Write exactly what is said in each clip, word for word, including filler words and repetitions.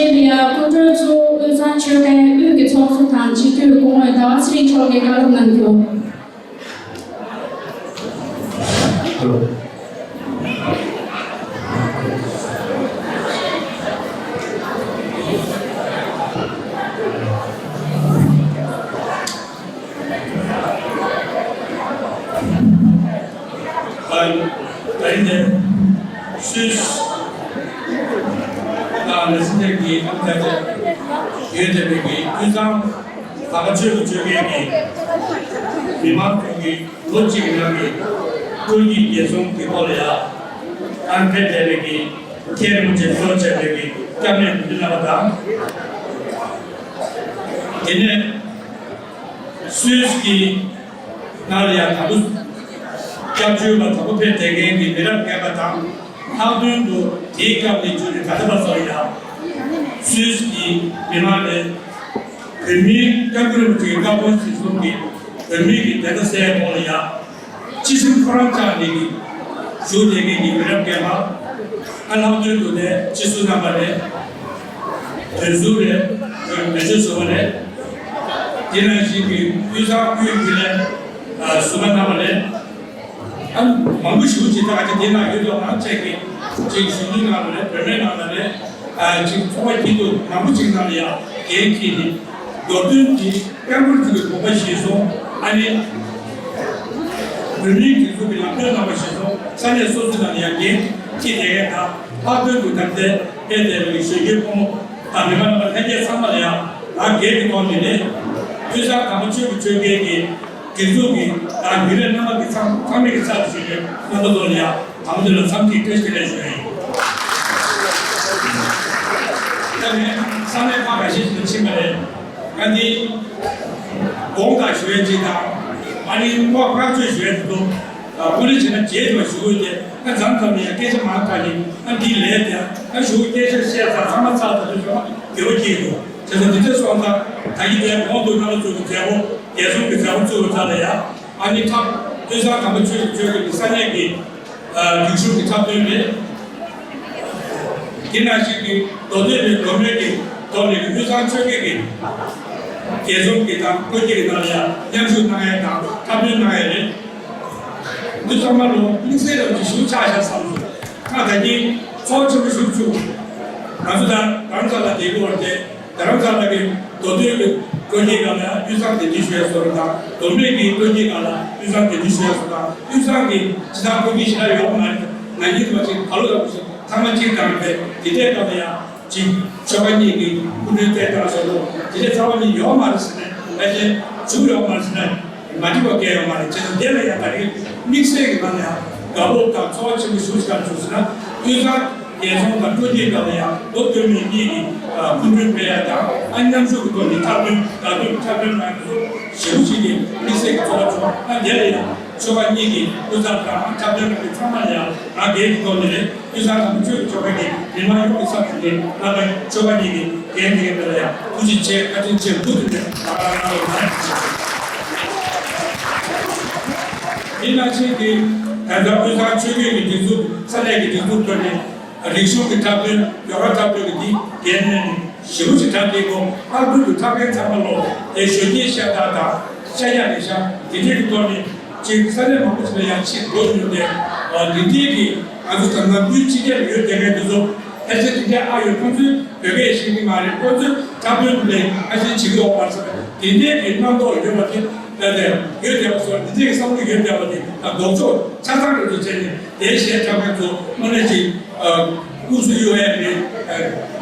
ཡ། སྐུ་མགྲོན་གཙོ་བོ་དབུས་གཙང་ཆོལ་ཁའི་དབུས་ཀྱི་ཚོགས་གཙོ་དང་སྤྱི་འཐུས་སྐུ་ངོ་ཟླ་བ་ཚེ་རིང་མཆོག་གིས་བཀའ་སློབ་གནང་རྒྱུ། ད་ད་ཡིན་ནས་སུད་སི་དང་ལ་སི་ཐན་གྱི་ཨ་མི་ཐ་ཆ་ཡོད་བསྡད་པའི་གི་དབུས་གཙང་དམ་པ་ཆོས་ཀྱི་ཆོལ་ཁའི་གི་མི་མང་ཚོ་གི་ལོ་གཅིག་གི་ནང་གི་ཀུན་གྱི་རྒྱལ་སྲུང་གི་ཐོག་ལ་ཡ་ཨ་མི་ཕེབས་བསྡད་པའི་གི་མཁན་རིན་པོ་ཆེ་གཙོ་བྱས་པའི་གི་སྐྱབས་གནས་གུས་འདུད་གནང་བ་དང་། དེ་ནས་སུད་སི་གི་ནང་ལ་ཡང་དང་པོ་སྐྱབས་བཅོལ་བ་དང་པོ་ཕེབས་བསྡད་མཁན་གྱི་མི་རབས་རྒན་པ་དང་། ལྷག་དོན་དུ་དེའི་སྐབས་ནས་བརྒྱུད་ནས་ད་ལྟ་བར་སོགས་ཡང་སུད་སི་གི་མི་མང་ནས་བོད་མིའི་སྐྱབས་མགོན་རིན་པོ་ཆེའི་བཀའ་དགོངས་གཞིར་བཟུང་གིས་བོད་མིའི་གི་བདེན་མཐའ་གསལ་ཐོག་ལ་ཡང་སྤྱི་སེམས་ཁོ་རང་བཅངས་ནས་ཀྱི་བཞུགས་བསྡད་མཁན་གྱི་མི་རབས་རྒན་པ། ཨ་ལྷག་དོན་དུ་ནས་སྤྱི་ཟུར་རྣམ་པ་རེད། དོན་ཟུར་རེད། དོན་ཟུར་ཟུར་པ་རེད། དེ་ནང་བཞིན་གྱི་དབུས་གཙང་དབུས་རྒྱུན་ལས་ཟུར་པ་རྣམ་པ་རེད། ཨ་མང་པོ་ཞེ་པོ་ཅིག་ད་ག་ཅིག་དེ་ནང་ཡོད་དོ། ང་བཅས་ཀྱི་ཅིག་གཞོན་ནུ་ནང་ལ་རེད། བུད་མེད་ནང་ལ་རེད། ཨ་ཅིག་ཚོགས་པ་སྐྱིད་སྡུག་མང་པོ་ཅིག་ནང་ལ་ཡང་འགན་འཁྱེར་ནས་མདོ་དོན་གྱི་སྐད་འབོར་ཅིག་གི་དགོངས་པ་གཞིར་བཟུང་ཨ་ནི་བོད་མིའི་སྒྲིག་འཛུགས་ཀྱི་ལམ་སྟོན་གནང་བ་གཞིར་བཟུང་ས་གནས་སོ་སོའི་ནང་ལ་ཡང་འགན་འཁྱེར་བསྡད་མཁན་དང་། ལྷག་དོན་དུ་ད་ལྟའི་ཕེབས་བསྡད་པའི་གཞོན་སྐྱེས་ཕོ་མོ་དང་མི་མང་རྣམ་པ་ལྷན་རྒྱས་ཚང་མ་ལ་ཡང་ང་སྒེར་གྱི་ཐོག་ནས་ནི་དབུས་གཙང་དམ་པ་ཆོས་ཀྱི་ཆོལ་ཁའི་གི་སྒྲིག་འཛུགས་ཀྱི་དང་རྒྱུན་ལས་རྣམ་པ་གི་ཚང་ཚང་མའི་གི་ཚབ་ཞུས་ནས་རྣམ་པ་ཚོ་ལ་ཡང་དང་པོ་དེ་ལ་འཚམས་འདྲི་བཀྲ་ཤིས་བདེ་ལེགས་ཞུ་ཡ་ཡིན། ད་ངས་ས་གནས་ཁག་ཁ་ཤས་ཤིག་ཏུ་ཕྱིན་པ་རེད། ང་འདི་དགོངས་དག་ཞུ་ཡ་གཅིག་དང་། ཨ་ནི་བསྔགས་བསྔགས་བརྗོད་ཞུ་ཡ་གཅིག་འདུག་ཨ་ཁོ་ནི་བྱས་ན་རྗེས་དུ་ཞུ་དགོས་ཏེ། ཨ་མཚམས་མཚམས་ནས་ཡང་སྐད་ཆ་མང་དྲགས་ནས་ཨ་འདི་ལས་ཀྱང་ཨ་ཞུ་སྐད་ཆ་བཤད་ཚར་ཚང་མ་ཚར་ད་དུ་ཚང་མ་དགེ་བ་སྐྱེས་འདུག་བྱས་ཙང་འདི་འདྲ་སོང་ཙང་ད་གིན་དེ་གོང་དུ་རྣམ་པ་ཚོ་གི་མཛད་སྒོ་རྒྱལ་སྲུང་གི་མཛད་སྒོ་བཙུགས་པ་ཙམ་ལ་ཡང་ཨ་ནི་འཁྲབ་དབུས་གཙང་དམ་པ་ཆོས་ཀྱི་ཆོལ་ཁའི་ས་གནས་ཀྱི་སྒྲིག་གཞུང་གི་འཁྲབ་སྟོན་རེད། དེ་ནང་བཞིན་གྱི་མདོ་སྟོད་པའི་མདོ་སྨད་ཀྱི་ཐོག་ནས་ཀྱི་དབུས་གཙང་ཆོལ་ཁའི་གི་རྒྱལ་ཚོགས་ཀྱི་དང་བློ་སྐྱེད་ཀྱི་ནང་ལ་ཡང་མཉམ་ཞུགས་གནང་ཡས་དང་འཁྲབ་སྟོན་གནང་ཡས་རེད། འདི་ཚང་མ་ལོ་དམིགས་བསལ་རང་གི་ཞུ་ཆགས་ཤག་བསམ་སོང་། ང་ད་གིན་ཚོགས་ཆེན་པོ་ཞུ་བཅུག་ང་ཚོ་ད་རང་ཚ་ལ་བསྡད་དགོས་བར་དེ། རྡ་རམ་ས་ལ་གི་མདོ་སྟོད་ཀྱི་སྤྲོ་སྐྱིད་སྒང་ལ་དབུས་གཙང་བདེ་སྐྱིད་ཞུ་ཡ་སོགས་དང་། མདོ་སྨད་ཀྱི་སྤྲོ་སྐྱིད་སྒང་ལ་དབུས་གཙང་བདེ་སྐྱིད་ཞུ་ཡ་སོགས་དང་། དབུས་གཙང་གི་སྤྱི་བཏང་སྤྲོ་སྐྱིད་ཞེ་དྲག་ཡོད་མ་རེད། ང་གཉིས་དུ་མ་ཅིག་ག་ལོ་ལ་བུ་ཞིག་ཚང་མ་གཅིག་དང་རེད། དེ་འདྲའི་སྐབས་ལ་ཡང་ཅིག་ཆོལ་ཁ་གཉིས་ཀྱི་སྐུ་མགྲོན་བསྟེན་སྟངས་སོགས་ལ་དེ་འདྲའི་རྩ་བ་ཉིད་ཡོད་མ་རེད་ཟེར་ནས། ཕལ་ཆེར་བྱུང་ཡོད་མ་རེད་ཟེར་ནས། མ་འགྲིག་པ་གང་ཡང་མ་རེད། བྱས་ཙང་དེ་ལ་ཡང་ད་རེས་དམིགས་བསལ་གྱི་ངང་ནས་དགའ་སྤོབས་དང་ཚོར་བ་ཆེན་པོ་ཞིག་ག་བྱུང་ཟེར་ན། དབུས་གཙང་རྒྱལ་ཚོགས་དང་སྤྲོ་སྐྱིད་སྒང་ལ་ཡང་ལོ་སྟོད་སྨད་གཉིས་ཀྱི་སྐུ་མགྲོན་ཕེབས་ཡ་དང་། ཨ་མཉམ་ཞུགས་ཀྱི་ཐོག་ནས་འཁྲབ་སྟོན་དགའ་སྟོན་འཁྲབ་སྟོན་གནང་མཁན་ཚོ་ཞེ་པོ་ཅིག་གི་དམིགས་བསལ་གྱི་ཚོར་བ་བྱུང་། ཨ་དེ་ལ་ཡང་ཆོལ་ཁ་གཉིས་ཀྱི་སྐུ་ཚབ་དང་འཁྲབ་སྟོན་གནང་མཁན་ཚང་མ་ལ་ཡང་ང་སྒེར་གྱི་ཐོག་ནས་རེད། དབུས་གཙང་དམ་པ་ཆོས་ཀྱི་ཆོལ་ཁ་གི་མི་མང་ཡོངས་ཀྱི་ཚབ་ཞུས་ནས་རྣམ་པ་ཆོལ་ཁ་གཉིས་ཀྱི་འགན་འཁྱེར་མཁན་ལ་ཡང་ཐུགས་རྗེ་ཆེ་བཀའ་དྲིན་ཆེ་ཐུགས་རྗེ་ཆེ་ལགས་ལགས་ལགས་ལགས། དེ་ནང་བཞིན་གྱི་ད་ལྟ་དབུས་གཙང་ཆོལ་ཁའི་གི་སྒྲིག་འཛུགས་ས་གནས་ཀྱི་སྒྲིག་འཛུགས་ཐོག་ནས་རིག་གཞུང་གི་འཁྲབ་སྟོན་ཡོ་ག་འཁྲབ་སྟོན་གྱི་འདི་འགན་ལེན་ནས་ཞེ་པོ་ཅིག་དྲག་སྟེ་གོ། ལྷག་པར་དུ་འཁྲབ་མཁན་ཚང་མ་ལོ་དེ་གཞོན་སྐྱེས་ཤ་སྟག་དང་ཤ་རྒྱགས་རེད་ཤག་དེ་འདྲའི་གི་ཐོག་ནས། ཅིག་ས་གནས་མང་པོ་ཞིག་ལ་ཡང་ཕྱིར་འགྲོ་མྱོང་སྟེ། འདི་འདྲའི་གི་ང་ཚོ་དང་ནམ་རྒྱུན་ཕྱི་རྒྱལ་ལ་ཡོད་བསྡད་མཁན་དེ་ཚོ་ཕལ་ཆེར་དེ་འདྲའི་ཨ་ཡོད། ཁོང་ཚོས་བོད་སྐད་ཤེས་ཀྱི་མ་རེད། ཁོང་ཚོས་འཁྲབ་སྟོན་དེ་ལས་ཁ་ཤས་བྱེད་ཀྱི་ཡོད་མ་རེད་ཟེར། དེ་འདྲའི་གི་རྣམ་རྟོག་ཡོད་པ་དེ་ལ་ལས་ཡོད་བསྡད་པ་སོགས། འདི་འདྲའི་གི་བསམ་བློ་ཡོད་བསྡད་པ་དེ་ལྡོག་ཕྱོགས་ཆ་ཚང་རེད་འདུག་བྱས་ནས་དེ་གཞས་འཁྲབ་མཁན་ཚོ་དངོས་གནས་ཅིག་དབུ་གསོ་གཡུག་ཡས་རེད།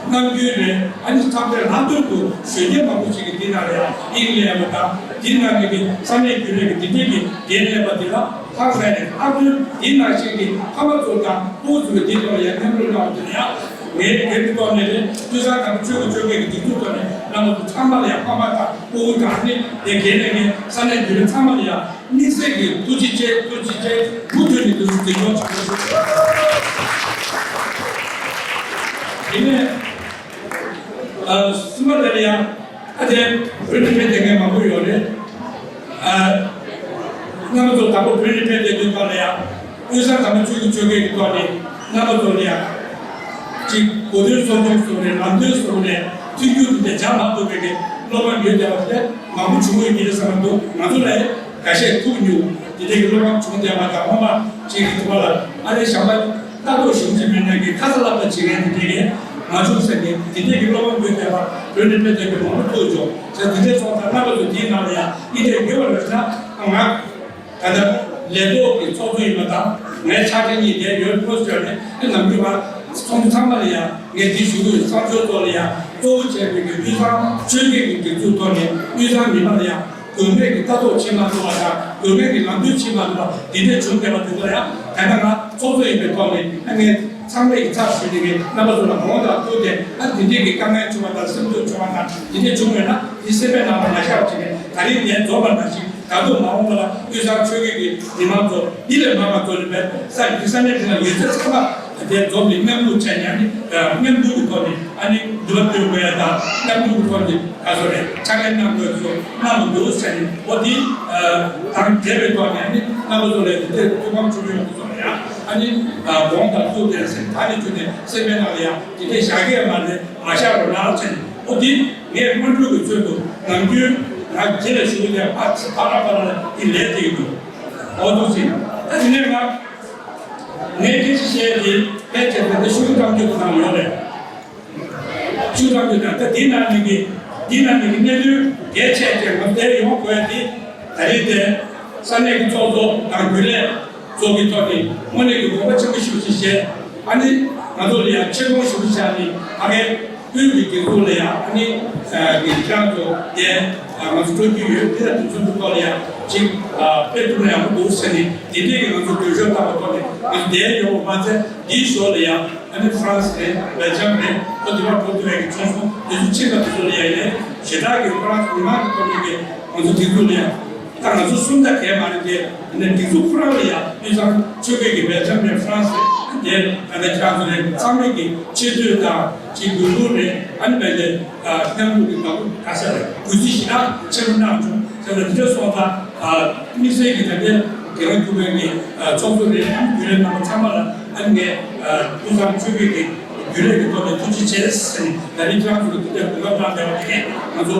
རྣམ་འགྱུར་རེད། ཨ་ནི་ཚང་མས་ལྷག་དོན་དུ་གཞོན་སྐྱེས་མང་པོ་ཞིག་གིས་འདི་ནང་ལ་ཡང་དབྱིངས་ལེན་པ་དང་། འདི་ནང་གི་ས་གནས་རྒྱུན་ལས་ཀྱི་འདི་འདྲའི་གི་འགན་ལེན་པ་འདི་ལ་ལྷག་ས་ནས། ལྷག་དོན་འདི་ནང་བཞིན་གྱི་ཕ་མ་ཚོ་དང་ཕྲུ་གུ་ཚོ་གི་འདི་ཐོག་ལ་ཡང་མཉམ་རུབ་གནང་བ་དེ་ལ་ཡང་ངའི་སྒེར་གྱི་ཐོག་ནས་རེད། དབུས་གཙང་དམ་པ་ཆོས་ཀྱི་ཆོལ་ཁའི་གི་སྒྲིག་འཛུགས་ཐོག་ནས་རྣམ་པ་ཚོ་ཚང་མ་ལ་ཡང་། ཕ་མ་དང་ཕྲུ་གུ་དང་ནི་དེ་འགན་ལེན་མཁན་ས་གནས་རྒྱུན་ལས་ཚང་མ་ལ་ཡང་། དམིགས་བསལ་གྱི་ཐུགས་རྗེ་ཆེ། ཐུགས་རྗེ་ཆེ། མུ་མཐུད་ནས་འདི་ཚོ་འཛིན་སྐྱོང་བྱེད་དགོས། དེ་ནས་ཨ་གསུམ་པ་དེ་ལ་ཡང་ཨ་དེ་བོད་ནས་ཕེབས་བསྡད་མཁན་མང་པོ་ཡོད་རེད། ཨ་རྣམ་པ་ཚོ་དང་པོ་བོད་ནས་ཕེབས་བསྡད་དུས་སྐབས་ལ་ཡང་དབུས་གཙང་དམ་པ་ཆོས་ཀྱི་ཆོལ་ཁའི་གི་ཐོག་ནས་རྣམ་པ་ཚོ་ལ་ཡང་ ཅིག་གོ་དོན་གསོ་སྐྱོང་སོགས་ནས་ལམ་སྟོན་སོགས་ནས་མཐུན་འགྱུར་དེ་འདྲ་སྦྱར་མ་ཐུབ་པའི་གི་བློ་ཕམ་ཡོད་བསྡད་པ་དེ་མང་པོ་བྱུང་ཡོད་ཀྱི་རེད་བསམ་གྱི་འདུག་ང་ཚོ་ལ་ཡང་འགའ་ཤས་ཐུག་མྱོང་། དེ་འདྲའི་གི་བློ་ཕམ་བྱུང་བསྡད་པ་དང་། ངོ་མ་ཅིག་གི་ཐུག་པ་ལ་ཨ་རེ་ཞང་པ་ལྟ་རྟོག་ཞུ་རྒྱུ་མེད་ན་གི་ཁ་ས་ལབ་པ་བྱེད་མཁན་དེ་འདྲའི་གི་མ་བྱུང་ཟེར་ནས། དེ་འདྲའི་གི་བློ་ཕམ་ཡོད་བསྡད་པ་བོད་ནས་དཔེ་དེབ་གི་མང་པོ་ཐུག་བྱུང་ཟེར། དེ་འདྲའི་སོང་ཙང་རྣམ་པ་ཚོ་དེའི་ནང་ལ་ཡང་འདི་འདྲའི་ཡོད་པ་རེད་ན། ང་ད་ལྟ་ལས་ཐོག་གི་ཚོགས་གཙོ་ཡིན་པ་དང་། ངའི་ཕྱག་སྦྲེལ་གཉིས་དེ་ཡོད་ཁོ་ཟེར་ནས། ཨ་ནམ་རྒྱུན་ང་ཚོགས་འདུ་ཚང་མ་ལ་ཡང་ངས་འདི་ཞུ་གི་ཡོད། བསམ་ཚུལ་ཐོག་ལ་ཡང་གཙོ་བོ་བྱས་པའི་གི་དབུས་གཙང་ཆོལ་ཁའི་གི་སྒྲིག་འཛུགས་ཐོག་ནས་དབུས་གཙང་མི་མང་ལ་ཡང་དགོས་ངེས་ཀྱི་ལྟ་རྟོག་བྱེད་མ་ཐུབ་པ་དང་། དགོས་ངེས་ཀྱི་ལམ་སྟོན་བྱེད་མ་ཐུབ་པ་འདི་འདྲས་བྱུང་བསྡད་པ་དེ་ཚོ་ལ་ཡང་། ད་ལྟ་ང་ཚོགས་གཙོ་ཡིན་པའི་ཐོག་ནས་ཨ་ངས་ཚང་མས་ཀྱི་ཚབ་ཞུས་ནས་ངས་རྣམ་པ་ཚོ་ལ་དགོངས་དག་ཐུགས་ཏེ། ཨ་འདི་འདྲས་ཀྱི་དཀའ་ངལ་བྱུང་བ་དང་། སེམས་སྡུག་བྱུང་བ་དང་འདི་འདྲས་བྱུང་བས་ན། འདི་སེམས་པའི་ནང་ལ་མ་བཞག་པ་བྱས་ནས། ད་རིང་ནས་རྫོགས་པ་ནང་བཞིན། ད་དུང་མ་འོངས་པ་ལ་དབུས་གཙང་ཆོལ་ཁའི་གི་མི་མང་ཚོ་འདི་ལས་མང་བ་ཚོ་ནས་བས་ས་ཡི་ས་གནས་འདི་ལ་ཡོད་ཚད་ཚང་མ་དེ་འཛོམས་ནས་མཉམ་རུབ་བྱས་ནས། ཨ་ནི་མཉམ་འདུས་ཀྱི་ཐོག་ནས་ཨ་ནི་འདུན་པ་སྟོན་དགོས་ཡ་དང་། མཉམ་འདུས་ཀྱི་ཐོག་ནས་ག་ཚོད་རེད། ཕྱག་ལས་གནང་དགོས་ཚོ་གནང་མི་འདུག་ཟེར་ནས། འོ་འདི་དང་འབྲེལ་བའི་ཐོག་ནས་ཨ་ནི་རྣམ་པ་ཚོ་ལ་དེ་འདྲའི་ཐུགས་ཕམ་བྱུང་ཡོང་གི་སོང་ཡ། ཨ་ནི་དགོངས་དག་ཐུགས་ཏེ་ཟེར། ད་ནི་བརྒྱུད་ནས་སེམས་པའི་ནང་ལ་ཡ་དེ་འདྲའི་བཞག་གི་ཡ་མ་རེད། མ་བཞག་རོགས་གནང་ཟེར་ནས། འོ་འདི་ངས་སྔོན་འགྲོ་གི་ཚུལ་དུ་ནམ་རྒྱུན་ང་རྗེས་ལ་ཞུ་གི་ཡ། ཕ་ཕ་ར་ཕ་ར་ལ་འདི་ལས་དེ་གི་འདུག་འོ་འདུག་ཟེར། ད་དེ་ནས་ང་ངས་སྐད་ཆ་བཤད་དེ་ཕལ་ཆེར་ད་ལྟ་ཤོག་བུ་བཀྲམ་སྟེ་གི་ནང་ཡོད་རེད། ཤོག་བུ་བཀྲམ་སྟེ། ད་ལྟ་འདི་ནང་ནས་ཀྱི་འདི་ནང་ནས་ཀྱི་གནད་དོན་གལ་ཆེ་ཆེ་ང་དེ་ཡོང་དགོས་དེ། ད་རེས་དེ་ས་གནས་ཀྱི་ཚོགས་གཙོ་དང་རྒྱུན་ལས་ཚོགས་ཀྱི་ཐོག་ནས་དངོས་གནས་ཀྱི་དགོངས་པ་ཆེན་པོ་ཞེ་པོ་ཅིག་བཞེས། ཨ་ནི་ང་ཚོ་ལ་ཡང་ཆེ་མཐོང་ཞེ་པོ་བཞག་ནས། ཕ་གའི་དབུས་ཀྱི་སྒྲིག་འཛུགས་ལ་ཡང་ཨ་ནི་ཨ་གི་ཁྱེད་རང་ཚོ་དེ་ང་ཚོ་སྤྲོད་རྒྱུ་ཡོད། དེ་ལ་དུས་ཚོད་ཀྱི་ཐོག་ལ་ཡང་ཅིག་ཨ་དཔེ་ཐུབ་ན་ཡག་པོ་འདུག་ཟེར་ནས། དེ་འདྲས་ཀྱི་ང་ཚོ་གྲོས་ཆོད་བཏང་བའི་ཐོག་ནས་ང་ཚོ་དེ་ཡོང་བ་མ་ཚད། འདིའི་ཞོར་ལ་ཡང་ཨ་ནི་ཧྥ་རན་སི་རེད། སྦེལ་ཇམ་རེད། ཁོ་དེ་བར་འགྲོ་ཐུབ་པའི་གི་ཆོག་སོང་དེ་ཚོ་ཕྱིན་པ་དེ་ཚོ་ལ་ཡང་ཡིན་ནའི་ཞེ་དྲག་གི་ཧྥ་རན་སི་མི་མང་གི་ཐོག་ནས་ཀྱི་ང་ཚོ་སྒྲིག་འཛུགས་ལ་ཡང་། ད་ང་ཚོ་གསུམ་ད་གས་མ་རེད་དེ། ཡིན་ནའི་སྒྲིག་འཛུགས་ཁོ་རང་ལ་ཡང་དབུས་གཙང་ཆོལ་ཁའི་གི་སྦེལ་ཇམ་རེད། ཧྥ་རན་སི་རེད། དེ་ད་ལྟ་ཁྱེད་རང་ཚོ་རེད། ཚང་མས་ཀྱི་ཆེ་བསྟོད་དང་ཅིག་གུས་བཀུར་རེད། ཨ་ནི་བས་ལས་མཉམ་རུབ་ཀྱི་དགའ་པོ་ག་ས་རེད། གུས་བརྩི་ཞེ་དྲག་ཆེན་པོ་གནང་བྱུང་ཟེར་ན། དེ་འདྲ་སོང་ཙང་དམིགས་བསལ་གྱི་ད་ལྟའི་རྒྱལ་བ་འཁྱུག་པའི་གི་ཚོགས་གཙོ་རེད། ཨ་ནི་རྒྱུན་ལས་རྣམ་པ་ཚང་མ་ལ་ཨ་ནི་ངས་དབུས་གཙང་ཆོལ་ཁའི་གི་རྒྱུན་ལས་ཀྱི་ཐོག་ནས་ཐུགས་རྗེ་ཆེ་ཟེར་ནས། ད་རིང་ཁྱེད་རང་ཚོ་གི་དེ་འདྲའི་གོ་སྐབས་གནང་བསྡད་པ་དེ་གས་ང་ཚོ་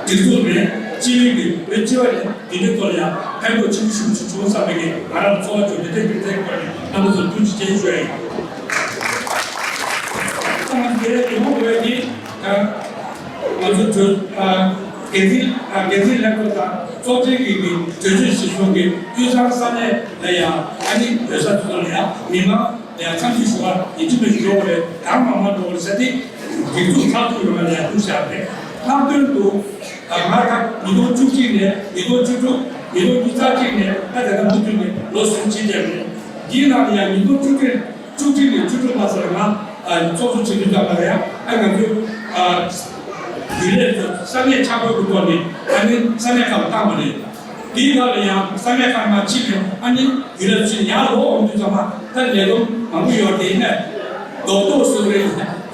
སྒྲིག་འཛུགས་རེད། སྤྱི་བའི་གི་བོད་སྤྱི་བ་རེད། དེ་འདྲའི་ཐོག་ལ་ཡང་ཕན་ཐོགས་ཆེན་པོ་ཞེ་པོ་ཅིག་བྱུང་བསམ་པའི་གི་ང་རང་ཚོར་བ་བྱུང་། དེ་འདྲའི་གི་ཚེ་གི་བར་ནས་རྣམ་པ་ཚོར་ཐུགས་རྗེ་ཆེ་ཞུ་ཡ་ཡིན། ད་ང་ཚོ་དེ་རིང་ཡོང་དགོས་ཀྱི་ད་ང་ཚོ་གྲོས་ཨ་འགན་འཛིན་ཨ་འགན་འཛིན་ལྷན་ཚོགས་དང་ཚོགས་ཆེན་གྱི་གི་གྲོས་ཆོད་གཞིར་བཟུང་གི་དབུས་གཙང་ས་གནས་ལ་ཡང་ཨ་ནི་བོད་ས་དེ་ཚོ་ལ་ཡང་མི་མང་ལ་ཡང་འཚམས་ཞུ་ཞུ་བ་ཡིན་གཅིག་མིན་གཅིག་འགྲོ་དགོས་རེད། གང་མང་མང་འགྲོ་དགོས་རེད་ཟེར་ཏེ། སྒྲིག་འཛུགས་མཐར་ཐུག་ཡོང་བ་ལ་ཡང་ཐུགས་བཞག་པ་རེད། ལྷག་དོན་དུ་ང་ད་ཉིས་སྟོང་བཅུ་གཅིག་ནས་ཉིས་སྟོང་བཅུ་དྲུག་ཉིས་སྟོང་ཉི་ཤུ་རྩ་གཅིག་ནས་ད་ལྟ་མུ་མཐུད་ནས་ལོ་གསུམ་ཕྱིན་བསྡད་པ་རེད། འདིའི་ནང་ལ་ཡང་ཉིས་སྟོང་བཅུ་དྲུག་བཅུ་གཅིག་ནས་བཅུ་དྲུག་ལ་ཟེར་ང་ཚོགས་གཙོ་བྱེད་དུས་ཙམ་པ་ལ་ཡང་ཨ་ང་ཚོའི་རྒྱུན་ལས་ཚོ་ས་གནས་ཆ་བགོས་ཀྱི་ཐོག་ནས་ཨ་ནི་ས་གནས་ཁག་ལ་བཏང་བ་རེད། དེའི་ཁར་ལ་ཡང་ས་གནས་ཁག་མ་ཕྱིན་པའི་ཨ་ནི་རྒྱུན་ལས་ཚོ་ཡར་ལོག་འོང་དུས་ཙམ་པ། ད་ལས་བསྡོམས་མང་པོ་ཡོད་དེ། ཡིན་ནའི་རྡོག་རྡོག་བཟོ་རེད།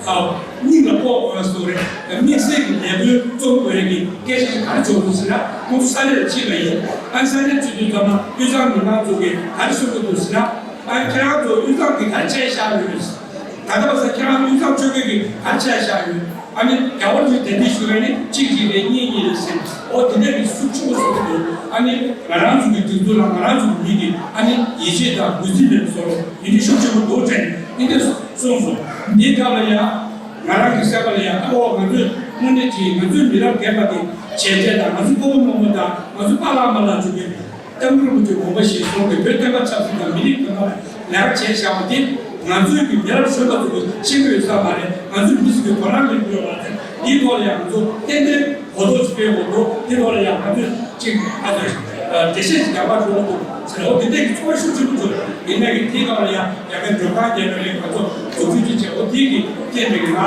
ཨ་སྙིང་ལ་ཕོག་དགོས་བཟོ་རེད། དམིགས་བསལ་གྱི་ལས་དོན་རྩོམ་དགོས་ཀྱི་སྐད་ཆ་ཞིག་ག་རེ་བྱུང་འདུག་ཟེར་ན། ཁོང་ས་གནས་ལ་ཕྱིན་པ་ཡིན། ཨ་ནི་ས་གནས་ཕྱིན་དུས་ཙམ་པ་དབུས་གཙང་མི་མང་ཚོ་གིས་ག་རེ་གསུང་གི་འདུག་ཟེར་ན། ཨ་ཁྱེད་རང་ཚོ་དབུས་གཙང་གི་ག་རེ་བྱས་བཞག་ཡོད། ད་ལྟ་བར་དུ་ཁྱེད་རང་དབུས་གཙང་ཆོལ་ཁའི་གི་ག་རེ་བྱས་བཞག་ཡོད། ཨ་ནི་རྒྱལ་བ་རིན་པོ་ཆེ་གདན་འདྲེན་ཞུ་མཁན་ནི་གཅིག་གཅིག་རེད། གཉིས་གཉིས་རེད་ཟེར། འོ་དེ་འདྲ་གི་ཤུགས་ཆེན་པོ་བཟོ་གི་འདུག་ཨ་ནི་ང་རང་ཚོ་གི་སྒྲིག་འཛུགས་ལ་ང་རང་ཚོ་གི་མི་གི་ཨ་ནི་ཡིད་ཆེས་དང་གུས་བརྩི་མེད་པ་བཟོ་རོགས། དེ་འདྲའི་ཤུགས་ཆེན་པོ་འདུག་དྲན་ནས་དེ་འདྲ་གསུངས་སོང་། འདིའི་སྐབས་ལ་ཡང་ང་རང་གི་སེམས་པ་ལ་ཡང་ཨ་འོ་ང་ཚོས་དངོས་གནས་ཀྱི་ང་ཚོའི་མི་རབས་རྒན་པ་དེ་བྱས་རྗེས་དང་། ང་ཚོའི་སྤོ་བོ་རྨོ་མོ་དང་ང་ཚོའི་པཱ་ལགས་མ་ལགས་ཚོ་གི་སྐྱབས་མགོན་རིན་པོ་ཆེའི་དགོངས་པ་གཞིར་བཟུང་གི་བོད་བསྟན་པ་ཆབ་སྲིད་དང་མི་རིགས་མཐུན་པ་ལ་ལས་ཀ་བྱས་བཞག་པ་དེ་ང་ཚོའི་གི་མི་རབས་གཞོན་པ་ཚོ་གི་ཤེས་ཀྱི་ཡོད་ས་མ་རེད། ང་ཚོའི་མི་ཚོ་གི་དོ་སྣང་ཡོད་ཀྱི་ཡོད་མ་རེད། འདིའི་ཐོག་ལ་ཡང་ང་ཚོ་ཏན་ཏན་གོ་རྟོགས་ཤིག་སྤེལ་དགོས་འདུག་དེ་ཐོག་ལ་ཡང་ང་ཚོས་ཅིག་ཨ་ཚོ་འགྲེལ་བཤད་ཅིག་རྒྱག་པ་འགྲོ་དགོས་འདུག་ཟེར། འོ་དེ་འདྲའི་གི་ཚོར་བ་ཤུགས་ཆེན་པོ་བྱུང་། ཡིན་ནའི་གི་དེའི་སྒང་ལ་ཡང་ཡ་གི་མགྲོན་ཁང་རྒྱག་པ་རེད། ང་ཚོ་འཛུགས་སྐྲུན་ཅིག་བྱས། འོ་དེའི་གི་རྐྱེན་པས་ང་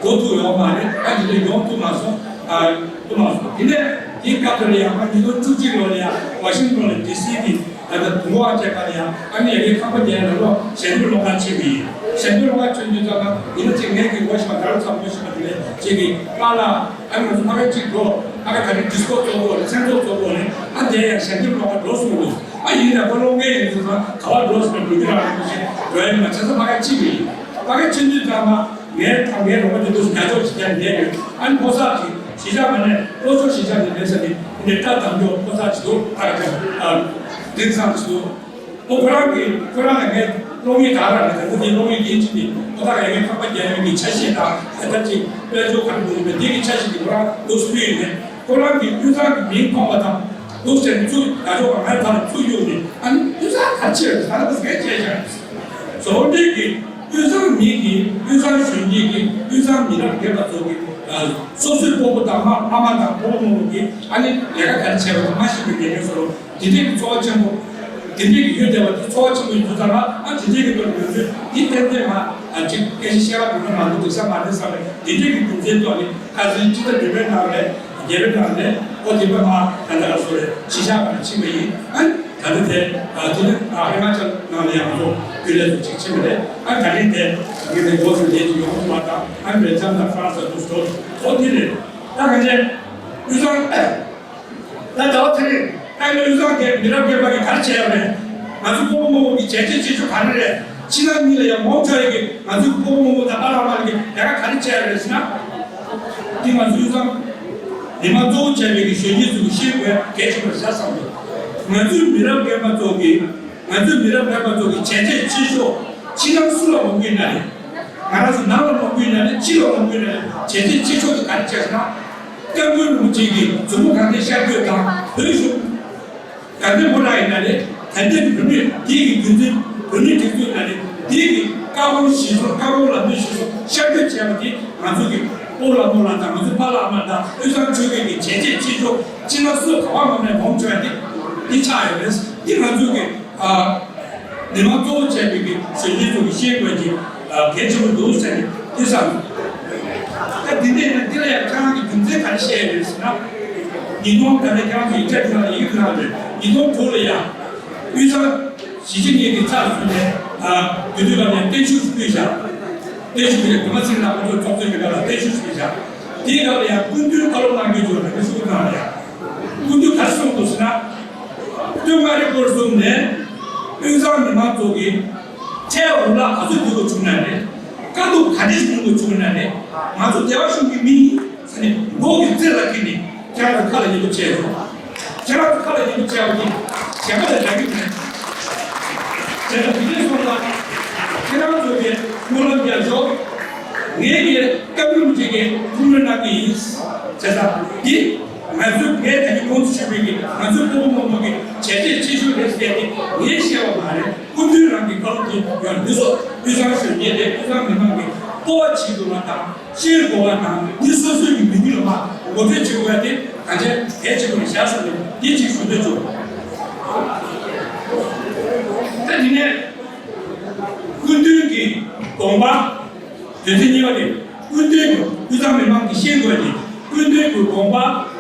འགོ་ཐུག་ཡོད་མ་རེད། ཨ་འདི་འདྲ་ཡོང་ཐུབ་མ་སོང་། ཨ། དུ་མ་སོང་། དེ་ནས་དེའི་སྐབས་དེ་ལ་ཡང་ང་ཉིས་སྟོང་བཅུ་གཅིག་ལོ་ལ་ཡང་ཝ་ཤིང་ཊོན་ལ་ཌི་སི་གི་ད་ལྟ་དུང་དཀར་བ་བཅས་པ་ལ་ཡང་ཨ་ནི་ཡ་གི་ཁང་པ་དེ་ལ་ལོ་ཞལ་འདེབས་སློང་ག་ཕྱིན་པ་ཡིན། ཞལ་འདེབས་སློང་ག་ཕྱིན་དུས་ཙམ་པ་ཡིན་ན་ཅིག་ངས་ཀྱི་ངོ་ཤེས་པ་ད་རུང་ཚང་མ་ངོ་ཤེས་པ་དེ་ལས་ཅིག་གི་པཱ་ལགས་ཨ་ནི་ང་ཚོ་ཕ་གི་གཅིག་འགྲོ། ཕ་གི་ད་རིང་ཌི་སི་ཀོ་ཚོགས་དགོས་རེད། མཚན་ཚོགས་ཚོགས་དགོས་རེད། ཨ་དེ་ཡང་ཞལ་འདེབས་སློང་ག་འགྲོ་གསུངས་འདུག་ཨ་ཡིན་ན་ཁོ་སློང་མཁན་ཡིན་ཟེར་ཙང་ག་བ་འགྲོ་ཟེར་ན་འགྲོ་རྒྱུ་རང་རེད་མ་ཤེས། འགྲོ་ཡ་ཡིན་ན་བྱས་ཙང་ཕ་གི་གཅིག་པ་ཡིན། ཕ་གི་ཕྱིན་དུས་ཙམ་པ་ངའི་ད་ངའི་རོགས་པ་དེ་ཚོ་ཉར་ཚགས་བྱེད་མཁན་ལས་ཡོད། ཨ་ནི་ཕོ་གསར་གྱི་གཞིས་ཆགས་མ་ནས་སློབ་གསོ་གཞིས་ཆགས་ནས་ལས་ས་ནས་འདི་ནས་སྐྲ་བཏང་རྒྱུ་ཕོ་གསར་གྱི་འདུག་ཨ་ཨ་འདི་ཚང་གི་འདུག་ཨོ་ཁོ་རང་གི་ཁོ་རང་ལ་ངས་གློག་བརྙན་ག་ར་རེད། ད་ལྟ་དེ་གློག་བརྙན་དེའི་ཆེད་དུ་ཨོ་ད་ངས་ངའི་ཁང་པ་རྒྱག་ཡོད་ཀྱི་ཆ་ཤས་དང་ད་ལྟ་ཅིག་དཔལ་འབྱོར་ག་རེ་འདུག་ཡོད་པའི་དེ་གི་ཆ་ཤས་དེ་ཁོ་རང་འདུག་སེ་ཕུལ་ཡོད་མེད། ཁོ་རང་གི་དབུས་གཙང་གི་མིང་མཐོང་བ་དང་འདུག་ཟེར་ནས་ཚུར་རྒྱ་ཕྱོགས་ང་ཚོ་ཚུར་གཡུགས་ནས་ཨ་ནི་དབུས་གཙང་ག་ཆེར་ས་ལ་བཟས་བྱས་བཞག་བཟོ་འདྲེ་གི་དབུས་གཙང་མི་གི་དབུས་གཙང་གཞོན་སྐྱེས་ཀྱི་དབུས་གཙང་མི་རབས་རྒས་པ་ཚོ་གི་སོ་སོའི་སྤོ་བོ་དང་ཨ་མ་དང་སྤོ་བོ་རྨོ་བོ་གི་ཨ་ནི་ལས་ཀ་ག་རེ་བྱས་པ་དེ་མ་ཤེས་པའི་རྒྱལ་ཁབ་སོ་དེ་འདྲའི་གི་ཚོར་བ་ཆེན་པོ། དེ་འདྲའི་གི་ཡོད་བསྡད་པ་དེ་ཚོར་བ་ཆེན་པོ་ཡིན་དུས་ཙམ་ལ་ཨ་དེ་འདྲའི་གི་ཐོག་ནས་ང་ཚོས་འདི་ཏན་ཏན་ང་ཨ་ཅིག་སྐད་ཆ་བཤད་པ་འགྲོ་ན་མ་འདུག་འགྲིག་ས་མ་རེད་བསམ་པའི་དེ་འདྲའི་གི་རྒྱུ་མཚན་ཐོག་ནས་ཁ་སང་སྤྱི་ཟླ་བདུན་པའི་ནང་ལ་བརྒྱད་པའི་ནང་ལ་ཨོ་དེ་པ་ང་ད་ལྟ་ལ་སོ་རེད་གཞིས་ཆགས་པ་ནས་ཕྱིན་པ་ཡིན། ཨ་ད་ལྟ་དེ་ཨ་དེ་ནི་ཨ་ཧི་མ་ཅལ་ནང་ལ་ཡང་ང་ཚོ་རྒྱུན་ལས་སུ་ཅིག་ཕྱིན་པ་རེད། ཨ་ད་རིང་དེ་ངེད་ཀྱི་འགོ་ཚུགས་ལས་ཀྱི་ཡོང་བ་དང་ཨ་མེ་ལྕམ་དང་ཧྥ་རན་སི་དུ་སོ་ཨོ་དེ་རེད། ད་ག་ནས་དབུས་གཙང་། ད་ཟླ་བ་ཚེ་རིང་། ཨ་ནི་དབུས་གཙང་གི་མི་རབས་རྒན་པ་གིས་ག་རེ་བྱས་ཡོད་རེད། ང་ཚོ་སྤོ་བོ་རྨོ་བོ་གི་བྱས་རྗེས་ཆེ་ཤོས་ག་རེ་རེད། ཕྱི་ནང་གཉིས་ལ་ཡང་ངོམ་ཆོག་ཡ་གི་ང་ཚོའི་སྤོ་བོ་རྨོ་བོ་དང་པཱ་ལགས་མ་ལགས་ཀྱིས་ལས་ཀ་ག་རེ་བྱས་ཡོད་རེད་ཟེར་ན། འདི་ང་ཚོ་དབུས་གཙང་མི་མང་གཙོ་བོ་བྱས་པའི་གི་གཞོན་སྐྱེས་ཚོ་གི་ཤེས་དགོས་གལ་ཆེན་པོ་རེད་བསམ་འདུག་ང་ཚོའི་མི་རབས་རྒན་པ་ཚོ་གི་ང་ཚོའི་མི་རབས་རྒན་པ་ཚོ་གི་བྱས་རྗེས་ཆེ་ཤོས་ཕྱི་ནང་སུ་ལ་ངོམ་གི་ན་རེད། ང་རང་ཚོ་ནང་ལ་ངོམ་གི་ན་རེད། ཕྱི་ལ་ངོམ་གི་ན་རེད། བྱས་རྗེས་ཆེ་ཤོས་དེ་ག་རེ་བྱས་ཟེར་ན། སྐྱབས་མགོན་རིན་པོ་ཆེ་གིས་མཛུབ་མོ་གང་ཐད་ཤར་བསྐྱོད་དང་བོད་གཞུང་། དགའ་ལྡན་ཕོ་བྲང་ཡིན་ན་རེད། དད་ལྡན་བོད་མི་འདི་ཡི་རྒྱུན་འཛིན་བོད་མི་སྒྲིག་འཛུགས་ཡིན་ན་རེད། འདི་ཡི་བཀའ་དགོངས་གཞིར་བཟུང་བཀའ་དགོངས་ལམ་སྟོན་གཞིར་བཟུང་ཤར་བསྐྱོད་བྱས་པ་དེ་ང་ཚོ་གི་སྤོ་ལགས་རྨོ་ལགས་དང་ང་ཚོའི་པཱ་ལགས་ཨ་མ་དང་དབུས་གཙང་ཆོལ་ཁའི་གི་བྱས་རྗེས་ཆེ་ཤོས་ཕྱི་ནང་སུ་ག་བ་ངོམ་ནས་ངོམ་བྱོས་ཡ་དེ་འདི་ཆགས་ཡོད་རེད། འདི་ང་ཚོ་གི་ཨ། མི་མང་གཙོ་བོ་བྱས་པའི་གི་གཞོན་སྐྱེས་ཚོ་གི་ཤེས་དགོས་ཀྱི་གལ་ཆེན་པོ་འདུག་ཟེར་ནས་དེ་བསམ། ད་འདི་འདྲས་ན་འདི་ལ་ཡང་ཁྱེད་རང་གི་རྒྱུ་མཚན་ག་རེ་བཤད་ཡོད་ཟེར་ན། ཉིས་སྟོང་ད་ལྟ་ཁྱེད་རང་གི་ཡིག་ཆ་འདི་ནང་ལ་ཡིག་ནང་ལ་ཉིས་སྟོང་དྲུག་ལ་ཡང་དབུས་གཙང་གཞིས་བྱེས་གཉིས་ཀྱི་ཚབ་ཞུས་ནས་ཨ་དེ་དུས་ལ་ཡང་བརྟན་བཞུགས་ཕུལ་བཞག་བརྟན་བཞུགས་ཕུལ་ནས་བོད་མི་ཚེ་རིང་ལགས་ཁོང་ཚོའི་ཚོགས་གཙོའི་མི་སྒང་ལ་བརྟན་བཞུགས་ཕུལ་བཞག་དེའི་སྐབས་ལ་ཡང་སྐུ་མདུན་བཀའ་སློབ་གནང་རྒྱུ་བྱུང་བ་རེད། སྐུ་མདུན་ག་རེ་གསུངས་འདུག་ཟེར་ན། སྟོད་མངའ་རིས་སྐོར་གསུམ་ནས་དབུས་གཙང་མི་མང་ཚོ་གིས་ཁྲལ་འུ་ལག་ག་ཚོད་བསྡུ་དགོས་བྱུང་ན་རེད། དཀའ་སྡུག་ག་འདྲས་མྱོང་དགོས་བྱུང་ན་རེད། ང་ཚོ་སྡེ་བ་གཞུང་གི་མི་ཡིན་ཟེར་ནས་མགོ་གི་རྩེ་ལ་འཁྱེར་ནས་ཁྱེད་རང་ཚོ་ཁ་ལ་ཉན་པོ་བྱས་ཡོད། ཁྱེད་རང་ཚོ་ཁ་ལ་ཉན་པོ་བྱས་པ་ནི་གཞན་པ་ལ་རྒྱག་གི་མེད། བྱས་ཙང་དེ་འདྲས་སོང་ཙང་ཁྱེད་རང་ཚོ་གིས་སྨོན་ལམ་རྒྱག་ཤོག་ངས་ཀྱི་སྐྱབས་མགོན་རིན་པོ་ཆེ་གི་ཐུགས་སྨོན་གནང་གི་ཡིན། བྱས་ཙང་འདི། ང་ཚོའི་ངས་ད་ནི་ཁོང་ཚོ་ཞུས་པའི་གི་ང་ཚོའི་སྤོ་བོ་རྨོ་མོ་གི་བྱས་རྗེས་ཆེ་ཤོས་རེད་ཟེར་ཏེ་ངས་བཤད་པ་མ་རེད། སྐུ་མདུན་རང་གི་བཀའ་སློབ་དེ་ཡང་འདི་ཚོ་དབུས་གཙང་གཞོན་སྐྱེས་དེ་དབུས་གཙང་མི་མང་གི་སྤོབས་པ་བྱེད་དགོས་པ་དང་ཤེས་དགོས་པ་དང་འདི་སོ་སོའི་གི་མི་ཚེ་ལ་མ་ངོ་སྤྲོད་བྱེད་དགོས་ཡ་དེ་གང་ཆེ་གལ་ཆེ་པོ་རེད་བཞག་ཟེར་ནས་འདི་གཅིག་ཞུ་འདོད་བྱུང་། ད་དེ་ནས་སྐུ་མདུན་གྱི་དགོངས་པ། དོན་ཚན་གཉིས་པ་དེ་སྐུ་མདུན་གྱི་དབུས་གཙང་མི་མང་གིས་ཤེས་དགོས་ཏེ་སྐུ་མདུན་གྱི་དགོངས་པ།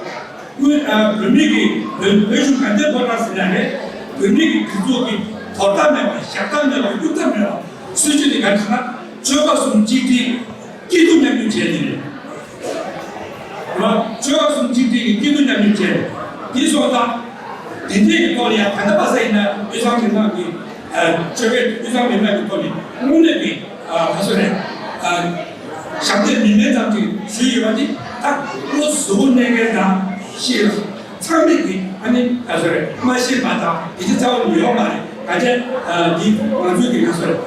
དབུས་ཨ་བོད་མི་གི་བོད་བོད་གཞུང་ག་འདྲ་ཐོག་ལ་ཟེར་ན་རེད། བོད་མི་གི་སྒྲིག་འཛུགས་ཀྱི་དོར་ཐབས་མེད་པ་བཞག་ཐབས་མེད་པ་གཡུག་ཐབས་མེད་པ་སྲིད་ཇུས་དེ་ག་རེ་ཟེར་ན་ཆོལ་ཁ་གསུམ་གཅིག་སྒྲིལ་སྐྱིད་སྡུག་མཉམ་མྱོང་བྱས་ཏེ་རེད། ཆོལ་ཁ་གསུམ་གཅིག་སྒྲིལ་གྱི་སྐྱིད་སྡུག་མཉམ་མྱོང་བྱས། དེ་སོང་ཙང་དེ་འདྲས་ཀྱི་ཐོག་ལ་ཡང་ད་ལྟ་བར་ས་ཡིན་ན་དབུས་གཙང་མི་མང་གི་ཆོལ་ཁའི་དབུས་གཙང་མི་མང་གི་ཐོག་ནས་དངོས་གནས་ཀྱི་ག་ཚོད་རེད། ཞབས་འདེགས་མི་དམན་ཙམ་ཅིག་ཞུས་ཡོད་པ་འདི་ད་བློ་གཟུ་བོ་གནས་མཁན་དང་ཤེས་ཚང་མས་ཀྱི་ཨ་ནི་ག་ཚོད་རེད་མ་ཤེས་པ་དང་དེ་ཅི་རྩ་བ་ནས་ཡོད་མ་རེད། ག་ཅེ་འདི་ང་ཚོའི་གི་ག་ཚོད་རེད།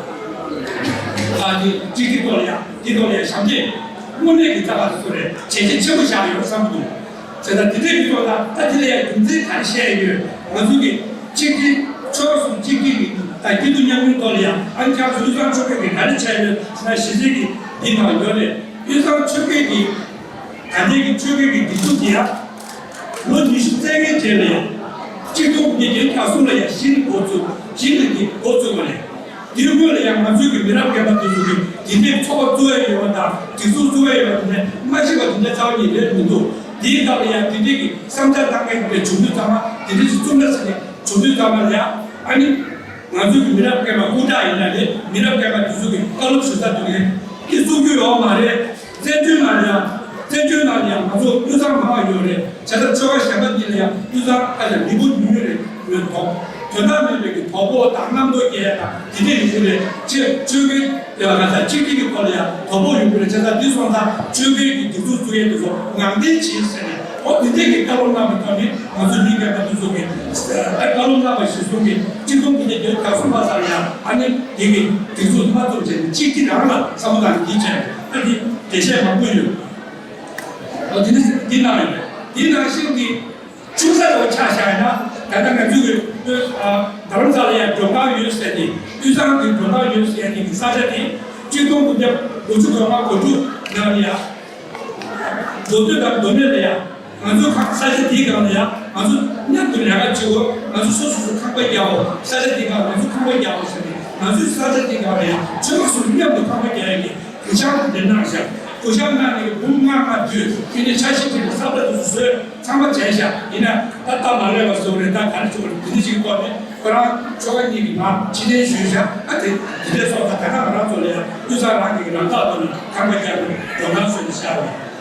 ཨ་འདི་གཅིག་གི་ཐོག་ལ་ཡང་འདི་ཐོག་ལ་ཡང་ཞབས་འདེགས་དངོས་གནས་ཀྱི་རྩ་བ་ཚོད་རེད་བྱས་རྗེས་ཆེན་པོ་བཞག་ཡོད་བསམ་གྱི་འདུག་བྱས་ཙང་དེ་འདྲའི་གི་ཐོག་ལ་ད་དེ་ལ་ཡང་རྒྱུ་མཚན་ག་རེ་བཤད་ཡོད། ང་ཚོ་གི་གཅིག་སྒྲིལ་ཆོལ་ཁ་གསུམ་གཅིག་སྒྲིལ་གི་ད་སྐྱིད་སྡུག་མཉམ་མྱོང་ཐོག་ལ་ཡང་ཨ་ནི་ཁྱེད་ཚོ་དབུས་གཙང་ཆོལ་ཁ་གི་ག་རེ་བྱས་ཡོད་ཟེར་ན་གཞི་རྩའི་གི་འདི་དང་ཡོད་རེད། དབུས་གཙང་ཆོལ་ཁ་གི་ད་ལྟའི་གི་ཆོལ་ཁ་གི་སྒྲིག་འཛུགས་དེ་ཡང་ལོ་ཉི་ཤུ་རྩ་ལྔའི་རྗེས་ལ་ཡང་གཅིག་སྟོང་དགུ་བརྒྱ་བརྒྱད་ཅུ་གྱ་གསུམ་ལ་ཡང་གཞི་ནས་འགོ་བཙུགས་གཞི་ནས་ཀྱི་འགོ་བཙུགས་པ་རེད། དེའི་སྔོན་ལ་ཡང་ང་ཚོའི་གི་མི་རབས་རྒན་པ་དེ་ཚོ་གིས་དེ་འདྲའི་ཚོགས་པ་བཙུགས་ཡ་ཡོད་པ་དང་སྒྲིག་འཛུགས་བཙུགས་ཡ་ཡོད་པ་དེ་འདྲ་མ་ཤེས་པ་དེ་འདྲ་རྩ་བ་ཉིད་རེད་མི་འདུག་དེའི་སྐབས་ལ་ཡང་དེ་འདྲའི་གི་བསམ་འཆར་བཏང་མཁན་དེ་འདྲ་བྱུང་དུས་ཚང་མ་དེ་འདྲ་ཞིག་བཙུགས་ན་ཟེར་ནས་བྱུང་དུས་ཚང་མ་ལ་ཡང་ཨ་ནི་ང་ཚོའི་གི་མི་རབས་རྒན་པ་སྐུ་དྲག་ཡིན་ན་རེད། མི་རབས་རྒན་པ་དེ་ཚོ་གི་བཀའ་སློབ་ཞུ་ས་དེ་རེད། དེ་བཙུགས་རྒྱུ་ཡོད་མ་རེད། བཙན་བྱོལ་ནང་ལ་ཡང་བཙན་བྱོལ་ནང་ལ་ཡང་ང་ཚོ་དབུས་གཙང་མང་བ་ཡོད་རེད། བྱས་ཙང་ཆོལ་ཁ་གཞན་པ་འདི་ལ་ཡང་དབུས་གཙང་ཁ་ལ་མི་འབོར་ཉུང་ཉུང་རེད། ཡོད་དོ། དོན་དག་མེད་པའི་གི་དོ་ཕོག་དང་རྣམ་རྟོག་སྐྱེ་ཡ་དང་དེ་འདྲས་ཡོང་གི་རེད། ཆེ་ཆོལ་ཁའི་ དེ་ལ་ང་ཚོ་གཅིག་སྒྲིལ་གྱི་སྐོར་ལ་ཡང་དོ་ཕོག་ཡོང་གི་རེད། བྱས་ཙང་འདི་སོང་ཙང་ཆོལ་ཁའི་གི་སྒྲིག་འཛུགས་བཙུགས་ཡས་དེ་ཚོ་ངང་འདས་བྱེད་ཟེར་ནས། འོ་དེ་འདྲས་ཀྱི་བཀའ་སློབ་གནང་བའི་ཐོག་ནས་ང་ཚོ་ནི་སྐད་པ་དེ་ཚོ་གི་བཀའ་སློབ་གནང་བ་གཞིར་བཟུང་གི་གཅིག་སྟོང་དགུ་བརྒྱ་བརྒྱད་ཅུ་གྱ་གསུམ་པ་ཚར་ཡང་ཨ་ནི་དེ་གི་སྒྲིག་འཛུགས་མ་བཙུགས་བྱས་ནས་གཅིག་སྒྲིལ་རང་ལ་བསམ་བློ་བཏང་ནས་འདི་བྱས། ཨ་ནི་འགྲེལ་བཤད་མང་པོ་ཡོད། འོ་དེ་འདྲས་འདི་གནང་ཡོད། དེ་ནང་བཞིན་གྱི། ཆུང་ས་དེ་ཆ་བཞག་ཡིན་ན། ད་ལྟ་ང་ཚོའི་གི་ཨ་རྡ་རམ་ས་ལ་ཡ་མགྲོན་ཁང་ཡོད་ཟེར་ཏེ། དབུས་གཙང་གི་མགྲོན་ཁང་ཡོད་ཟེར་ཏེ་གི་ས་ཆ་དེ་གཅིག་སྟོང་དགུ་བརྒྱ་དགུ་བཅུ་གོ་ལྔ་གོ་དྲུག་ནང་ལ་ཡ། མདོ་སྟོད་དང་མདོ་སྨད་ལ་ཡ། ང་ཚོའི་ཁང་ས་ཆ་དེའི་སྒང་ལ་ཡ་ང་ཚོ་མཉམ་དུ་ལས་ཀ་བྱེད་དགོས། ང་ཚོ་སོ་སོ་སོ་ཁང་པ་རྒྱག་དགོས། ས་ཆ་དེའི་སྒང་ང་ཚོ་ཁང་པ་རྒྱག་དགོས་ཟེར་ཏེ། ང་ཚོའི་ས་ཆ་དེའི་སྒང་ལ་ཡ་ཆོལ་ཁ་གསུམ་མཉམ་དུ་ཁང་པ་རྒྱག་ཡ་གི་གུ་ཡངས་དེ་གནང་ཤག་གུ་ཡངས་གནང་ནས་འབུམ་ལྔ་ལྔ་བསྡུས། དེ་ནས་འཆར་གཞི་དེ་ནས་ས་བཀྲ་དེ་ཚོ་བཟོས་ཚང་མ་བྱས་ཤག་ཡིན་ན་ད་སྟབས་མ་ལེགས་པ་བཟོ་རེད། ད་ག་རེ་བྱུང་རེད། དེ་འདྲ་ཞིག་གི་ཐོག་ནས་ཁོ་རང་ཆོལ་ཁ་གཉིས་ཀྱི་ནང་ཕྱིར་འཐེན་ཞུས་ཤག་ཨ་དེ་དེ་འདྲས་སོང་ཙང་ད་ལྟ་ང་རང་ཚོ་ལ་ཡང་དབུས་གཙང་རང་གི་རང་ཐག་ཐོག་ནས་ཁང་པ་རྒྱག་ནས་མགྲོན་ཁང་བཟོས་ནས་བཞག་རེད།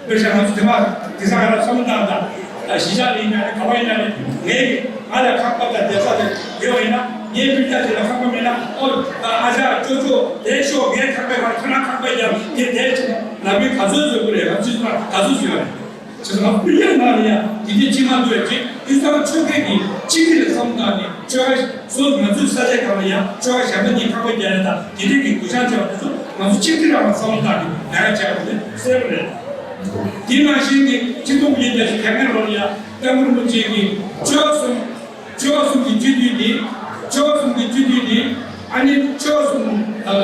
དཔེ་བཞག་ན་དེ་མ་དེང་སང་ང་རང་བསམ་བློ་བཏང་དང་། གཞིས་ཆགས་ལ་ཡིན་ན་རེད། ག་བ་ཡིན་ན་རེད། ངས་ང་ལ་ཁང་པ་དང་བསྡད་ས་དེ་ཡོད་པ་ཡིན་ན། ངའི་སྤུན་ཀྱག་དེ་ལ་ཁང་པ་མེད་ན། ཨོ་ཨ་ཅག་ཅོ་ཅོ་བསྡད་ཤོག་ངའི་ཁང་པའི་ཁར་ཁྱོད་རང་ཁང་པ་རྒྱབ་དེ་བསྡད་བྱས་ནས་ལམ་སང་ག་ཚོད་བཟོ་དགོས་རེད། ང་ཚོས་ཚོ་ག་ཚོད་བཟོ་ཡ་རེད། བྱས་ཙང་ང་སྤུན་ཀྱག་ནང་ལ་ཡང་དེ་འདྲའི་ཕྱི་མ་འདུག་ཅེས། དབུས་གཙང་ཆོལ་ཁའི་གི་གཅིག་སྒྲིལ་ལ་བསམ་བློ་བཏང་ནས་ཆོལ་ཁ་སོ་ང་ཚོའི་ས་ཆའི་སྒང་ལ་ཡང་ཆོལ་ཁ་གཞན་པ་གཉིས་ཁང་པ་རྒྱག་ཡ་དང་དེ་འདྲའི་གི་གུ་ཡངས་བྱས་པ་དེ་ཚོ་ང་ཚོ་གཅིག་སྒྲིལ་རང་ལ་བསམ་བློ་བཏང་ནས་ལས་ཀ་བྱས་པ་དེ་གསལ་པོ་རེད། དེ་ནང་བཞིན་གྱི་ཆིག་སྟོང་དགུ་བརྒྱ་བརྒྱད་ཅུ་གྱ་ལྔ་ལོར་ཡང་སྐྱབས་མགོན་རིན་པོ་ཆེ་གིས་ཆོལ་ཁ་གསུམ། ཆོལ་ཁ་གསུམ་གྱི་སྤྱི་འཐུས་དེ། ཆོལ་ཁ་གསུམ་གྱི་སྤྱི་འཐུས་དེ། ཨ་ནི་ཆོལ་ཁ་གསུམ་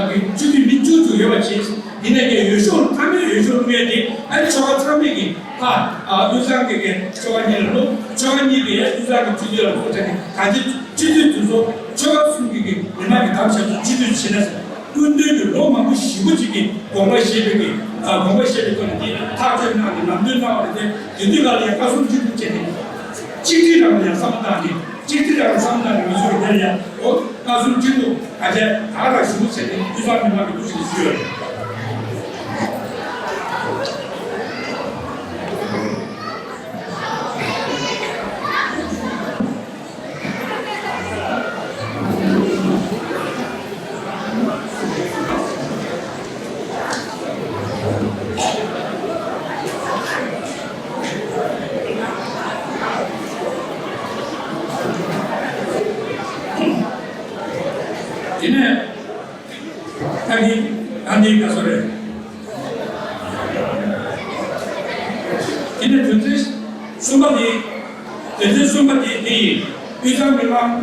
གྱི་སྤྱི་འཐུས་མི་བཅུ་ཙམ་ཡོད་པ་བྱས། ཡིན་ནའི་ཀྱང་འོས་ཤོག་མཐའ་མའི་འོས་ཤོག་བླུག་ཡས་དེ་ཨ་ནི་ཆོལ་ཁ་ཚང་མས་ཀྱིས་ཕ་ཨ་དབུས་གཙང་གི་ཀྱི་ཆོལ་ཁ་གཉིས་ལ་བླུགས། ཆོལ་ཁ་གཉིས་ཀྱིས་དབུས་གཙང་གི་སྤྱི་འཐུས་ལ་བླུགས་བྱས་ནས་གང་ཅི་སྤྱི་འཐུས་དེ་ཚོ་ཆོལ་ཁ་གསུམ་གྱི་ཀྱི་མི་མང་གིས་བདམས་བྱས་ཚོ་སྤྱི་འཐུས་བྱས་ན་ཟེར། སྐུ་མདུན་གྱིས་ལོ་མང་པོ་ཞེ་པོ་ཅིག་གི་དགོངས་པ་བཞེས་པའི་གི་ཨ་དགོངས་པ་བཞེས་པའི་ཐོག་ནས་དེ་ཐག་གཅོད་གནང་ནས་ལམ་སྟོན་གནང་བ་རེད་དེ། དེ་དུས་ལ་ཡང་བཀའ་གསུང་ཁྲིད་ཐུབ་བྱས་ཏེ་གཅིག་སྒྲིལ་རང་ལ་ཡང་བསམ་བློ་བཏང་ནས་གཅིག་སྒྲིལ་རང་བསམ་བློ་བཏང་ནས་ང་ཚོ་གི་དེ་ལ་ཡང་འོ་བཀའ་གསུང་ཁྲིད་ཐུབ་ག་ཚད་ད་ག་རང་ཞུ་བྱས་ཏེ་དབུས་གཙང་མི་མང་གི་ཐུགས་རྗེ་ཆེ་ཞུ་ཡོད་རེད། དེ་ནས་ད་གིན་ད་འདི་ག་ཚོད་རེད། དེ་ནས་དོན་ཚན་གསུམ་པ་དེ། དོན་ཚན་གསུམ་པ་དེ་དེ་ཡིན། དབུས་གཙང་མི་མང་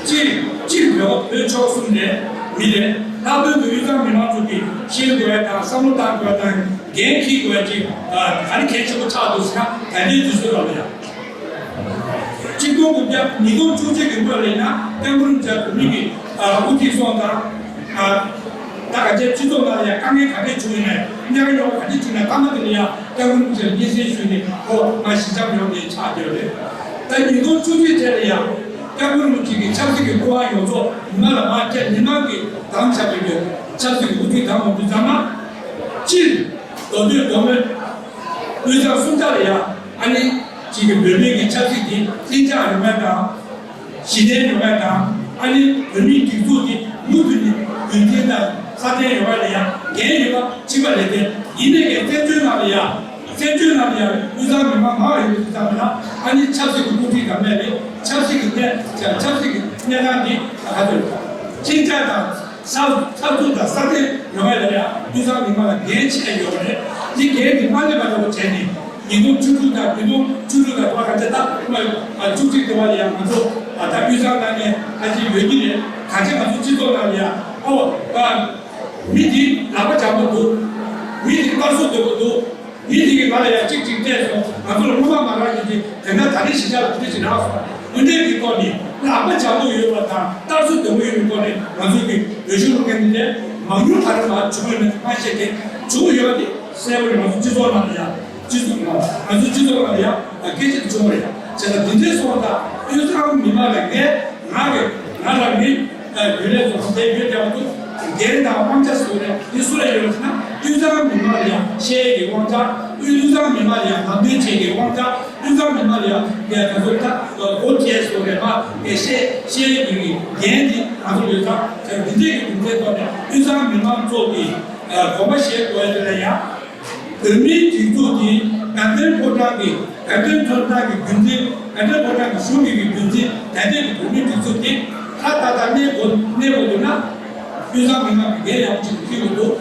སྤྱིར་སྤྱིར་བོད་བོད་ཕྱོགས་གསུམ་ནས་མི་རེ་ལྷག་དོན་དུ་དབུས་གཙང་མི་མང་ཚོ་གིས་ཤེས་དགོས་ཡ་དང་བསམ་བློ་བཏང་དགོས་ཡ་དང་འགན་འཁྱེར་དགོས་ཡ་ཅིག་ག་རེ་གལ་ཆེན་པོ་ཆགས་འདུག་ཟེར་ན། ད་ལྟའི་དུས་ཚོད་ལ་ཡ། གཅིག་སྟོང་དགུ་བརྒྱ་ཉིས་སྟོང་བཅུ་གཅིག་གི་སྔོན་ལ་ཡིན་ན་སྐྱབས་མགོན་རིན་པོ་ཆེ་བོད་མི་གི་དབུ་ཁྲིད་སོང་ཙང་། ད་ག་ཚོད་སྤྱི་ཚོགས་ནང་ལ་ཡང་དཀའ་ངལ་ག་འདྲས་བྱུང་ཡིན་ནའི་གནད་འགག་ཉོག་ག་འདྲས་བྱུང་ན་མཐའ་མ་དེ་ལ་ཡང་སྐྱབས་མགོན་རིན་པོ་ཆེ་ལ་སྙན་སེང་ཞུས་ནས་ཁོ་ང་ཞི་འཇམ་ཡོང་ནས་ཆགས་བསྡད་རེད། ད་ཉིས་སྟོང་བཅུ་གཅིག་དེ་ལ་ཡང་སྐྱབས་མགོན་རིན་པོ་ཆེ་གི་ཆབ་སྲིད་ཀྱི་སྐུ་དབང་ཡོངས་རྫོགས་མི་མང་ལ་མ་བསྐྱལ། མི་མང་གིས་བདམས་བཞག་པའི་གི་ཆབ་སྲིད་ཀྱི་དབུ་ཁྲིད་བདམས་ཡོང་དུས་ཙམ་ན། སྤྱིར་མདོ་སྟོད་མདོ་སྨད་དབུས་གཙང་གསུམ་ཆ་ལ་ཡང་ཨ་ནི་གཅིག་གི་བོད་མི་གི་ཆབ་སྲིད་དེ་གཏིང་ཇག་ཡོང་ཡ་དང་། ཞི་བདེ་ཡོང་བ་དང་། ཨ་ནི་བོད་མིའི་སྒྲིག་འཛུགས་འདི་མུ་མཐུད་ནས་རྒྱུན་མཐུད་དང་སྲ་བརྟན་ཡོང་བ་ལ་ཡང་འགན་ཡོད་པ་གཅིག་པ་རེད་དེ། ཡིན་ནའི་ཀྱང་བཙན་བྱོལ་ནང་ལ་ཡང་བཙན་བྱོལ་ནང་ལ་ཡང་དབུས་གཙང་མི་མང་མང་བ་ཡོད་པའི་ཙམ་ལ་ཨ་ནི་ཆབ་སྲིད་ཀྱི་དབུ་ཁྲིད་དང་མེད་པས་ཆབ་སྲིད་ཀྱི་གནས་ཆབ་སྲིད་ཀྱི་གནས་སྟངས་འདི་ག་ཚོད་གཅིག་ཆགས་དང་། གསར་གསར་གཏོད་དང་གསར་གཏོད་ཡོང་བ་ལ་ཡང་དབུས་གཙང་མི་མང་ལ་འགན་ཆེ་ཡོད་པ་རེད། འདི་འགན་འདི་མ་ལེན་པ་འདྲ་བོ་བྱས་ནས་ཉིས་སྟོང་བཅུ་དྲུག་དང་ཉིས་སྟོང་བཅུ་དྲུག་དང་ལྔ་བཅུ་ད་ལྔ་བཅུ་གཅིག་དེ་བ་ལ་ཡང་ང་ཚོ་ད་དབུས་གཙང་ནང་ནས་ཨ་ཅེ་ཡོད་ཀྱི་རེད། གང་ཅི་ང་ཚོ་སྤྱི་ཚོགས་ནང་ལ་ཡང་ཨོ་མི་འདི་ལག་པ་འཇམ་པོ་འདུག་མི་འདི་སླར་གསོ་འདོད་པོ་འདུག་མི་དེ་གིས་ང་ལ་ཡང་གཅིག་གཅིག་སྤྲད་སོང་། ང་ཚོ་ལ་སྔོན་མ་མ་རག་ཡོད་དེ་དེ་འདྲ་ད་རེས་གཞིས་ཆགས་ལ་དེ་འདྲ་ཞིག་རག་སོང་། འོན་ཏེ་གི་ཐོག་ནས་ལག་པ་འཇམ་པོ་ཡོད་པ་དང་སླར་གསོ་འདོད་པོ་ཡོད་པའི་ཐོག་ནས་ང་ཚོ་གི་འོས་ཤོག་བླུག་མཁན་དེ་འདྲ་མང་ཉུང་ག་རེ་མ་བྱུང་ཡོད་མེད་མ་ཤེས་ཏེ་བྱུང་ཡོད་པ་དེ་གསལ་པོ་རེད། ང་ཚོ་སྤྱི་ཚོགས་ནང་ལ་ཡང་སྤྱི་ཚོགས་ནང་ང་ཚོ་སྤྱི་ཚོགས་ནང་ལ་ཡང་སྐད་ཆ་དེ་བྱུང་བ་རེད། བྱས་ཙང་དེ་འདྲའི་སོང་ཙང་དབུས་གཙང་མི་མང་ལ་ངས་ང་གི་ང་ལ་མི་རྒྱུན་ལས་ཚོ་དེ་ཡོད་ཀྱང་འདུག་འགན་དང་དབང་ཆ་སུ་རེད། འདི་སུ་ལ་ཡོད་ཟེར་ན་དབུས་གཙང་མི་མང་ལ་ཡང་ཤེས་ཡས་ཀྱི་དབང་ཆ་ དབུས་དབུས་གཙང་མི་མང་ལ་ཡང་ལམ་སྟོན་བྱེད་མཁན་དབང་ཆ། དབུས་གཙང་མི་མང་ལ་ཡང་ངས་ད་ཚོད་ད་སྒོ་འབྱེད་སོགས་རེད་མ་ངས་བཤད་བཤད་ཡོད་ཀྱི་འགན་དེ་ང་ཚོ་ཡོད་ཙང་ཟེར་འདི་འདྲས་ཀྱི་རྒྱུ་མཚན་ཐོག་ནས་དབུས་གཙང་མི་མང་ཚོ་གི་དགོངས་པ་བཞེས་དགོས་ཡ་དེ་ལ་ཡང་། བོད་མིའི་སྒྲིག་འཛུགས་འདི་དགའ་ལྡན་ཕོ་བྲང་གི་དགའ་ལྡན་ཕོ་བྲང་གི་རྒྱུན་འཛིན། དགའ་ལྡན་ཕོ་བྲང་གི་གཞུང་གི་རྒྱུན་འཛིན་དད་ལྡན་གྱི་བོད་མིའི་སྒྲིག་འཛུགས་འདི་ཧ་ད་ད་གནས་དགོས་གནས་དགོས་འདུག་ན། དབུས་གཙང་མི་མང་གི་འགན་ཡག་པོ་ཅིག་འཁྱེར་དགོས་འདུག་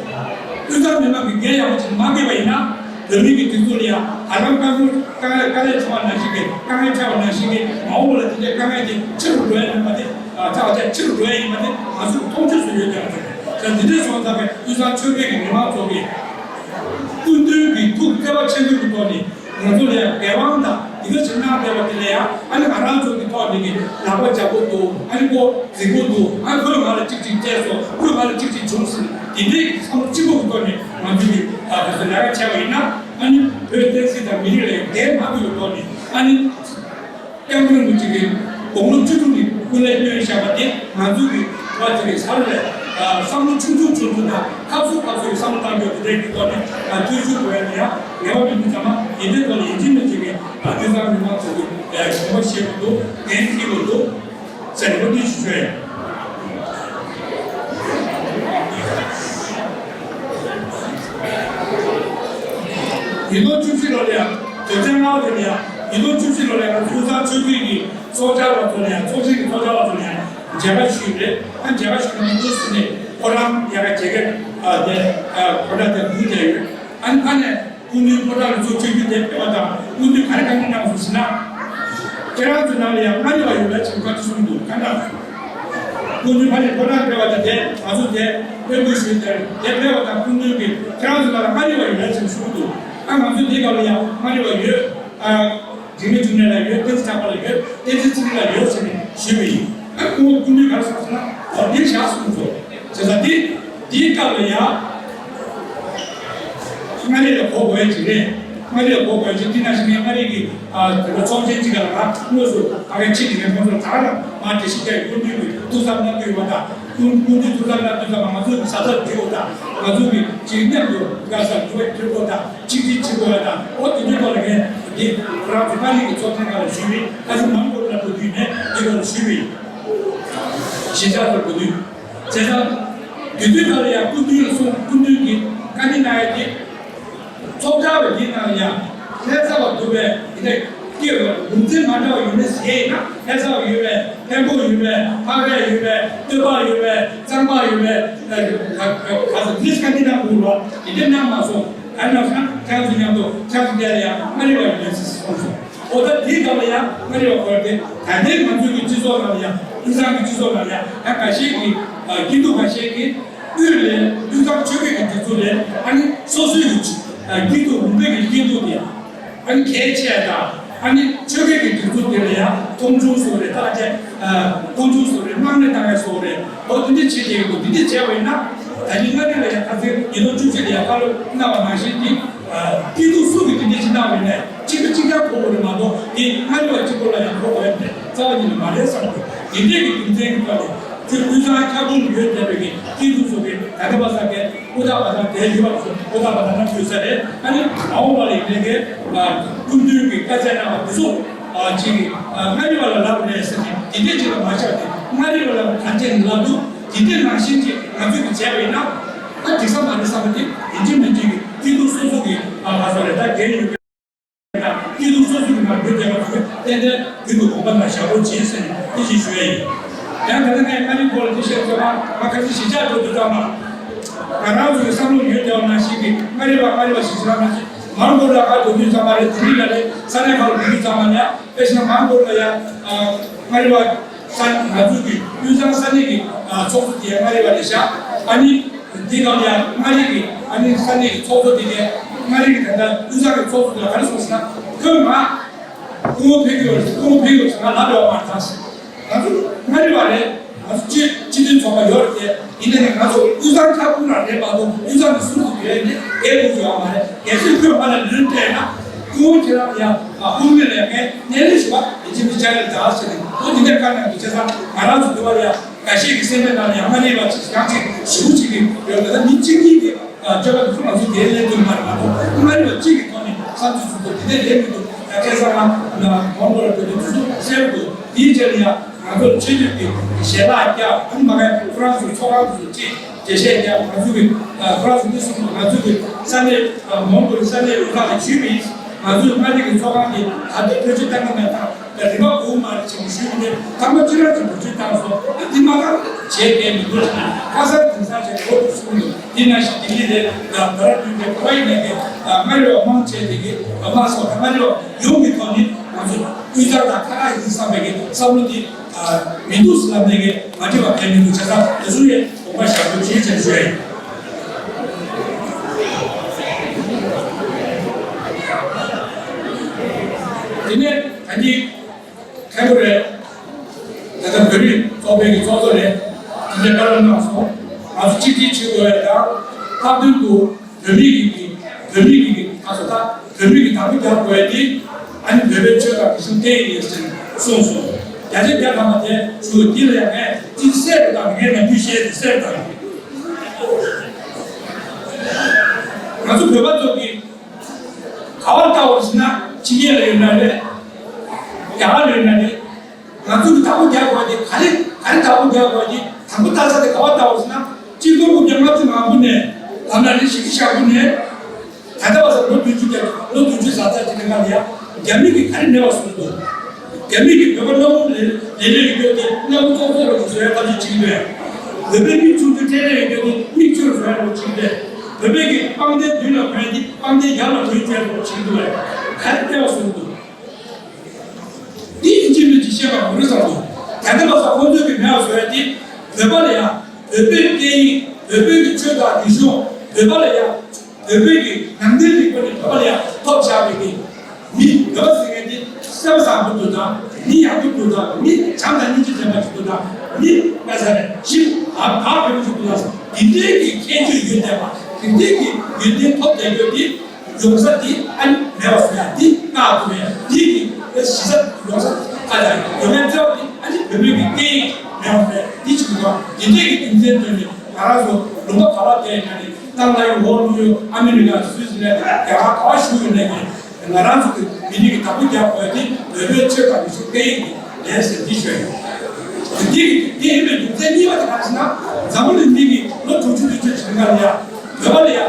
དབུས་གཙང་མི་མང་གི་འགན་ཡག་པོ་ཅིག་མ་འཁྱེར་བ་ཡིན་ན། བོད་མི་གི་སྒྲིག་འཛུགས་ལ་ཡང་ཧ་ལམ་དཀའ་ངལ་དཀའ་ངལ་དཀའ་ལས་བྱུང་བ་ནང་བཞིན་གྱི་དཀའ་ངལ་འཕྲད་པ་ནང་བཞིན་གྱི་མ་འོངས་པ་ལ་དེ་འདྲའི་དཀའ་ངལ་དེ་ཆེ་རུ་འགྲོ་ཡ་ཡིན་པ་དེ། ཚ་བ་ཆ་ཆེ་རུ་འགྲོ་ཡ་ཡིན་པ་དེ་ང་ཚོས་མཐོང་ཆོས་སུ་ཡོད་ཀྱང་ཆོག་ད་འདི་འདྲའི་སོང་ཙང་གི་དབུས་གཙང་ཆོལ་ཁའི་གི་མི་མང་ཚོ་གི་སྐུ་མདུན་གྱི་ཐུགས་བརྩེ་བ་ཆེན་པོའི་གི་ཐོག་ནས་ང་ཚོ་ལ་ཡང་འགན་དབང་དང་འདི་ག་ཅིག་གནང་བསྡད་པ་དེ་ལ་ཡང་ཨ་ནི་ང་རང་ཚོ་གི་ཐོག་ནས་གི་ལག་པ་འཇག་པོ་འདུག་ཨ་ནི་ཁོ་རྫིག་པོ་འདུག་ཨ་ཁོས་ང་ལ་གཅིག་གཅིག་བལྟས་སོང་ཁོས་ང་ལ་གཅིག་གཅིག་བྱུང་ཟིན་འདི་འདྲའི་གི་བསམ་བློ་གཅིག་པོ་གི་ཐོག་ནས་ང་ཚོ་གི་ད་དེ་ཚོ་ལས་ཀ་བྱས་པ་ཡིན་ན་ཨ་ནི་བོད་བསྟན་སྲིད་དང་མི་རིགས་ལ་ཡང་འགན་མ་ཕོད་པའི་ཐོག་ནས་ཨ་ནི། སྐྱབས་མགོན་རིན་པོ་ཆེ་གིས་དགུང་ལོ་བཅུ་དྲུག་ནས་སྐུ་ལས་བསྐྱོན་བཞག་པ་དེ་ང་ཚོ་གི་བ་ཚེ་རིང་ས་ལ་བསམ་བློ་ཆུང་ཆུང་ཆུང་ཆུང་དང་ཁ་གསོ་ཁ་གསོ་གི་བསམ་བློ་བཏང་རྒྱུ་དེ་འདྲའི་གི་ཐོག་ནས་ཐུགས་ཞུ་དགོས་ཡ་ཡང་ངེས་པ་མི་འདུག་ཚང་མ་ཡིན་དེ་ཐོག་ནས་ཡིན་གཅིག་མིན་གཅིག་གི་དབུས་གཙང་མི་མང་ཚོ་གི་དགོངས་པ་བཞེས་དགོས་འདུག་འགན་འཁྱེར་དགོས་འདུག་ཟེར་ནས་འདི་ཞུ་ཆོག་ཡ་ཡིན། ཉིས་སྟོང་བཅུ་བཞི་ལོ་ལ་ཡང་དོན་ཚན་ལྔ་པ་དེ་ལ་ཡང་ཉིས་སྟོང་བཅུ་བཞི་ལོ་ལ་ཡང་དབུས་གཙང་ཆོལ་ཁའི་གི་ཚོགས་བཅར་བ་ཚོ་ལ་ཡང་ཚོགས་ཆེན་གྱི་ཚོགས་བཅར་བ་ཚོ་ལ་ཡང་མཇལ་ཁ་ཞུས་རེད། ཨ་མཇལ་ཁ་ཞུས་ན་མི་འདུག་ཟེར་ནས་ཕོ་བྲང་ཡ་ག་མཇལ་ཁ་དེ་ཕོ་བྲང་དེ་འགུག་བསྡད་ཡོད། ཨ་ནི་ཨ་ནས་སྐུ་མདུན་ཕོ་བྲང་ལ་ཚུར་ཆིབས་བསྒྱུར་དེ་ཕེབས་པ་དང་སྐུ་མདུན་ག་རེ་བཀའ་མོལ་གནང་སོང་ཟེར་ན། ཁྱེད་རང་ཚོའི་ནང་ལ་ཡང་མངའ་རིས་པ་ཡོད་པའི་ཆེད་དུ་བཀའ་འདྲི་གསུངས་འདུག་ཁ་འདྲ། སྐུ་མདུན་ཕ་ནས་ཕོ་བྲང་ཕེབས་པ་དང་དེ་ང་ཚོ་དེ་སྤེལ་འགུལ་ཞུས་ཏེ་དེ་ཕེབས་པ་དང་སྐུ་མདུན་གྱིས་ཁྱེད་རང་ཚོའི་ནང་ལ་མངའ་རིས་པ་ཡོད་པའི་ཆེད་དུ་གསུངས་འདུག་ཨ་ང་ཚོ་འདི་སྐབས་ལ་ཡང་མངའ་རིས་པ་ཡོད། ཨ། འཇིགས་མེད་འབྱུང་གནས་ལ་ཡོད། བསྟན་འཛིན་གྲགས་པ་ལ་ཡོད། བསྟན་འཛིན་ཚེ་རིང་ལ་ཡོད་ཟེར་ནས་ཞུས་པ་ཡིན། ཨ་ཁོང་སྐུ་མདུན་ག་རེ་གསུངས་ཟེར་ན་འོ་འདིར་བཞག་གསུངས་སོ། བྱས་ཙང་འདི་འདིའི་སྐབས་ལ་ཡང་མངའ་རིས་ལ་གོ་དགོས་ཡ་ཅིག་རེད། མངའ་རིས་ལ་གོ་དགོས་ཡ་ཅིག་འདི་ནང་བཞིན་ངས་མངའ་རིས་ཀྱི་ཨ་དེ་ཚོ་ཚོགས་ཆེན་ཅིག་ག་ལ་ང་དངོས་སུ་ཕ་གིར་ཕྱིན་ནས་ངས་ཁོང་ཚོར་ད་ག་རང་མར་འགྲེལ་བཤད་རྒྱག་ཡོད། སྐུ་མདུན་གྱི་ཐུགས་བསམ་གནང་གི་ཡོད་པ་དང་། སྐུ་མདུན་ཐུགས་བསམ་གནང་དུས་ཙམ་པ་ང་ཚོ་གི་གཟབ་གཟབ་བྱེད་དགོས་དང་། ང་ཚོ་གི་ཅིག་མཉམ་དུ་དགའ་ས་འགྱུར་བ་འགྱུར་དགོས་དང་། གཅིག་སྒྲིལ་བྱེད་དགོས་ཡ་དང་། འོ་དེ་འདྲའི་ཐོག་ལ་ངས་འདི་ཁོ་རང་ཚོ་མངའ་རིས་ཀྱི་ཚོགས་ཆེན་ཁག་ལ་ཞུས་པས། ཁ་སང་མང་པོ་ལ་འགྲོ་དུས་ནས་འདི་ཁོ་ལ་ཞུས་པས། གཞིས་ཆགས་ཚོར་འགྲོ་དུས། བྱས་ཙང་དེ་དུས་ཁ་ལ་ཡང་སྐུ་མདུན་ལ་གསུངས། སྐུ་མདུན་གྱིས་བཀའ་འདྲི་གནང་ཡ་དེ། ཚོགས་བཅར་བ་འདིའི་ནང་ལ་ཡང་ལྷ་ས་བ་འདུག་པས། འདི་འདྲ་སྐྱེ་བའི་ལུང་ཚན་མ་འདྲ་བ་ཡོད་ན་ཟེར་ཡིན་ན། ལྷ་ས་བ་ཡོད་པས། ཐད་འགོག་ཡོད་པས། ཕག་རས་ཡོད་པས། སྟོད་འབར་ཡོད་པས། གཙང་པ་ཡོད་པས། ཨ་ག་ག་ག་ཚོད་འདི་བཀའ་འདྲི་གནང་དགོས་ལ་འདི་འདྲ་གནང་མ་སོང་། ཨ་ནི་ཁྱེད་རང་ཚོ་མཉམ་དུ་ཁྱེད་རང་ཚོ་འདི་ལ་ཡང་མངའ་རིས་པ་ཡོད་ཟེར་གསུངས་སོང་། འོ་ད་འདིའི་སྐབས་ལ་ཡང་མངའ་རིས་པ་ཁོ་ར་དེ་ད་ལྟའི་ང་ཚོའི་གི་སྤྱི་ཚོགས་ནང་ལ་ཡང་དབུས་གཙང་གི་སྤྱི་ཚོགས་ནང་ལ་ཡང་ཡང་འགའ་ཤས་ཀྱིས་ཨ་སྐྱིད་སྡུག་འགའ་ཤས་ཀྱིས་དབུས་ལས་དབུས་གཙང་ཆོལ་ཁའི་གི་སྒྲིག་འཛུགས་ལས་ཨ་ནི་སོ་སོའི་གི་ཨ་སྐྱིད་སྡུག་ལུང་པའི་གི་སྐྱིད་སྡུག་དེ་ཨ་ནི་གལ་ཆེ་དང་། ཨ་ནི་ཆོལ་ཁའི་གི་སྒྲིག་འཛུགས་དེ་ལ་ཡང་མཐོང་ཆུང་བཟོ་རེད། ད་ཅེ་ཨ་མཐོང་ཆུང་བཟོ་རེད། དམག་མི་བཏང་ཡ་བཟོ་རེད། འོ་དེ་འདྲ་བྱེད་ཀྱི་ཡོད། འདི་འདྲ་བྱས་པ་ཡིན་ན་ད་ནི་མངའ་རིས་ལ་ཡང་ཁ་སང་ཉིས་སྟོང་བཅུ་གཅིག་ལ་ཡང་བཀའ་སློབ་གནང་བ་ནང་བཞིན་གྱི་ཨ་སྐྱིད་སྡུག་སུ་གི་དེ་འདྲ་བྱེད་སྟངས་མིན་ནས་གཅིག་པ་གཅིག་རྐྱང་གོ་དགོས་རེད་མ་གཏོགས། དེ་མངའ་རིས་པ་གཅིག་པོ་ལ་ཡང་གོ་དགོས་ཡ་མེད། རྩ་བ་ཉིད་ནས་མ་རེད་བསམ་གྱི་འདུག་དེ་འདྲའི་གི་རྒྱུ་མཚན་གྱི་ཐོག་ནས་ཚུར་དབུས་གཙང་ཁྱབ་ཁོངས་ཡོད་བསྡད་པའི་གི་སྐྱིད་སྡུག་སུ་གི་ད་ལྟ་བར་སང་གི་ཨུ་ཐག་པ་ཐག་དེ་ཡོད་པ་ཚོ་ཨུ་ཐག་པ་ཐག་ན་ཐུག་ས་རེད། ཨ་ནི་མ་འོངས་པ་ལ་ཡིན་ནའི་གི་སྐུ་མདུན་གྱི་བཀའ་སྩལ་གནང་བ་དེ་ཚོ་ཅིག་མངའ་རིས་པ་ལ་ལབ་རེད་ཟེར་ནས་དེ་འདྲའི་ཅིག་ལ་མ་བཞག་སྟེ། མངའ་རིས་པ་ལ་གང་ཅི་ལབ་འདུག་དེ་འདྲའི་ནང་བཞིན་ཅིག་ང་ཚོས་གི་བྱས་པ་ཡིན་ན་ཨ་འགྲིག་ས་མ་རེད་བསམ་པ་དེ་ཡིན་གཅིག་མིན་གཅིག་གི་སྐྱིད་སྡུག་སོ་སོ་གི་ང་ཚོ་རེད། ད་འགན་ཡོད། སྐྱིད་སྡུག་སོ་སོ་གི་ནང་འགྲོ་བསྡད་པ་ཚོས་ཏན་ཏན་རྒྱུན་དུ་དགོངས་པ་ནང་བཞག་རོགས་གྱིས་ཟེར་ནས་དེ་བཞིན་ཞུ་ཡ་ཡིན། ཡང་ད་ལྟ་ངས་མངའ་རིས་སྐོར་ལ་དེ་བཤད་ཚོད་མ་མ་ཁ་སང་གཞིས་ཆགས་འགྲོ་དུས་ཙམ་པ། ང་རང་ཚོ་གི་བསམ་བློ་ཡོད་བསྡད་པ་ནང་བཞིན་གྱི་མངའ་རིས་པ་མངའ་རིས་པ་ཞིག་བྱེད་རང་ནང་བཞིན་མང་པོ་ལ་ཁ་འགྲོ་དུས་ཙམ་པ་རེད། དེ་རིང་ལ་རེད། ས་གནས་ཁག་ལ་འགྲོ་དུས་ཙམ་པ་ལ་ཡང་དཔེ་བཞག་ན་མང་པོ་ལ་ཡང་མངའ་རིས་པ། ས་ང་ཚོ་གི་དབུས་གཙང་ས་གནས་ཀྱི་ཨ་ཚོགས་གཙོ་དེ་ཡང་མངའ་རིས་པ་རེད་ཤག་ཨ་ནི་འདི་ག་ལ་ཡང་མངའ་རིས་ཀྱི་ཨ་ནི་ས་གནས་ཀྱི་ཚོགས་གཙོ་དེ་གས་མངའ་རིས་ཀྱི་ད་ལྟ་དབུས་གཙང་གི་ཚོགས་གཙོ་དེ་ལ་ག་རེ་གསུངས་ཟེར་ན། ཁོས་ང་སྐུ་ངོ་ཕེབས་ཀྱི་ཡོད་རེད། སྐུ་ངོ་ཕེབས་ཡོད་ཟེར་ང་ལབ་ཡོད་མ་རེད། ད་ང་ཚོ་མངའ་རིས་པ་རེད། ང་ཚོ་སྤྱི་སྤྱི་མཐུན་ཚོགས་པ་ཡོད་རེད་དེ། ཡིན་ནའི་ནས་ང་ཚོ་དབུས་གཙང་ཁྱབ་ཁོངས་ལ་རེད་མ་གཏོགས་དབུས་གཙང་གི་ཟུར་དུ་ཡོད་ནི་འགན་འཁུར་གྱི་ཡོད་མ་རེད། གལ་སྲིད་ཁོས་ང་ལ་ལན་སྤྲད་ན་སྐུ་ངོ་ཁྱེད་རང་ཡང་དབུ་མའི་ལས་ཀའི་སྣེ་ལེན་ཞུ་བ་ཡིན་གཅིག་མིན་གཅིག་རེད་ད་ཟེར་ནས། འོ་དེ་འདྲའི་བཀའ་གནང་གི་བྱས་ཙང་ང་རང་ཚོ་འདི་བར་ཡང་འགའ་ཤས་ཀྱི་སེམས་པའི་ནང་ལ་ཡང་མངའ་རིས་པ་ཅིག་ཡང་ཅིག་ཞེ་པོ་ཅིག་གི་ཡོད་པ་ད་མི་གཅིག་གཉིས་ཀྱི་སྤྱོད་པ་དེ་ཚོ་ང་ཚོས་དེའི་ལན་སྟོན་མ་རེད་མ་གཏོགས། མངའ་རིས་པ་གཅིག་གི་ཐོག་ནས་ ས་ཚུགས་ཚུགས་འདུག་དེ་འདྲ་ལས་མི་འདུག་ཡང་ཁ་སང་ང་མོན་གྷོ་ལ་འགྲོ་དུས་དུས་ཚོད་གསལ་འདུག་དེའི་རྗེས་ལ་ཡང་ང་ཚོར་ཆོས་བརྒྱུད་ཀྱི་ཞལ་ལག་རྒྱག་དུང་མ་གས་ཁོ་རང་ཚོའི་ཚོགས་ཁང་དུ་ཁྲིད་འགྲེལ་བཤད་རྒྱག་ང་ཚོ་གི་ཁོ་རང་ཚོ་འདི་གསུངས་ང་ཚོ་གི་ས་གནས་མོན་གྷོའི་ས་གནས་རུ་ཁག་ལ་ཞུས་པ་ཡིན། ང་ཚོའི་མངའ་སྡེ་གི་ཚོགས་ཁང་གི་ད་ལྟ་བེད་སྤྱོད་བཏང་གི་མེད་ཐག་རིམ་པ་དགུ་མ་རེད་ཅེས་ཞུས་པ་ནས་ཐང་པ་ཅི་རང་གི་བེད་སྤྱོད་བཏང་སོང་། ཨ་འདི་མ་ག་བྱས་གལ་མི་འདུག་ཁ་སང་དེང་སང་བྱས་གོ་དུ་གསུངས་འདུག་འདི་ན་ཞིག་ལྡི་ལི་རེད། ད་ད་ར་དུས་དེ་ཁོ་ཡིན་ནས་ཀྱི་མངའ་རིས་པ་མང་ཆེ་དེ་གི་མ་སོགས་མངའ་རིས་པ་ཡོངས་ཀྱི་ཐོག་ནས་ང་ཚོ་དབུས་གཙང་དང་ཁ་ཁ་ཡིན་བསམ་པའི་གི་བསམ་བློ་འདི་མི་འདུག་ཟེར་ལབ་ནས་གི་མ་འགྲིག་པ་གལ་མི་འདུག་བྱས་ཙང་དེ་ཚོ་ཡས་དགོངས་པ་བཞག་དགོས་ཅེས་བྱས་ཞུ་ཡ་ཡིན། དེ་ནས་ད་ནི་མཁན་པོ་རེད། ད་ལྟ་བོད་རིགས་ཚོགས་པའི་གི་ཚོགས་གཙོ་རེད། དེ་འདྲའི་བཀའ་སློབ་གནང་སོང་། ང་ཚོ་གཅིག་སྒྲིལ་བྱེད་དགོས་ཡ་དང་། ལྷག་དོན་དུ་བོད་མི་གི་གི་བོད་མི་གི་གི་ཁ་སོ་ད་བོད་མི་གི་བདག་པོ་རྒྱག་དགོས་ཡ་དེ་ཨ་ནི་བོད་པའི་ཆོས་དང་རིག་གཞུང་བརྟན་ཡིན་ཟེར་གསུངས་སོང་། བརྒྱ་ཆ་བརྒྱ་ཐམ་པ་དེ་ཚུར་འདི་ལ་ཡང་ངས་ཅི་གསལ་རུ་བཏང་ངས་ནམ་རྒྱུན་བཤད་དེ་གསལ་རུ་བཏང་ཡོད། ང་ཚོ་བོད་པ་ཚོ་གི་ག་བ་ལྟ་བར་ཟེར་ན་ཕྱི་རྒྱལ་ལ་ཡོད་ན་རེད། རྒྱ་གར་ལ་ཡོད་ན་རེད། ང་ཚོ་གི་བདག་པོ་རྒྱག་དགོས་དེ་ག་རེ་ག་རེ་བདག་པོ་རྒྱག་དགོས་དེ་དང་པོ་ལྟ་ས་དེ་ག་བ་ལྟ་བར་ཟེར་ན་གཅིག་སྟོང་དགུ་བརྒྱ་ལྔ་བཅུ་ང་དགུ་ནས་ལམ་ན་རེ་ཞིག་གི་ཤག་དགུ་ནས་ད་ལྟ་བར་སར་ལོ་བདུན་ཅུ་བརྒྱབ་ལོ་བདུན་ཅུ་ཟ་ཚར་གྱི་ནང་ལ་ཡ་རྒྱ་མི་གི་ག་རེ་ནས་བ་སོང་འདུག་རྒྱ་མི་གིས་བོད་པ་སྣ་མོ་ལས་ལས་རེས་ཡོད་དེ་སྣ་མོ་ཙོག་ཙོག་རོགས་ཀྱི་བཟོ་ཡ་ཐབས་ཤེས་བྱེད་ཀྱི་འདུག་བོད་པའི་མི་ཆུང་ཆུང་ཁྲལ་རེས་ཡོད་དེ་མིག་ཆུ་རུ་བཟོ་ཡ་རོགས་བྱེད་ཀྱི་འདུག་བོད་པའི་གི་སྤང་སྡེ་མདུན་ལ་གོན་དེ་སྤང་སྡེ་ཡར་ལ་གོན་བྱས་རོགས་བྱེད་ཀྱི་འདུག་ག་རེ་སྟེར་བ་སོང་འདུག་འདི་ཡིན་གཅིག་མིན་གཅིག་བཤད་པ་མ་རེད་བསམ་འདུག་ད་ལྟ་བ་ས་ཁོང་ཚོས་གི་མེད་པ་བཟོ་ཡ་དེ་བོད་པ་ལ་ཡ་བོད་པའི་སྐད་ཡིག་བོད་པའི་གི་ཆོས་དང་རིག་གཞུང་བོད་པ་ལ་ཡ། བོད་པའི་གི་ནང་བསྟན་རིག་པ་ནི་བོད་པ་ལ་ཡང་ཐོབ་བཞག་པའི་གི་མི་བོད་པ་ཟེར་མཁན་དེ་སེམས་བཟང་པོ་འདུག་དང་མི་ཡག་པོ་འདུག་དང་མི་བྱམས་དང་སྙིང་རྗེ་ལྡན་པ་ཞིག་འདུག་དང་མི་དཔེ་ཆ་རེ་ཞིབ་ཨ་ཨ་བོད་པ་ཞིག་འདུག་དང་དེ་འདྲའི་གི་ཁྱད་ཆོས་ཡོད་བསྡད་པ་དེ་འདྲའི་གི་ཡོན་ཏན་ཐོབ་བསྡད་རྒྱུ་དེ་ཡོང་ས་དེ་ཨ་ནི་མེད་པ་བཟོ་ཡ་དེ་བཀག་ཐུབ་ཡ་དེ་གི་གཞི་ས་ཡོང་ས་ཨ་ཡ་ཡོང་ཡ་འདྲ་བ་དེ་ཨ་ནི་བོད་པའི་གི་སྐད་ཡིག་མེད་པ་བཟོ་ཡ་དེ་ཞིག་འདུག་དེ་འདྲའི་གི་རྒྱུ་མཚན་ཐོན་ནས་ང་རང་ཚོ་ལུང་པ་ག་བ་བསྡད་ཡོད་ན་ནི། ཏང་ལ་ཡོད་འོག་ལུ་ཡོད་ཨ་མི་རི་ཀ་སུད་སི་ལན་རྒྱ་གར་ག་བ་བཞུགས་ཡོད་ནས་ཀྱི་ང་རང་ཚོ་གི་མི་རིགས་ཀྱི་བདག་པོ་རྒྱག་དགོས་ཏེ་བོད་པའི་ཆོས་དང་རིག་གཞུང་སྐད་ཡིག་གི་ལས་ཟེར་འདི་ཞུ་ཡ་ཡིན། འདི་གི་འདི་ཡིན་པའི་རྒྱུ་མཚན་གཉིས་པ་དེ་ག་རེ་ཟེར་ན་འཛམ་བུ་གླིང་འདི་གི་ལོ་དྲུག་ཅུ་བདུན་ཅུ་ཕྱིན་ཀ་ལ་ཡ་བོད་པ་ལ་ཡ་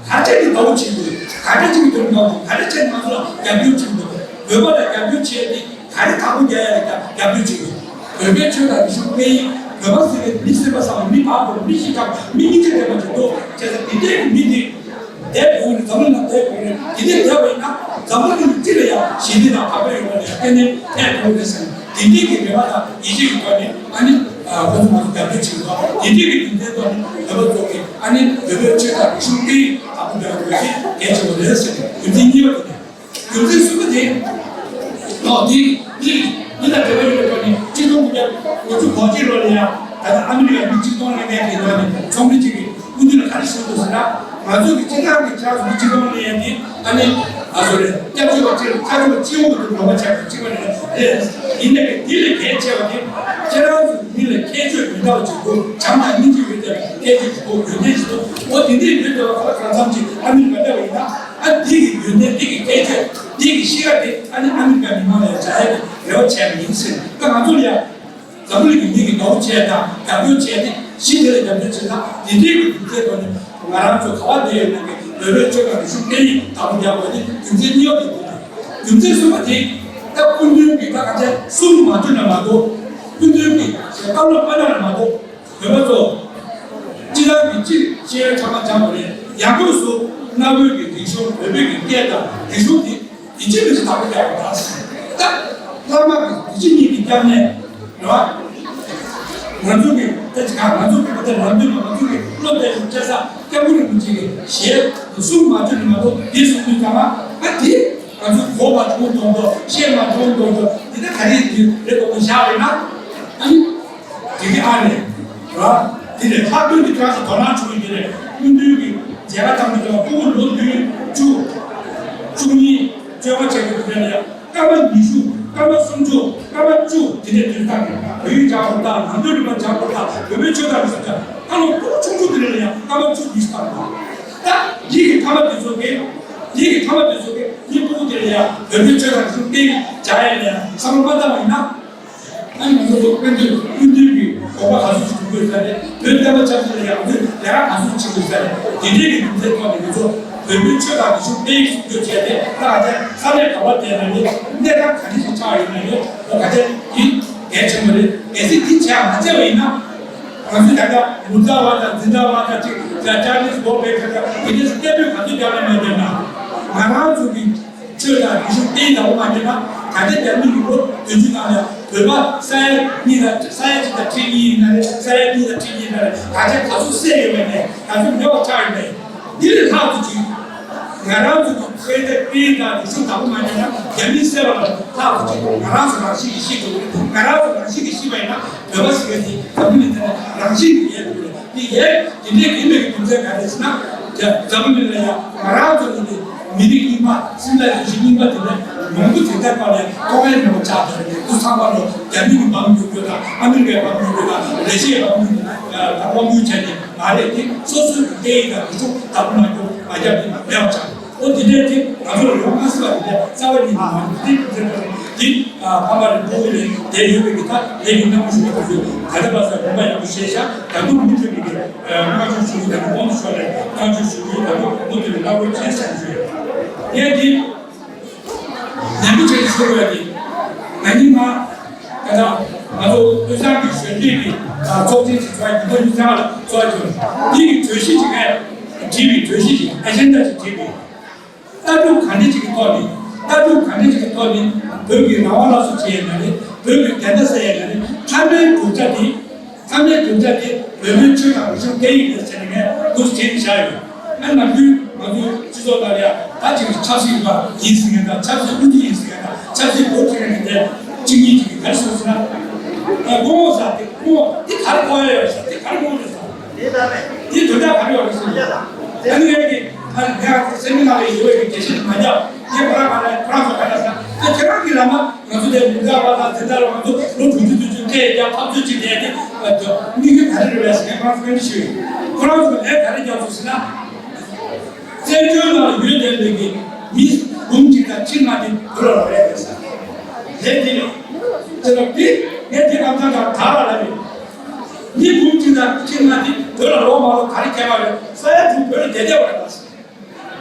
ག་ཅིག་གི་ཟླ་བོ་བྱེད་དགོས་ག་ཅིག་གི་དོན་དག་ག་ཅིག་ང་ཚོ་ལ་རྒྱབ་སྐྱོར་བྱེད་དགོས་བོད་པ་ལ་རྒྱབ་སྐྱོར་བྱས་ཏེ། ག་རེ་བདག་པོ་རྒྱག་ཡ་ལ་རྒྱབ་རྒྱབ་སྐྱོར་བྱེད་དགོས། བོད་པའི་ཆོས་དང་རིག་གཞུང་སྐད་ཡིག་བོད་པ་ཟེར་བའི་མི་སེམས་པ་བཟང་བ་མི་བག་གོ་མི་ཤི་ཁམས་མི་སྙིང་རྗེ་ལྡན་པ་ཅིག་འདུག་བྱས་ཙང་དེ་འདྲའི་གི་མི་དེ་བསྡད་དགོས་ནས་འཛམ་གླིང་ལ་བསྡད་དགོས་ནས་དེ་འདྲའི་བསྡད་པ་ཡིན་ན་འཛམ་བུ་གླིང་སྤྱི་ལ་ཡང་ཞི་བདེ་དང་འཕགས་པའི་ཡོང་བ་ལ་ཡང་གཏན་ནས་ཕན་ཐོགས་རེད་ཟེར་ནས་དེ་འདྲའི་གི་རེ་བ་དང་ཡིད་ཆེས་ཀྱི་ཐོག་ནས་ཨ་ནི་ཁོ་ཚོ་ང་ཚོ་རྒྱབ་སྐྱོར་བྱེད་དགོས་དེ་འདྲའི་གི་རྒྱུ་མཚན་ཐོག་ནས་བོད་པ་ཚོ་གིས་ཨ་ནི་བོད་པའི་ཆོས་དང་རིག་གཞུང་སྐད་ཡིག་བདག་པོ་རྒྱག་དགོས་དེ་གལ་ཆེན་པོ་རེད་ཟེར་ནས་རྒྱུ་མཚན་གཉིས་པ་དེ་རེད། རྒྱུ་མཚན་གསུམ་པ་དེ། ལོ་འདི་འདི་འདི་དང་འབྲེལ་བ་ཡོད་པའི་ཐོག་ནས་གཅིག་སྟོང་དགུ་བརྒྱ་དགུ་བཅུ་གོ་གཅིག་ལོ་ལ་ཡང་ད་ལྟ་ཨ་མི་རི་ཀ་མི་གཅིག་སྟོང་ལྔ་བརྒྱ་གི་ནང་ནས་ཚོགས་མི་གཅིག་གིས་སྐུ་མདུན་ལ་ག་རེ་ཞུས་འདུག་ཟེར་ན་ང་ཚོ་གི་སྤྱི་བཏང་གི་ཆ་ཚང་གི་གཅིག་སྟོང་ལྔ་བརྒྱ་འདི་ཨ་ནི་ང་ཚོ་རེད་སྐྱབས་བཅོལ་བ་གཅིག་ལ་ཆ་ཚང་གི་སྤྱི་འོག་ཏུ་འགྲོ་བ་ཆགས་པའི་གཅིག་པ་རེད་རེད། ཡིན་ནའི་འདི་ལས་གལ་ཆེ་བ་དེ་ཁྱེད་རང་ཚོ་མི་ལ་ཁྱད་ཆོས་མི་འདྲ་བ་གཅིག་དགོས་བྱམས་དང་སྙིང་རྗེ་ཡོད་བསྡད་པའི་ཁྱད་ཆོས་གཅིག་དགོས་ཡོད་བསྡད་ཀྱི་འདུག་འོ་དེ་འདྲའི་ཡོད་བསྡད་པ་ག་ལ་གང་འཚམ་གཅིག་ཨ་མི་རི་ཀ་སླེབས་པ་ཡིན་ན། ཨ་འདི་གི་ཡོན་ཏན་འདི་གི་ཁྱད་ཆོས་འདི་གི་གཤིས་ཀ་དེ་ཨ་ནི་ཨ་མི་རི་ཀ་མི་མང་ལ་ཡང་བྱ་ཡ་གི་རེ་བ་བྱས་པ་ཡིན་ཟེར་ད་ང་ཚོ་ལ་ཡང་འཛམ་བུ་གླིང་གི་མི་གི་དགའ་བོ་བྱས་དང་རྒྱབ་སྐྱོར་བྱས་ཏེ་གཞི་དེ་ལ་རྒྱབ་སྐྱོར་བྱས་ན་འདི་འདྲའི་གི་རྒྱུ་མཚན་ཐོག་ནས་ང་རང་ཚོ་ག་བ་བསྡད་ཡོད་ན་གི་བོད་པའི་ཆོས་དང་རིག་གཞུང་སྐད་ཡིག་དང་པོ་རྒྱག་དགོས་ནི་རྒྱུ་མཚན་གཉིས་པ་དེ་འདུག་རྒྱུ་མཚན་གསུམ་པ་དེ་ད་སྐུ་མདུན་གི་ད་ག་ཚད་གསུང་མ་ཐུབ་ན་མ་གཏོགས་སྐུ་མདུན་གི་བཀའ་སློབ་མ་གནང་ན་མ་གཏོགས། བོད་པ་ཚོ། སྤྱི་བཏང་གི་སྤྱི་བཤད་ཚང་མ་སྦྱང་དགོས་རེད། ཡང་སྒོས་སུ་གནའ་བོའི་གི་རིག་གཞུང་བོད་པའི་གི་སྐད་དང་རིག་གཞུང་དེ་ཡིན་གཅིག་མིན་གཅིག་དག་པོ་རྒྱག་དགོས་ད། ད་བླ་མ་གི་ཡིན་གཅིག་མིན་གཅིག་སྐྱབས་གནས་རེད་བ། ང་ཚོ་གི་ད་ཅི་ག་ང་ཚོ་གི་ད་ལམ་སྟོན་ང་ཚོ་གི་བློ་གཏད་སོང་བཅད་ས་སྐྱབས་མགོན་རིན་པོ་ཆེ་གི་ཞལ་གསུང་མ་ཐུབ་ནི་མ་གཏོགས་འདི་གསུང་དུས་ཚང་མ་ཨ་དེ་ང་ཚོ་གོ་མ་བྱུང་མདོག་མདོག་བཤད་མ་བྱུང་མདོག་མདོག་འདི་ད་ག་རེ་ཡིན་རེད་དགོངས་པ་བཞག་རེད་ན་ཨ་ནི། དེ་གི་ཨ་ནི། ར། དེ་ནས་ལྷག་དོན་གྱི་ཁྲག་ཟེར་དོ་སྣང་བྱུང་ཡོད་ཀྱི་རེད། སྐུ་མདུན་གྱི་མཇལ་ཁ་བཏང་གི་འདུག་སྤུ་གུ་ལོ་བདུན་བཅུ། བཅུ་གཉིས། བཅོ་ལྔ་བྱས་ཀྱི་འདུག་ལ་ཡ། སྐར་མ་ཉི་ཤུ། སྐར་མ་སུམ་ཅུ། སྐར་མ་བཅུ་དེ་འདྲས་དུས་བཏང་གི་བོད་ཡིག་སྦྱང་དགོས་དང་ནང་དོན་རིག་པ་སྦྱང་དགོས་དང་བོད་པའི་ཆོས་དང་རིག་གཞུང་སྦྱང་སྐར་ལོ་སྤུ་གུ་ཆུང་ཆུང་དེ་འདྲས་ལ་ཡ་སྐར་མ་བཅུ་ཉི་ཤུ་བཏང་གི་འདུག་ད་འདི་གི་སྐར་མ་དེ་ཚོ་གི་དེ་གི་ཐ་མ་དེ་ཚོ་གི་མི་སྤུ་གུ་དེ་ལ་ཡང་བོད་པའི་ཆོས་དང་རིག་གཞུང་བསྟན་བྱ་ཡ་ལ་ཡང་བསམ་བློ་མ་བཏང་བ་ཡིན་ན། ཨ་ནི་ང་ཚོ་ཚོ་སྐུ་མདུན་སྐུ་མདུན་གྱི་དགོངས་པ་ག་ཚོད་ཅིག་འགྲུབ་དགོས་ས་རེད། བོད་བསྟན་པ་ཆབ་སྲིད་ལ་ཡང་ང་ཚོས་ལས་ཀ་ག་ཚོད་ཅིག་དགོས་ས་རེད། དེ་འདྲའི་གི་རྒྱུ་མཚན་ཐོག་ནས་ང་ཚོ་བོད་པའི་ཆོས་དང་རིག་གཞུང་སྤེལ་ཡིག་སྲུང་སྐྱོབ་བྱས་ཏེ། ད་ག་ཚད་ས་གནས་ག་པར་བསྡད་ན་ཡང་གནས་སྟངས་ག་འདྲ་ཞིག་ཆགས་ཡོད་ན་ཡང་། ཨོ་ག་ཚད་ཡིན། གལ་ཆེན་པོ་རེད། གལ་སྲིད་འདི་བྱས་མ་བྱས་པ་ཡིན་ན། ང་ཚོས་ད་ལྟ་མུ་ཛ་བ་དང་ཛི་ཛ་བ་དང་ཅིག་ཅ་ཅ་ནིས་བོ་བེ་ཁ་ཁ་དེ་འདྲས་སུ་སྐད་འབོད་ག་ཚོད་རྒྱག་ན་མ་བརྒྱབ་ན། ང་རང་ཚོ་གི་ཆོས་དང་རིག་གཞུང་བསྟན་ཡིག་དང་པོ་མ་བརྒྱབ་ན། ད་ལྟ་རྒྱ་མི་གི་ལོ་བདུན་ཅུ་ནང་ལ་བོད་པ་ས་ཡ་གཉིས་དང་ས་ཡ་གཅིག་དང་ཁྲི་གཉིས་ཡིན་ན་རེད། ས་ཡ་གཉིས་དང་ཁྲི་གཉིས་ཡིན་ན་རེད། ད་ཆ་ག་ཚོད་བསད་ཡོད་པ་ནས་ག་ཚོད་མེད་པ་ཆགས་ཡོད་པ་ཡིན། འདི་ལས་ལྷག་ཏུ་ཅིག་ང་རང་ཚོ་གི་ཆོས་དད་དཔེ་དང་རིག་གཞུང་དང་པོ་མ་ཉམས་ན། རྒྱ་མིས་བསད་པ་ལས་ལྷག་ཏུ་ཅིག་ང་རང་ཚོ་རང་བཞིན་གྱིས་ཤི་འགྲོ་གི་རེད། ང་རང་ཚོ་རང་བཞིན་གྱིས་ཤི་བ་ཡིན་ན། བོད་པ་ཟེར་མཁན་དེ་འཛམ་བུ་གླིང་འདི་ན་རང་བཞིན་གྱིས་ཡལ་འགྲོ་གི་རེད། འདི་ཡལ་འདི་འདྲའི་ཡིན་པའི་རྒྱུ་མཚན་ག་རེ་ཟེར་ན། རྒྱ་འཛམ་བུ་གླིང་ལ་ཡང་ང་རང་ཚོ་ནི་མི་རིགས་རྙིང་པ། སེམས་ལ་རང་བཞིན་རྙིང་པ་དེ་འདྲ་མང་པོ་དེ་འདྲ་བར་ལ་ཐོག་མའི་མེད་པ་ཆགས་བསྡད་རེད། དུས་ཚང་མ་ལོ་རྒྱ་མི་གི་འབངས་ཉོ་རྒྱུ་དང་། ཨ་མི་རི་ཀའི་འབངས་ཉོ་རྒྱུ་དང་། རེ་ཤི་ཡའི་འབངས་ཉོ་རྒྱུ་དང་། དང་དབང་བསྒྱུར་བྱས་ཏེ། མ་རེད། དེ་སོ་སོའི་སྐད་ཡིག་དང་རིག་གཞུང་དང་པོ་མ་འགྱུར་མ་རྒྱབ་དེ་མེད་པ་ཆགས། ཨོ་དེ་འདྲའི་དེ་ང་ཚོ་ལ་ཡོང་མ་སྲིད་པ་དེ་འདྲ་རྩ་བ་ཉིད་ནས་མ་འདུག་དེ་དེ་དེ་ཨ་ཕ་མ་རེ་ཕྲུ་གུ་རེ་དེ་ཡོད་པའི་གི་ད་དེ་ཡིན་ན་མ་ཞུ་བ་དེ་ཚོས་ད་ལྟ་བར་དུ་དགོངས་པ་ཡག་པོ་བཞེས་ཤག་ད་དུང་མུ་མཐུད་ནས་ཀྱི་བསྔགས་བརྗོད་ཞུ་གི། ད་དུང་དགོངས་ཞུ་ལ་བསྔགས་བརྗོད་ཞུ་གི། ད་དུང་མུ་མཐུད་ནས་བསྔགས་བརྗོད་བྱེད་བསམ་ཞུ་ཡོད། ངས་འདི་ནན་པོ་བྱས་ཞུ་དགོས་ཡ་དེ། ན་ནིང་མ་ད་ལྟ་ང་ཚོ་དབུས་གཙང་གི་གཞོན་སྐྱེས་ཀྱི་ཚོགས་ཆེན་ཞིག་ཚོགས། ཉིན་མོ་ཉི་ཤུ་ལ་ཚོགས་བྱུང་། འདི་གི་གྲོས་གཞི་ཅིག་ངས་བྲིས་པའི། གྲོས་གཞི་ཅིག་ཨེ་ཇེན་ཌ་ཅིག་བྲིས་པའི། ལྟ་གྲུབ་ག་འདྲ་ཅིག་གི་ཐོག་ནས། ལྟ་གྲུབ་ག་འདྲ་ཅིག་གི་ཐོག་ནས་བོད་ཀྱི་རང་དབང་སླར་གསོ་བྱས་ཡོད་ན་རེད། བོད་ཀྱི་བདེན་མཐའ་གསལ་ཡོད་ན་རེད། མཐའ་མའི་གྲུབ་ཆ་དེ། མཐའ་མའི་གྲུབ་ཆ་དེ་བོད་པའི་ཆོས་དང་རིག་གཞུང་སྐད་ཡིག་རེད་ཟེར་ནས་ངས་འདུག་སེ་བྱས་ནས་བཞག་ཡོད། ཨ་ནམ་རྒྱུན་ང་ཚོའི་སྤྱི་ཚོགས་ནང་ལ་ཡང་ད་ཅིག་ཆབ་སྲིད་པ་ཡིན་ཟེར་མཁན་དང་། ཆབ་སྲིད་དབུ་ཁྲིད་ཡིན་ཟེར་མཁན་དང་། ཆབ་སྲིད་འགོ་ཁྲིད་མཁན་དེ་གཅིག་གཉིས་ཅིག་གིས་ག་རེ་ཟེར་ཟེར་ན། ཨ་སྐུ་ངོ་ཟེར་དེ། སྐུ་ངོ་དེ་ག་རེ་གོ་ཡ་ཡོད་ཟེར། དེ་ག་རེ་གོ་རེད་ཟེར། དེ་དོན་དག་ག་རེ་ཡོད་རེད་ཟེར། ཨ་ནི་ངས་ཀྱི་ཨ་ནི་ངས་སེ་མི་ནར་ལ་ཡོད་པའི་དགེ་བཤེས་མ་རྒྱབ། ངས་ཁོ་རང་ག་རེ། ཁོ་རང་ཚོ་ག་རེ་ཟེར། དེ་ཁྱེད་རང་གི་ལ་མ་ང་ཚོ་དེ་མི་འདྲ་བ་དང་དེ་འདྲ་ལ་ང་ཚོ་ལོ་དྲུག་ཅུ་བདུན་ཅུ་སྐད་རྒྱག་འཐབ་རྩོད་བྱེད་བསྡད་དེ། དམིགས་ཡུལ་ག་རེ་རེད་པས་ཟེར། ངས་ཁོ་རང་ཚོ་བཀའ་འདྲི་ཞུས་ཡོད། ཁོ་རང་ཚོ་ལས་ག་རེ་རྒྱབ་སོང་ཟེར་ན། བཙན་བྱོལ་ནང་ལ་ཡོད་བསྡད་པའི་གི་མི་འབུམ་གཅིག་དང་ཁྲི་ལྔ་དེ་བོད་ལ་ལོག་ཡ་རེད་ཟེར། ལས་དེ་རེད། དེ་ལ་དེ་ངས་དེ་ཨ་མཚར་དང་དག་ར་ལ་རེད། མི་འབུམ་གཅིག་དང་ཁྲི་ལྔ་དེ་བོད་ལ་ལོག་མ་ལོག་ག་རེ་ཁྱད་པར་རེད། ས་ཡ་དྲུག་བོད་ལ་བསྡད་བསྡད་པ་རེད་ཟེར། དངོས་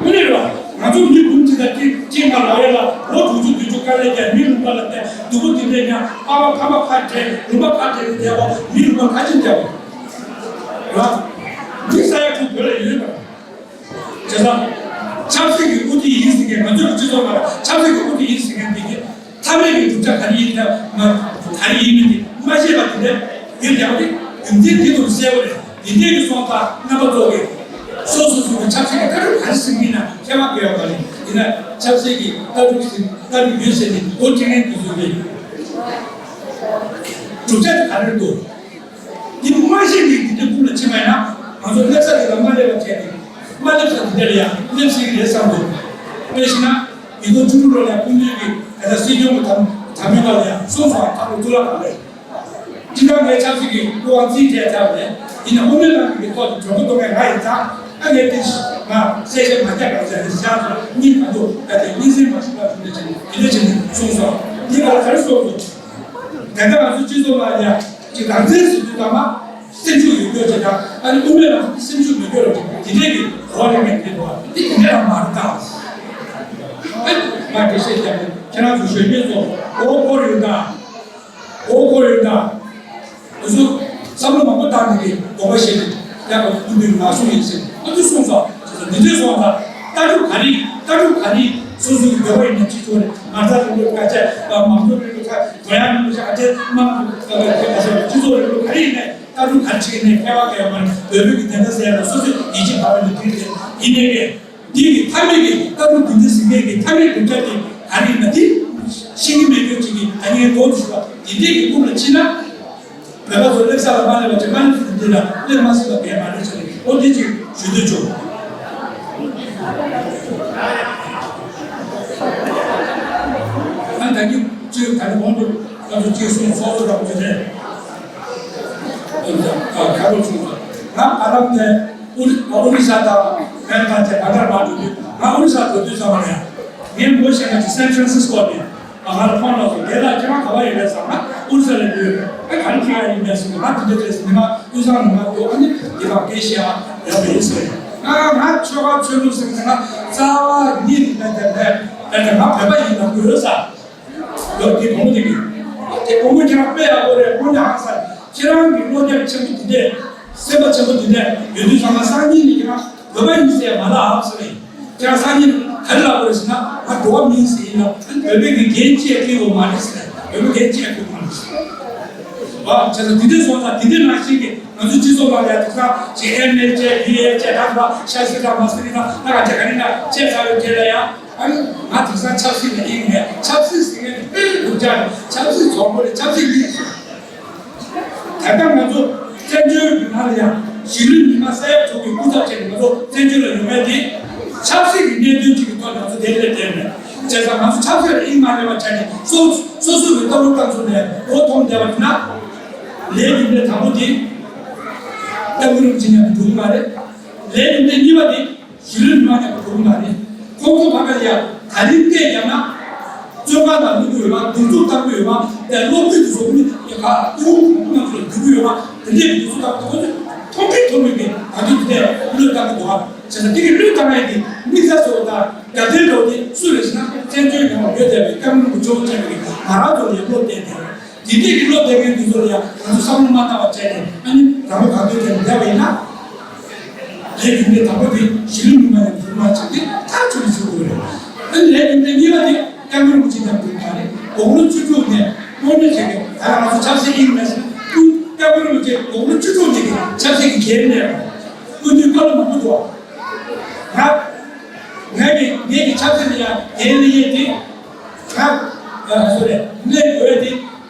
གནས་རེད་པ། ང་ཚོ་མི་འབུམ་གཅིག་དང་ཁྲི་ལྔ་ལོག་ཡ་ལ་ལོ་དྲུག་ཅུ་བདུན་ཅུ་དཀའ་ལས་བརྒྱབ། མི་ལུང་པ་ལ་བསྡད། སྡུག་པོ་དེ་འདྲས་མྱངས། ཕ་མ་ཕ་མ་ཁ་བྲལ། ལུང་པ་ཁ་བྲལ་ནས་བསྡད་པ། མི་ལུང་པ་ཁ་ཕྱིར་བསྡད་པ་རེད་པ། མི་ས་ཡ་དྲུག་བོད་ལ་ཡོད་པ། བྱས་ཙང་ཆབ་སྲིད་ཀྱི་དབུ་ཁྲིད་ཡིན་ཟེར་མཁན། ང་ཚོ་གི་སྤྱི་ཚོགས་ནང་ལ་ཆབ་སྲིད་ཀྱི་དབུ་ཁྲིད་ཡིན་ཟེར་མཁན་དེ་གི་མཐའ་མའི་གི་གྲུབ་ཆ་ག་རེ་ཡིན་ད་མ་ག་རེ་ཡིན་མིན་དེ་མ་ཤེས་པ་དེ་འདྲ་ཡོད་ཀྱང་། དེ་རྒྱུ་མཚན་དེ་དུ་གསལ་པོ་རེད། དེ་འདྲའི་གི་སོང་ཙང་རྣམ་པ་ཚོ་གི་སོ་སོ་སོ་གི་ཆབ་སྲིད་ཀྱི་ལྟ་གྲུབ་ག་རེ་ཟིན་གྱི་ན་ཁྱད་པར་ག་ཡོད་མ་རེད། ཡིན་ན་ཆབ་སྲིད་ཀྱི་ལྟ་གྲུབ་ཟིན། ལྟ་གྲུབ་ཡོད་ཟེར་ནས་འགོ་ཁྲིད་མཁན་དེ་ཚོ་གི་གྲུབ་ཆ་དེ་ག་རེ་འདུག་དེ་མ་ཤེས་པའི་དེ་འདྲའི་ཁུལ་ལ་ཕྱིན་པ་ཡིན་ན། ང་ཚོ་སླེབས་ས་དེ་ལ་མ་སླེབས་པ་བྱས་ཏེ། མ་སླེབས་ས་དེ་འདྲ་ལ་ཡང་སླེབས་སྲིད་ཀྱི་རེད་བསམ་འདུག་དཔེ་བཞག་ན་ཉིས་སྟོང་བཅུ་དྲུག་ལོ་ལ་སྐུ་མདུན་གྱིས་ད་ལྟ་སྲིད་སྐྱོང་གི་དམ་དམ་འབུལ་ལ་ཡང་གསུངས་སོང་། ད་ལོ་གཙུག་ལག་ཁང་རེད། སྤྱིར་བཏང་ངའི་ཆབ་སྲིད་ཀྱི་སྐུ་དབང་རྩིས་སྤྲད་ཚར་བ་རེད། ཡིན་ནའང་དབུ་མའི་ལམ་གྱི་ཐོག་ཏུ་གྱོང་གུན་གཏོང་མཁན་ང་ཡིན་ཙང་། ཨ་ངས་དེ་ང་གསལ་བཤད་མ་རྒྱག་པར་བྱས་ནས་བཞག་སོང་། གཉིས་ག་འདུག་ཨ་དེ་སྙན་སེང་མ་ཞུ་བར་བྱུང་ནས་བྱས་ནས་དེ་འདྲ་བྱས་ནས་གསུངས་སོང་། འདི་ག་ལ་ག་རེ་གསུངས་སོང་། དེ་ལྟར་ང་ཚོའི་སྤྱི་ཚོགས་ལ་ཡང་ཅིག་རང་བཙན་ཟེར་དུས་ཙམ་པ་སེམས་ཤུགས་ཡོད་རྒྱུ་ཅིག་དང་། ཨ་ནི་དབུ་མའི་ལམ་སེམས་ཤུགས་མེད་རྒྱུ་རེད། དེ་འདྲས་ཀྱི་རོགས་རེ་མེད་དེ་འདུག་དེ་དེ་འདྲས་ལ་མ་རེད་ད། ཨ་ང་འགྲེལ་བཤད་བརྒྱབ་ནས་ཁྱེད་རང་ཚོ་གཞོན་སྐྱེས་ཚོ་འོ་འཁོར་ཡོད་ད། འོ་འཁོར་ཡོད་ད། དེ་ཚོ་བསམ་བློ་མང་པོ་བཏང་ནས་ཀྱི་དགོངས་པ་བཞེས་ནས་ཡག་པོ་སྐུ་མདུན་ལ་གསུང་ཡིན་ཟེར། ཨ་ནི་གསུངས་སོང་། དེ་ཚོ་འདི་འདྲས་སོང་ད། ལྟ་གྲུབ་ག་རེ། ལྟ་གྲུབ་ག་རེ། སོ་སོ་གི་འདོད་པ་ཡིན་ན་ཅི་ཆོག་རེད། མ་རྩ་རིང་ལུགས་ཁ་ཆད། མང་གཙོ་རིང་ལུགས་ཁ། འགྲོ་ཡ་རིང་ལུགས་ཁ་ཆད། དམངས་ཁ་ཆད། སྤྱི་ཚོགས་རིང་ལུགས་ག་རེ་ཡིན་ནའི་ལྟ་གྲུབ་ག་རེ་བྱེད་ཀྱི་ནའི་ཁྱད་པར་གང་ཡང་མ་རེད། བོད་བོད་ཀྱི་བདེན་མཐའ་གསལ་ལ་སོ་སོས་ཡིད་ཆེས་བག་མེད་ལ་དུས་དེ་ཡིན་ནའི་ཀྱེ། འདི་གི་མཐའ་མའི་གི་ལྟ་གྲུབ་འདི་འདྲ་ཟིན་མཁན་གི་མཐའ་མའི་གྲུབ་ཆ་དེ་ག་རེ་ཡིན་ན། དེ་ཤེས་ཀྱི་མེད་མཁན་ཅིག་གི་ད་ངས་མདོར་དུ་ཞུ་བ་འདི་འདྲའི་གི་དབུ་ལ་ཕྱིན་ན། བོད་པ་ཚོ་སླེབས་ས་ལ་མ་སླེབས་པ་བྱས། མ་སླེབས་ས་འདི་ལ་སླེབས་མ་སྲིད་པ་གས་མ་རེད་ཟེར་ནས། འོ་འདི་ཅིག་ཞུ་འདོད་བྱུང་། ཨ་ད་གིན་ཅིག་ད་ནི་གོང་དུ་ང་ཚོ་ཅིག་གསུངས་ཚོགས་གཙོ་རང་ཚོ་རེད། ཨ་ཁ་རོག་བྱུང་སོང་། ང་ཨ་རམ་ནས་ཨོ་རི་ཨོ་རི་ས་དང་མེན་དང་བཅས་བར་དར་མ་འགྲོ་དུས། ང་ཨོ་རི་ས་འགྲོ་དུས་ཙམ་པ་ལ་ཡང་། ངས་མོ་བཤད་ན་ཅིག་སན་ཧྥ་རན་སིས་ཀོ་ནས་ང་ལ་ཕོན་ལ་སོང་། དེ་ལ་ཁྱེད་རང་ག་པར་ཡོད་རེད་ཟེར་ན། ཨོ་རི་ས་ལ་ཡོད། ཨ་ག་རེ་ཁྱེད་རང་ཡིན་པས་ཟེར་ནས། ང་དེ་འདྲ་རེད་ཟེར་ནས། ང་དབུས་གཙང་ནས་མར་འགྲོ། ཨ་ནི་དེ་ག་སྐད་ཤེས་ཡག་ཡོད་པ་ཡིན་ཟེར། ང་ང་ཆོལ་ཁ་ཆོས་ལུགས་ཟེར་ནས་ང་རྩ་བ་ཉིད་ནས་ད་དེ་རེད། ད་དེ་ང་བོད་པ་ཡིན་ལབ་དགོས་ས། ཡོད་དེ་བུ་མོ་དེ་གིས། དེ་བུ་མོ་ཁྱེད་རང་དཔེ་ཡག་པོ་རེད། དངོས་གནས་ཧང་སང་། ཁྱེད་རང་གི་བློ་རྒྱ་ཆེན་པོ་དེ་འདྲས། སེམས་པ་ཆེན་པོ་དེ་འདྲས་ཡོད་དུས་ཙམ་པ་སང་ཉིན་ནས་ཁྱེད་རང་བོད་པ་ཡིན་ཟེར་མ་ལབ་ཟེར་རེད། ཁྱེད་རང་སང་ཉིན་ག་རེ་ལབ་དགོས་རེད་ཟེར་ན། ང་འགྲོ་བ་མིན་ཟེར་ཡིན་ལབ། བོད་པའི་གི་འགན་ཅི་ཡང་འཁྱེར་དགོས་མ་རེད་ཟེར། བོད་པའི་འགན་ཅི་ཡང་འཁྱེར་དགོས་མ་རེད་ཟེར། བ་བྱས་ཙང་དེ་འདྲས་སོང་ཙང་། དེ་འདྲས་ནང་བཞིན་གྱི་ང་ཚོའི་སྤྱི་ཚོགས་ནང་ལ་ཡང་དེང་སང་ཅིག་ཨེམ་ཨེ་བྱས། ཡུ་ཨེ་བྱས། ད་ག་ཤ་སི་དང་མ་སི་རི་དང་ད་ག་ཅིག་ག་རེ་ན་བྱས་ཚར་བའི་རྗེས་ལ་ཡང་། ཨ་ནི་ང་དེང་སང་ཆབ་སྲིད་ལ་དབྱིངས་མེད། ཆབ་སྲིད་ཟེར་མཁན་དེ་དཔེ་སྡུག་ཅག་རེད། ཆབ་སྲིད་བཙོག་པོ་རེད། ཆབ་སྲིད་མི་ཟེར། ད་ལྟ་ང་ཚོ་བཙན་བྱོལ་གྱི་ནང་ལ་ཡང་གཞིས་ལུས་མི་མང་ས་ཡ་དྲུག་གི་སྐུ་ཚབ་བྱས་ནས་ང་ཚོ་བཙན་བྱོལ་ལ་ཡོང་མཁན་དེ། ཆབ་སྲིད་ཀྱི་གནད་དོན་ཅིག་གི་ཐོག་ནས་ང་ཚོ་དེ་སླེབས་བསྡད་མེད། བྱས་ཙང་ང་ཚོ་ཆབ་སྲིད་ལ་དབྱིངས་མ་སླེབས་པ་བྱས་ནས། སོ་སོ་སོ་སོ་གི་ལྟ་བ་ལྟ་ཚུལ་ནས་འོ་མཐོང་བསྡད་པ་ཡིན་ན། ལས་རྒྱུ་འབྲས་དང་པོ་དེ་སྐྱབས་མགོན་རིན་པོ་ཆེ་མཉམ་དུ་འགྲོ་གི་མ་རེད། ལས་རྒྱུ་འབྲས་གཉིས་པ་དེ་གཞིས་ལུས་མི་མང་མཉམ་དུ་འགྲོ་གི་མ་རེད། ཁོང་ཚོ་ཕ་ག་ལ་ཡ་ད་རིང་སྐད་བརྒྱབ་ན། བཙོན་ཁང་ནང་བླུག་གི་ཡོད་པ། གདུག་རྩུབ་བཏང་གི་ཡོད་པ། དེ་སློབ་ཕྲུག་དེ་ཚོ་མི་ཡ་ག་ཡུལ་ཁོངས་ནང་ཚོ་ལ་འཛུལ་གི་ཡོད་པ། དེ་འདྲའི་གདུག་རྩུབ་བཏང་གི། ཁོ་ཚོས་མཐོང་གི་མཐོང་མེད་ཀྱི་ད་དུང་དེ་འདྲའི་བློས་བཏང་གི་འདུག་ཨ། བྱས་ཙང་དེ་གི་བློས་བཏང་ཡས་དེ་དམིགས་བསལ་བཟོ་བ་དང་རྒྱབ་རྟེན་འདྲ་བོ་དེ་སུ་རེད་ཟེར་ན། བཙན་བྱོལ་ནང་ཡོད་བསྡད་པའི་སྐྱབས་མགོན་རིན་པོ་ཆེ་བྱས་པའི་གི་ང་རང་ཚོ་ལ་བློ་གཏད་དེ། དེ་འདྲའི་གི་བློ་གཏད་མཁན་དེ་ཚོ་ལ་ཡང་ང་ཚོ་བསམ་བློ་མ་བཏང་བ་བྱས་ནས། ཨ་ནི་རང་མོས་གང་འདོད་བྱས་ནས་བསྡད་པ་ཡིན་ན། ལས་རྒྱུ་འབྲས་དང་པོ་དེ་གཞིས་ལུས་མི་མང་མཉམ་དུ་འགྲོ་མ་ཆགས་ཏེ་ཐག་ཆོད་ནས་ཞུ་དགོས་རེད། ཨ་ནི་ལས་རྒྱུ་འབྲས་གཉིས་པ་དེ་སྐྱབས་མགོན་རིན་པོ་ཆེ་མཉམ་དུ་མ་རེད། དགུང་ལོ་བཅུ་དྲུག་ནས་དངོས་གནས་བྱས་ཏེ། ད་ང་ཚོ་ཆབ་སྲིད་དབྱིངས་མེད་ཟེར། སྐུ་སྐྱབས་མགོན་རིན་པོ་ཆེ་དགུང་ལོ་བཅུ་དྲུག་ནས་ཆབ་སྲིད་ཀྱི་འགན་ལེན་རེད། སྐུ་མདུན་བཀའ་སློབ་མང་པོ་འདུག་ང་ངས་ཀྱི་ངས་ཀྱི་ཆབ་སྲིད་ལ་ཡང་འགན་ལེན་ཡས་དེ། ང་ཨ་སོ་རེད། ལེན་དགོས་དེ།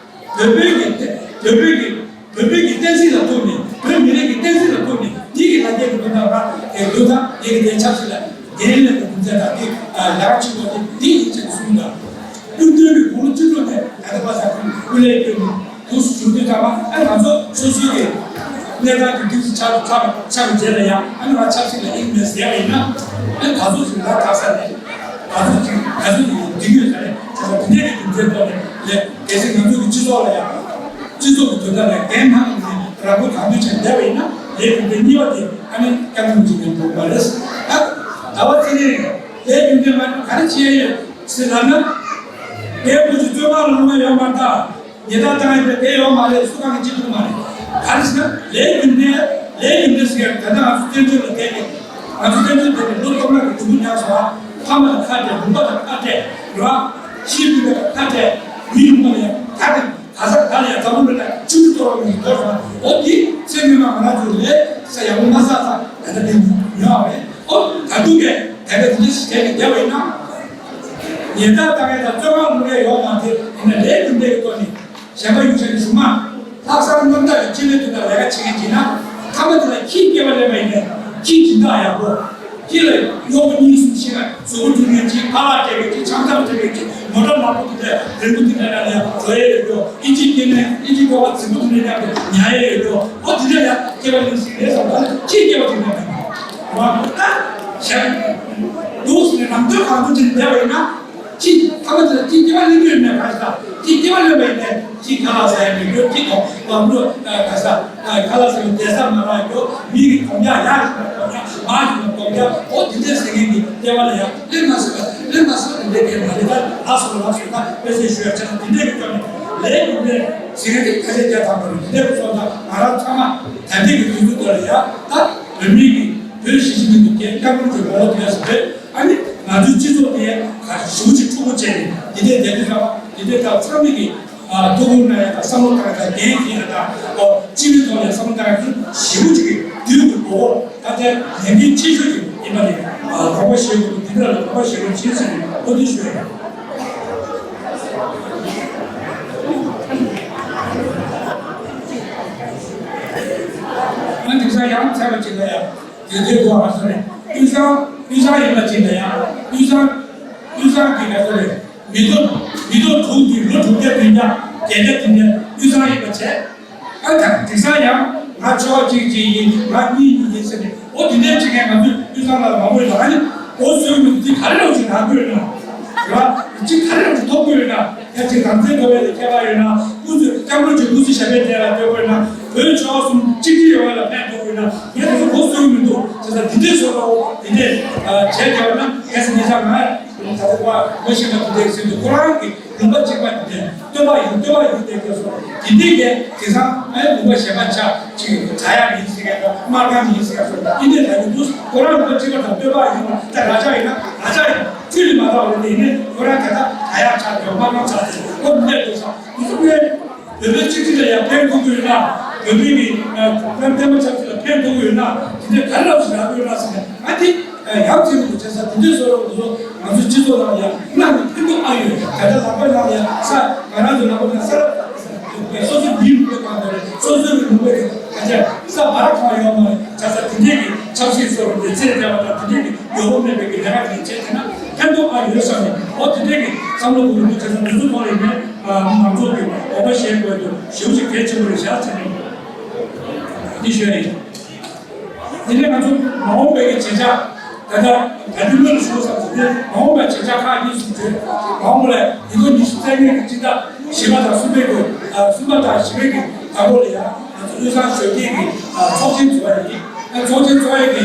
བོད་པའི་གི་བོད་པའི་གི་བོད་པའི་གི་བསྟན་སྲིད་ལ་ཐུག་ནས། བོད་མི་རིགས་ཀྱི་བསྟན་སྲིད་ལ་ཐུག་ནས། འདི་གི་ལ་རྒྱ་གི་དོན་དག་ར་དེ་དོན་དག་དེ་གི་དེ་ཆབ་སྲིད་ལ་འགན་ལེན་དགོས་རྒྱུ་མཚན་དང་། དེ་ལ་ར་ཆེན་པོ་དེ་འདི་ཡིན་ཅེས་གསུངས་དང་། སྐུ་མདུན་གྱི་དགུང་ལོ་བཅུ་དྲུག་ནས་ད་ལྟ་བར་དུ་སྐུ་ལས་བསྐྱོན་ནས་དུས་སུ་བྱུང་དུས་ཙམ་པ། ཨ་ང་ཚོ་སོ་སོའི་གི་གནས་སྟངས་ཀྱི་དུས་སུ་ཆགས་ཆགས་ཆགས་པའི་རྗེས་ལ་ཡང་། ཨ་ང་ཆབ་སྲིད་ལ་དབྱིངས་མེད་ཟེར་བ་ཡིན་ན། ཨ་ད་གཟོད་ཅིག་ང་དག་ས་ནས། ད་གཟོད་ཅིག་ད་གཟོད་ཅིག་འདི་ཡོད་ས་རེད། ད་ལྟ་འདི་འདྲའི་གི་རྒྱུ་མཚན་ཐོག་ནས་ལས། གལ་སྲིད་ང་ཚོ་གི་སྤྱི་ཚོགས་ལ་ཡང་། སྤྱི་ཚོགས་ཀྱི་དོན་དག་ལ་འགན་མ་འཁུར་ནས་རང་མགོ་གང་ཐོན་བྱས་བསྡད་པ་ཡིན་ན། ལས་རྒྱུ་འབྲས་གཉིས་པ་དེ་ཨ་ནི་སྐྱབས་མགོན་གྱི་ངན་འགྲོ་བ་རེད། ད་ཟླ་བ་ཚེ་རིང་། ལས་རྒྱུ་འབྲས་མ་གནང་ག་རེ་བྱས་ཡོད་ཟེར་ལབ་ན། ངའི་བུ་ཅིག་བཙོན་ཁང་ལ་ལོག་ཡ་ཡོད་མ་རེད། ད་ཉེས་རྡུང་བཏང་ཡ་དེ་ཡོད་མ་རེད། སུ་གང་གིས་བྱེད་ཐུབ་མ་རེད། ག་རེ་ཟེར་ན། ལས་རྒྱུ་འབྲས། ལས་རྒྱུ་འབྲས་ཟེར་ཡ་ད་ལྟ་ང་ཚོ་བཙན་བྱོལ་ལ་བསྡད་ནས། ང་ཚོ་བཙན་བྱོལ་བསྡད་ནས་ལོ་སྟོང་ཕྲག་གི་སྡུག་པོ་མྱངས་སོང་ཨ། ཕ་མ་དང་ཁ་བྲལ། ལུང་པ་དང་ཁ་བྲལ། རེད་བ། ཤེས་ཡོན་དང་ཁ་བྲལ། མི་ཡོང་བ་ལ་ཡང་ཁ་བྲལ། ག་ས་ག་ལ་ཡང་འཛམ་བུ་གླིང་ལ་ཆུ་ཚོད་གཏོར་བ་མིན་གཏོར་སོང་། འོ་དེ་ཚེ་སྔོན་མ་ང་རང་ཚོའི་ལས་ས་ཡག་པོ་མ་བསགས་ཙང་ད་ལྟ་འདི་ཉོ་བ་རེད། འོ་ད་དུང་གས་ད་གས་འདི་འདྲ་ཞིག་བྱས་ནས་བསྡད་པ་ཡིན་ན། ཉེས་རྡུང་བཏང་ཡས་དང་བཙོན་ཁང་ལོག་ཡས་ཡོད་མ་རེད། ཡིན་ན་ལས་རྒྱུ་འབྲས་ཀྱི་ཐོག་ནས་གཞན་པ་ཡོང་བྱས་ནས་བྱུང་མ། ལྷག་བསམ་རྣམ་དག་གིས་སྤྱི་ལས་དོན་དག་ལས་ཀ་བྱེད་མཁན་བྱས་ན། མཐའ་མ་དེ་ལ་ཁྱི་སྐྱེ་བ་ལེན་པ་ཡིན་ནའི་ཁྱི་སྦྱིན་བདག་ཡག་པོ། ཁྱི་ལ་གཡོག་པོ་གཉིས་གསུམ་ཤི་ན་གཟུགས་པོ་འདུལ་མཁན་གཅིག་ཁ་ལག་སྤྲད་མཁན་གཅིག་ཆང་འཐུང་མཁན་གཅིག་མོ་ཊ་ནག་པོ་དེ་འདྲ་རིང་པོ་དེ་འདྲ་ལ་ཡང་འགྲོ་ཡས་ཡོད་ཀྱོ། ཨིན་ཇི་སྐྱེ་ནས་ཨིན་ཇི་ཀོ་བ་རྫིག་པོ་དེ་འདྲ་མཉམ་དུ་ཉལ་ཡས་ཡོད་ཀྱོ། ཨོ་དེ་འདྲ་ཡང་སྐྱེ་བ་ལེན་ཞིག་རེད་བསམ་པ་ལ་ཁྱི་སྐྱེ་བ་དེ་འདྲ་མེད་པ། ད་ཞག་འདུག་ཟེར་ནས་ནམ་དུས་གང་དུ་དེ་འདྲ་བས་ན། ཅི་ཐ་མ་དེ་ལ་ཅི་སྐྱེ་བ་ལེན་རྒྱུ་ཡོད་མེད་ག་ས། ཅི་སྐྱེ་བ་ལེན་པ་ཡིན་ནའི་ཅི་ཁ་ལག་ཟ་ཡ་མེད་རྒྱུ། ཅི་གོ་བ་མོ་ག་ས་ཁ་ལག་ཟ་ཡ་བསྡད་ས་མ་རག་རྒྱུ། མི་གི་གོམ་རྒྱག་ཡག་ཞིག་ལ་གོམ་རྒྱག་མ་ཞིག་ལ་གོམ་རྒྱག་ཨོ་དེ་འདྲ་ཟེར་མཁན་གྱི་སྐྱེ་བ་ལ་ཡང་ལེན་མ་སྲིད་པ་ལེན་མ་སྲིད་པ་དེ་འདྲ་གས་མ་རེད། ད་ལགས་སོ་ལགས་སོ། ད་དཔེ་ཆ་ཞུ་ཡ་ཆ་ན་དེ་འདྲ་གི་སྐྱོན་ནི་ལས་རྒྱུ་འབྲས་ཟེར་མཁན་དེ་ཁ་ཤས་རྒྱག་ཐང་པ་རེད། དེ་འདྲ་གི་སོང་ཙང་ང་རང་ཚང་མ་ད་ལྟའི་གི་དུས་ཚོད་དེ་ལ་ཡང་ད་བོད་མི་གི་བོད་ཞི་བྱེད་མི་འདུག་གས། སྐྱབས་མགོན་གྱི་ངོ་བོ་དེ་ཡང་ཟེར་བས། ཨ་ནི་ང་ཚོའི་སྤྱི་ཚོགས་དེ་ག་ཞུ་ཅིག་ཕྲུ་གུ་བྱས་ནས་འདི་འདྲའི་བསྡད་དུས་ཙམ་པ་འདི་འདྲའི་ཐག་ཚང་མ་གི་ཐུགས་ཁུར་གནང་ཡ་དང་བསམ་བློ་བཏང་ཡ་དང་འགན་འཁྱེར་ཡ་དང་ཨོ་སྤྱི་པའི་ཐོག་ནས་བསམ་བློ་བཏང་ཡ་དེ་ཞེ་པོ་ཅིག་གི་དུས་ཀྱི་གོ་བོ་ད་ལྟའི་ལས་འགན་ཆེ་ཤོས་ཅིག་ཡིན་པ་རེད། དགོངས་པ་བཞེས་དགོས་འདི་འདྲ་ལ་དགོངས་པ་བཞེས་རོགས་བྱེད་ཟེར་ནས་ཨོ་འདི་ཞུ་ཡ་ཡིན། ང་དེང་སང་ཡང་ཚར་བ་ཅིག་ལ་ཡ། དེ་འདྲའི་སྐོར་ང་ཚོ་ནས་དབུས་གཙང་དབུས་གཙང་ཡིན་པ་ཅིག་ལ་ཡང་དབུས་གཙང་དབུས་གཙང་གི་ང་ཚོ་ནས་མི་ཐོག་མི་ཐོག་དྲུག་གི་ལོ་དྲུག་བརྒྱ་བདུན་བརྒྱ་བརྒྱད་བརྒྱ་དེ་འདྲའི་དབུས་གཙང་ཡིན་པ་བྱས། ཨ་ད་དེང་སང་ཡང་ང་ཕྱོགས་གཅིག་གཅིག་ཡིན། ང་གཉིས་གཉིས་ཡིན་ཟེར་ནས་འོ་དེ་འདྲའི་བྱེད་མཁན་ང་ཚོའི་དབུས་གཙང་ལ་མང་པོ་ཡོད་ལ། ཨ་ནི་ འོ་བཟོས་མི་འདི་ག་རེ་རང་ཞིག་རག་དགོས་ན། རེད་བ། ཅི་ག་རེ་རང་ཞིག་ཐོབ་དགོས་ན། ཡ་ཅིག་རང་བཙན་ཐོབ་པའི་ལས་ཁྱད་པར་ཡོད་ན། སྐུ་ཚེ་སྐྱབས་མགོན་ཆེན་པོ་སྐུ་ཚེ་ཞབས་པད་བརྟན་ལ་སྤྲོད་དགོས་ན། བོད་ཆོལ་ཁ་གསུམ་གཅིག་སྒྲིལ་ཡོང་བ་ལ་ཕན་ཐོགས་དགོས་ན། ངས་དེ་ཚོ་འོ་བཟོས་མི་འདུག་བྱས་ཙང་འདི་འདྲས་བཟོ་རོགས། འདི་འདྲས་བྱས་བསྡད་པ་ན་གལ་སྲིད་ཉེ་ཆར་ང་ད་ལྟ་ཀོ་མ་ཤེས་པ་འདི་འདྲས་ཟེར་འདུག་ཁོ་རང་གི་ལུང་པ་གཅིག་པ་འདི་འདྲས་སྟོན་པ་ཡིན། སྟོན་པ་ཡིན་བསྡད་དགོས་སོ། དེ་འདྲས་ཀྱི་དེང་སང་ཨ་ལུང་པ་གཞན་པ་ཆ་ཅིག་བྱ་ཡག་མིན་ཟེར་མཁན་དང་སྨར་ཁམས་མིན་ཟེར་མཁན་སོ། འདི་འདྲས་ལ་ཡོད་དུས་ཁོ་རང་ལུང་པ་གཅིག་པ་དང་སྟོན་པ་ཡིན་པ་ད་ར་ཅག་ཡིན་ན་ར་ཅག་ཡིན། ཁྱོད་ནི་མ་དག་ལ་དེ་ནས་ཁོ་རང་ག་ད་བྱ་ཡག་ཆ་དང་སྨར་ཁམས་ཆ་དེ་ཁོ་འདི་འདྲས་འདུག་ས་འདི་ཚོ་ཀུན། བོད་པའི་གཅིག་སྒྲིལ་ལ་ཡང་ཕན་ཐོགས་ཀྱི་ཡོད་ན། བོད་པའི་གི་ཨ་བསྟན་པ་ཆབ་སྲིད་ལ་ཕན་ཐོགས་ཀྱི་ཡོད་ན། དེ་འདྲའི་ག་རེ་ལབ་ཞིག་རག་གི་ཡོད་ན་ཟེར་ནས་ང་དེ་ཡང་དེ་མི་འདུག་བྱས་ཙང་དེ་འདྲའི་བཟོ་རོགས་འདུག་ང་ཚོའི་སྤྱི་ཚོགས་ནང་ལ་ཡང་གནའ་ནས་ཕན་ཐོགས་ཨ་ཡོད། ད་ལྟ་ལག་པའི་ནང་ལ་ཡང་ས་ང་རང་ཚོའི་ལག་པའི་ནང་ས་ར་སོ་སོའི་མིའི་ལུང་པའི་སྒང་དུ་རེད། སོ་སོའི་ལུང་པའི་གི་ཁ་ཆེ་ས་བར་གང་ཡོད་མ་རེད། བྱས་ཙང་དེ་འདྲའི་གི་ཆབ་སྲིད་བཟོ་རོགས་འདི་ཚེ་འདས་པ་དང་དེ་འདྲའི་གི་ཡོང་སྒོ་མེད་པའི་གི་ལས་ཀ་དེ་བྱས་བྱས་ན་ཕན་ཐོགས་ཨ་ཡོད་བསམ་ནས། འོ་དེ་འདྲའི་གི་བསམ་བློ་གོ་རིམ་བྱས་ཙང་འདི་ཚོ་ཐོག་ལ་ཡིན་ནའི། ང་ཚོ་གི་དགོངས་པ་བཞེས་དགོས་འདུག་ཞེ་པོ་ཅིག་གལ་ཆེན་པོ་རེད་བཞག་ཚེ་རིང་། འདི་ཞུ་ཡ་ཡིན། དེ་ནས་ང་ཚོ་མ་འོངས་པའི་གི་བྱེད་བྱ། ད་ལྟ་ད་ལྟ་སྔོན་ལ་ཞུ་བསམ་ཚུལ་དེ་མ་འོངས་པའི་བྱེད་བྱ་ཁག་གཉིས་སུ་བརྗོད། མ་འོངས་པ་ལ་ཉིས་སྟོང་ཉི་ཤུ་རྩ་ལྔའི་གི་སྤྱི་ཟླ་བཞི་པ་དང་གསུམ་པའི་གི་གསུམ་པ་དང་བཞི་པའི་གི་ཟླ་འགོ་ལ་ཡང་ང་ཚོ་དབུས་གཙང་གཞོན་སྐྱེས་ཀྱི་ཚོགས་ཆེན་འཚོགས་ཡ་ཡིན། ཚོགས་ཆེན་འཚོགས་ཡ་གི་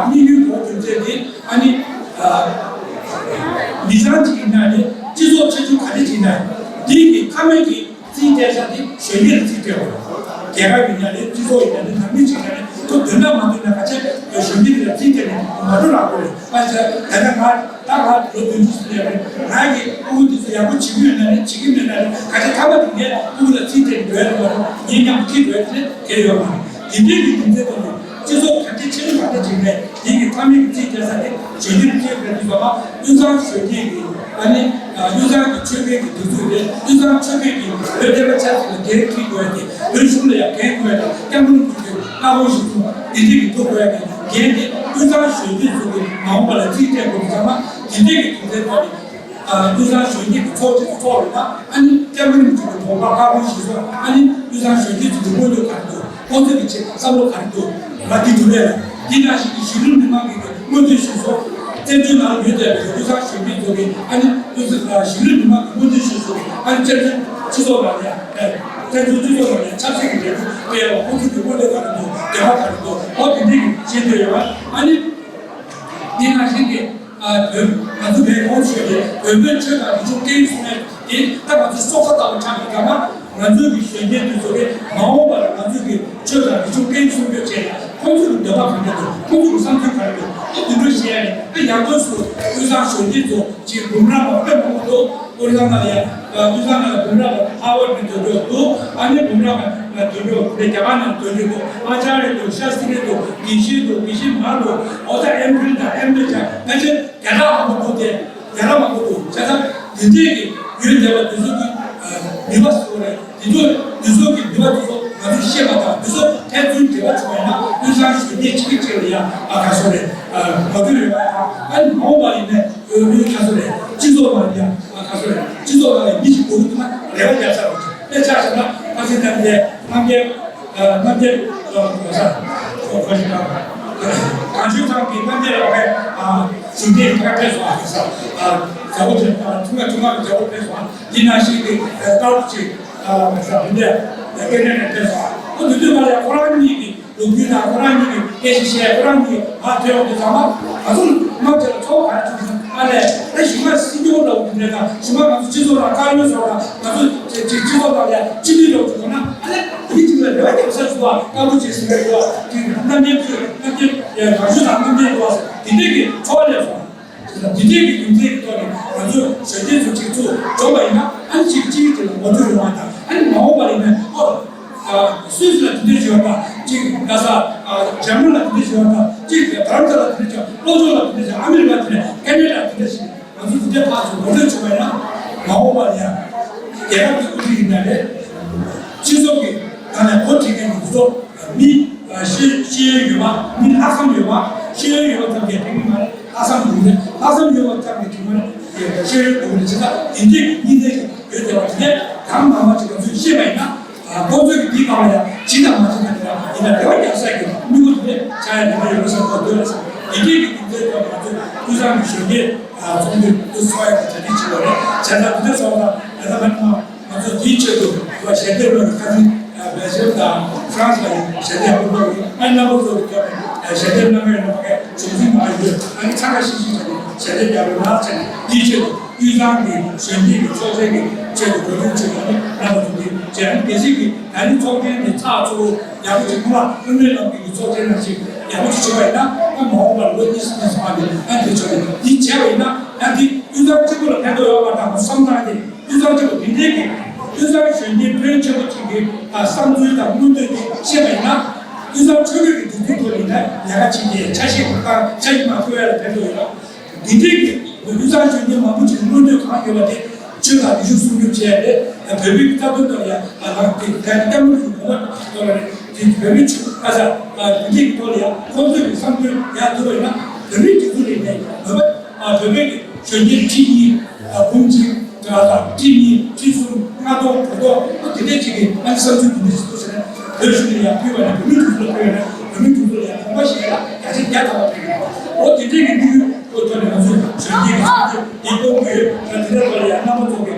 དམིགས་ཡུལ་གཙོ་བོ་རྒྱུ་མཚན་དེ་ཨ་ནི། མི་ཚང་གཅིག་ཡིན་ན་ནི་སྤྱི་ཚོགས་ཆེ་ཆུང་ག་རེ་ཅིག་ཡིན་ན་འདི་གི་མཐའ་མའི་གི་རྩིས་སྤྲད་ས་དེ་གཞོན་སྐྱེས་ལ་རྩིས་སྤྲད་དགོས། རྒྱལ་ཁབ་ཡིན་ན་ནི་སྤྱི་ཚོགས་ཡིན་ན་ནི་ནང་མི་གཅིག་ཡིན་ན་ནི་ཁོ་འདོད་ན་མ་འདོད་ན་ག་ཚད་གཞོན་སྐྱེས་ལ་རྩིས་སྤྲད་ནས་མ་འགྲོ་རག་གོ་རེད། ཨ་ཅག་ད་ལྟ་ང་ད་ང་ལོ་བདུན་ཅུ་ཙམ་ཡོད་རེད། ང་གི་ཕྲུ་གུ་འདི་ཚོ་ཡག་པོ་བྱེད་ཀྱི་ཡོད་ན་ནི་བྱེད་ཀྱི་མེད་ན་ནི་ག་ཚད་མཐའ་མ་དེ་ངས་ཕྲུ་གུ་ལ་རྩིས་སྤྲད་ནས་འགྲོ་ཡ་རེད་མ་གཏོགས་ངའི་མཉམ་དུ་ཁྱེར་འགྲོ་ཡ་དེ་དེ་ཡོད་མ་རེད། དེ་འདྲའི་གི་རྒྱུ་མཚན་ཐོག་ནས་སྤྱི་ཚོགས་ག་འདྲ་ཆེ་ཆུང་ག་འདྲ་ཅིག་རེད། དེ་གི་མཐའ་མའི་གི་རྩིས་སྤྲད་ས་དེ་གཞོན་སྐྱེས་རྩིས་སྤྲད་དུས་ཙམ་པ་དབུས་གཙང་གཞོན་སྐྱེས་ཀྱི་ཨ་ནི་དབུས་གཙང་གི་ཆོལ་ཁའི་གི་སྒྲིག་འཛུགས་རེད། དབུས་གཙང་ཆོལ་ཁའི་གི་བོད་བསྟན་པ་ཆབ་སྲིད་ལ་འགན་འཁྱེར་དགོས་ཡ་དེ་བོད་གཞུང་ལ་ཡང་འགན་དགོས་ཡ་དང་སྐྱབས་མགོན་རིན་པོ་ཆེ་མངའ་འཁོར་གཞི་བཟུང་དེ་འདྲའི་གི་ཐུགས་དགོས་ཡ་གི་འགན་དེ་དབུས་གཙང་གཞོན་སྐྱེས་ཚོ་གི་མ་འོངས་པ་ལ་རྩིས་སྤྲད་དགོས་དུས་ཙམ་པ་དེ་འདྲའི་གི་རྒྱུ་མཚན་ཐོག་ནས། དབུས་གཙང་གཞོན་སྐྱེས་ཀྱི་ཚོགས་ཆེན་ཚོགས་རེད་ན་ཨ་ནི་སྐྱབས་མགོན་རིན་པོ་ཆེ་གི་དགོངས་པ་བཀའ་དགོངས་གཞིར་བཟུང་ཨ་ནི་དབུས་གཙང་གཞོན་སྐྱེས་ཚོ་གི་མངོན་འདོད་ག་རེ་འདུག་ཁོང་ཚོ་གི་ཆེད་བསམ་བློ་ག་རེ་འདུག་ང་འདི་འདུག་ལས་ལ་འདི་ནང་བཞིན་གྱི་གཞིས་ལུས་མི་མང་གི་མངོན་འདོད་གཞིར་བཟུང་བཙན་བྱོལ་ནང་ཡོད་བསྡད་པའི་དབུས་གཙང་གཞོན་སྐྱེས་ཚོ་གི་ཨ་ནི་དབུས་གཙང་གཞིས་ལུས་མི་མང་གི་མངོན་འདོད་གཞིར་བཟུང་ཨ་ནི་བཙན་བྱོལ་སྤྱི་ཚོགས་ནང་ལ་ཡང་བཙན་བྱོལ་སྤྱི་ཚོགས་ནང་ལ་ཡང་ཆབ་སྲིད་ཀྱི་ལས་འགུལ་སྤེལ་ཡག་ལ་ཁོང་ཚོ་གི་མངོན་འདོད་ག་རེ་འདུག་འདོད་པ་ག་རེ་འདུག་འོ་དེ་འདྲ་གི་ཤེས་འདོད་ཡོད་པ་ཨ་ནི། འདི་ནང་བཞིན་གྱི། ཨ་བོད་ང་ཚོ་བོད་ཁོངས་ཆོས་ཀྱི་བོད་པའི་ཆོས་དང་རིག་གཞུང་སྐད་ཡིག་སྲུང་ཡས་དེ་ད་ང་ཚོའི་སྲོག་རྩ་ལྟ་བུ་ཆགས་ཀྱི་ཡོད་པ། ང་ཚོའི་གི་གཞོན་སྐྱེས་དེ་ཚོ་གི་མ་འོངས་པར་ང་ཚོའི་གི་ཆོས་དང་རིག་གཞུང་སྐད་ཡིག་སྲུང་སྐྱོབ་བྱས་ཡ་ཁོང་ཚོ་གི་འདོད་པ་ག་འདྲ་འདུག་ཁོང་ཚོ་གི་བསམ་ཚུལ་ག་རེ་འདུག་ཨ་འདི་འདྲ་བཤད་ཡ་ནི་ཨ་ཡག་པོ་སུ་དབུས་གཙང་གཞོན་སྐྱེས་ཚོ་གཅིག་འབུམ་རམས་པ་དཔེ་མང་པོ་འདུག་དབུས་གཙང་ནང་ལ་ཡ་དབུས་གཙང་ནང་ལ་འབུམ་རམས་པ་ཧར་ཝརཌ་ནས་སྡོད་རྒྱུ་འདུག་ཨ་ནི་འབུམ་རམས་པ་སྡོད་རྒྱུ་དེ་རྒྱ་གར་ནང་སྡོད་རྒྱུ་འདུག་ཨ་ཅར་རེ་འདུག་ཤཱསྟྲི་རེ་འདུག་དགེ་བཤེས་འདུག་དགེ་བཤེས་མ་འདུག་ཨོ་ད་ཨེམ་ཕིལ་དང་ཨེམ་ཨེ་ཅར་ཕལ་ཆེར་རྒྱ་གར་མང་པོ་འདུག་སྟེ། རྒྱ་གར་མང་པོ་འདུག་བྱས་ཙང་དེ་འདྲས་ཀྱི་ཡོད་བསྡད་པ་དེ་ཚོ་གི་ནུས་པ་ཟེར་བ་རེད། དེ་ཚོ་དེ་ཚོ་གི་ནུས་པ་དེ་ཚོ་ང་ཚོས་ཤེས་པ་དང་དེ་ཚོ་ཕན་ཚུན་འབྲེལ་བ་བྱུང་བ་ཡིན་ན་དབུས་གཙང་གཞོན་སྐྱེས་གཅིག་གིས་གཅིག་ལ་ཡང་ཨ་ག་ཚོད་རེད། མ་འདོད་ཡོད་པ་དང་ཨ་ནི་མ་འོངས་པ་ཡིན་ནའི་འོས་མིའི་ག་ཚོད་རེད། སྤྱི་ཚོགས་ནང་ལ་ཡང་ཨ་ག་ཚོད་རེད། སྤྱི་ཚོགས་ནང་ལ་མི་ཞིག་འགོ་ཁྲིད་ཐུབ་ན་རེ་བ་རྒྱག་ས་རེད། དཔེ་ཆ་བཞག་ན་ཕ་སི་ཐན་དེ་རྣམ་རྒྱལ། རྣམ་རྒྱལ་གོང་ས་གོང་ས་གང་བྱུང་ཚང་གི་རྣམ་རྒྱལ་ལགས་ཕེབས། གཞུང་འབྲེལ་ཁག་ཕེབས་སོང་། ཨ་ཁ་ས་མཛའ་བོ་ཆེ་ཐུང་ང་ཐུང་ང་གི་མཛའ་བོ་ཕེབས་སོང་། འདི་ནང་བཞིན་གྱི་ཀར་ཅིག་ཁ་ས་བུ་འདས་སྐད་འཕྲིན་ནས་ཕེབས་སོང་། ཨ་དུས་དུས་མ་ལ་ཁོ་རང་གཉིས་ཀྱི་ལོ་རྒྱུས་དང་ཁོ་རང་གཉིས་ཀྱི་སྐད་ཆ་བཤད། ཁོ་རང་གཉིས་ང་ཐོས་ཡོང་དུས་ཚང་མ་ང་ཚོ་དམངས་ཆེ་ལ་ཚོགས་ག་རེ་ཐུབ་ཀྱི་ཨ་ལས་ཨ་གཞུང་ལ་སྲིད་སྐྱོང་ལ་འོས་འདེམས་དང་གཞུང་ལ་ང་ཚོ་སྤྱི་ཚོགས་ལ་བཀའ་བློན་ཚོགས་དང་ང་ཚོ་སྤྱི་ཚོགས་ལ་ཡ་སྤྱི་འཐུས་ལ་འོས་འདེམས་ན་ཨ་ལས། མི་གཅིག་ལ་རེ་བ་རྒྱག་ས་ཞུ་བ་དཀའ་པོ་བྱེད་ཟིན་པའི་རེ་བ་དེ་རྣམ་རྒྱལ་ཚོས་རྣམ་རྒྱལ་གང་ཞུ་དང་རྣམ་རྒྱལ་འགྲོ་བ་ཟེར་དེ་འདྲས་ཀྱི་ཚོར་བ་སླེབས་སོང་། དེ་འདྲས་ཀྱི་རྒྱུ་མཚན་གྱི་ཐོག་ནས་ང་ཚོས་གཞོན་སྐྱེས་ཚོ་གཅིག་ཚུགས་འཇོག་པ་ཡིན་ན་ཨ་ནི་གཅིག་གིས་གཅིག་གི་ལ་ངོ་སྤྲོད་ཡོང་བ་དང་ཨ་ནི་མ་འོངས་པ་ཡིན་ན་ཨོ་སུད་སི་ལ་དེ་འདྲས་བྱས་པ་དང་གཅིག་ག་ས་འཇར་མན་ལ་དེ་འདྲས་བྱས་པ་དང་གཅིག་ཕ་རན་སི་ལ་དེ་འདྲས་བྱས། ལྷོ་ཕྱོགས་ལ་དེ་འདྲས་བྱས། ཨ་མི་རི་ཀ་དེ་འདྲས། ཁེ་ན་ཌ་དེ་འདྲས་བྱས། ང་ཚོ་འདི་འདྲའི་ཕར་ཚུར་ངོ་སྤྲོད་བྱུང་བ་ཡིན་ན་མ་འོངས་པར་ཡང་རྒྱལ་ཁབ་ཀྱི་དབུ་ཁྲིད་ཡིན་ན་རེད། སྤྱི་ཚོགས་ཀྱི་ནང་ནས་འགོ་ཁྲིད་མཁན་གྱི་འདི་ཚོ་མི་ཤེས་ཤེས་ཡོན་ཡོད་པ། མི་ལྷག་བསམ་ཡོད་པ། ཤེས་ཡོན་ཡོད་པ་ཙམ་གྱིས་འགྲིག་གི་མ་རེད། ལྷག་བསམ་ཡོད་རེད། ལྷག་བསམ་ཡོད་པ་ཙམ་གྱིས་འགྲིག་མ་རེད། ཤེས་ཡོན་དགོས་རེད། བྱས་ཙང་དེ་འདྲའི་གི་གཉིས་ལྡན་གྱི་ཡོད་བསྡད་པ་དེ་ནས་གང་མང་མང་ཅིག་ང་ཚོས་ཤེས་པ་ཡིན་ན་ཁོང་ཚོས་ཀྱི་འདིའི་སྒང་ལ་ཡང་བྱིས་དང་མ་བྱིས་དང་དེ་འདྲ་ཡིན་ན་རེ་བ་རྒྱག་ས་ཀྱི་དམིགས་ཡུལ་དེ་འདྲས་ཆགས་ཡ་ནི་མ་ཡོད་པ་བསམ་གོ་འདོད་ལ་བསམ། དེ་འདྲའི་གི་རྒྱུ་མཚན་ཐོག་ང་ཚོས་དབུས་གཙང་གི་གཞོན་སྐྱེས་ཚོགས་འདུ་འདི་ཚོགས་ཡག་གི་གྲ་སྒྲིག་བྱེད་དགོས་རེད། བྱས་ཙང་དེ་འདྲ་སོང་ཙང་ད་ལྟ་ང་ཚོ་ང་ཚོ་དེའི་ཆེད་དུ་ཞལ་འདེབས་གནང་བའི་ཁ་སང་སྦེལ་ཇམ་དང་ཧྥ་རན་སི་ལ་ཡང་ཞལ་འདེབས་ཡག་པོ་གནང་བ་རེད། ཨ་ནི་རྣམ་པ་ཚོ་གི་ཐོག་ནས་ཞལ་འདེབས་གནང་མཁན་ཡོད་ན་ཕ་གིར་བྱུང་ཚིག་མ་ཡོད། ཨ་ནི་འཚང་ཁ་ཤིག་ཤིག་བྱས་ནས་ཞལ་འདེབས་རྒྱག་རོགས་གནང་བྱས་ནས་དེའི་ཆེད་དུ། དབུས་གཙང་གི་གཞོན་སྐྱེས་ཀྱི་ཚོགས་ཆེན་གྱི་ཆེད་དུ་འགྲོ་གྲོན་བྱེད་པ་ནི་རྣམ་པ་ཚོ་གིས་བྱས་ན། གལ་སྲིད་ཀྱི་ད་རིང་ཚོགས་ཆེན་གྱི་ཚགས་གཙོ་བོ་ཡག་པོ་ཅིག་ཁོང་ལ་དབུ་མའི་ལམ་གྱི་ཚོགས་ཆེན་ནང་ཞིག་ཡག་པོ་ཅིག་བྱུང་བ་ཡིན་ན། ད་མ་འོངས་པར་ལོ་གཉིས་གསུམ་ཙམ་ནང་ནས་ཨ་འདི་ཆོག་གི། འདི་བྱས་པ་ཡིན་ན་ཡང་འདི་དབུས་གཙང་གཅིག་པུ་ལ་ཕན་ཐོགས་ཡོད་པ་དང་བསམ་སྟངས་དེ། དབུས་གཙང་གཅིག་པུ་འདི་འདྲའི་གི་དབུས་གཙང་གཞོན་སྐྱེས་ཕོན་ཆེན་པོ་ཅིག་གི་ཨ་བསམ་ཚུལ་དང་མངོན་འདོད་དེ་བཤད་པ་ཡིན་ན། དབུས་གཙང་ཆོལ་ཁའི་གི་འདུ་འཛོམས་ཐོག་ནས་ཡང་ལས་ཀ་བྱེད་ཀྱི་འཆར་གཞི་དང་འཆར་གཞི་མ་འཁོད་ཡ་ལ་ཕན་ཐོགས་ཡོད་ལ། འདི་འདྲའི་གི་དབུས་གཙང་གཞོན་སྐྱེས་མང་པོ་ཅིག་མངོན་འདོད་གང་ཡོད་པ་དེ་ཆོས་དང་རིག་གཞུང་སྲུང་སྐྱོབ་བྱས་ཏེ། བོད་པའི་རྩ་དོན་ཐོག་ལ་ཡང་ལག་དེ་ག་སྐྱབས་མགོན་གྱི་དགོངས་པ་ཐོག་ལ་རེད། དེ་བོད་པའི་ཆོས་ཨ་ས་འདི་འདྲའི་གི་ཐོག་ལ་ཡང་ཁོང་ཚོའི་གི་བསམ་ཚུལ་ཡང་ཐུབ་པ་ཡིན་ན། བོད་མིའི་སྒྲིག་འཛུགས་ལས་ནས་བོད་པ་ཨ་བོད་པའི་གི་གཞོན་སྐྱེས་ཁྲི་གཉིས་ཨ་འབུམ་གཅིག་ཨ་དང་ཁྲི་གཉིས་ཁྲི་གསུམ་ལྔ་སྟོང་དྲུག་སྟོང་ཨ་དེ་འདྲའི་ཅིག་གི་ཨ་ནི་བསམ་ཚུལ་དེ་འདྲ་ཞིག་འདུག་ཟེར་ན། བོད་གཞུང་ནས་ཡང་ཕུལ་བ་ནས་བོད་མིའི་སྒྲིག་འཛུགས་ལ་ཕུལ་བ་ནས་བོད་མིའི་སྒྲིག་འཛུགས་ལ་ཡང་དགོངས་པ་བཞེས་ཡ་ཡ་ཆེ་བརྒྱ་ཐམ་པ་ཕུལ་གི་འདུག་འོ་དེ་འདྲའི་གི་དམིགས་ཡུལ་ཐོག་ནས་ང་ཚོས་གཞོན་སྐྱེས་ཀྱི་ཚོགས་འདུ་འདི་གཏོང་དགོས་ཡོད། ད་དེ་འདྲ་ཐོག་ལ་ཡང་རྣམ་པ་ཚོ་གི་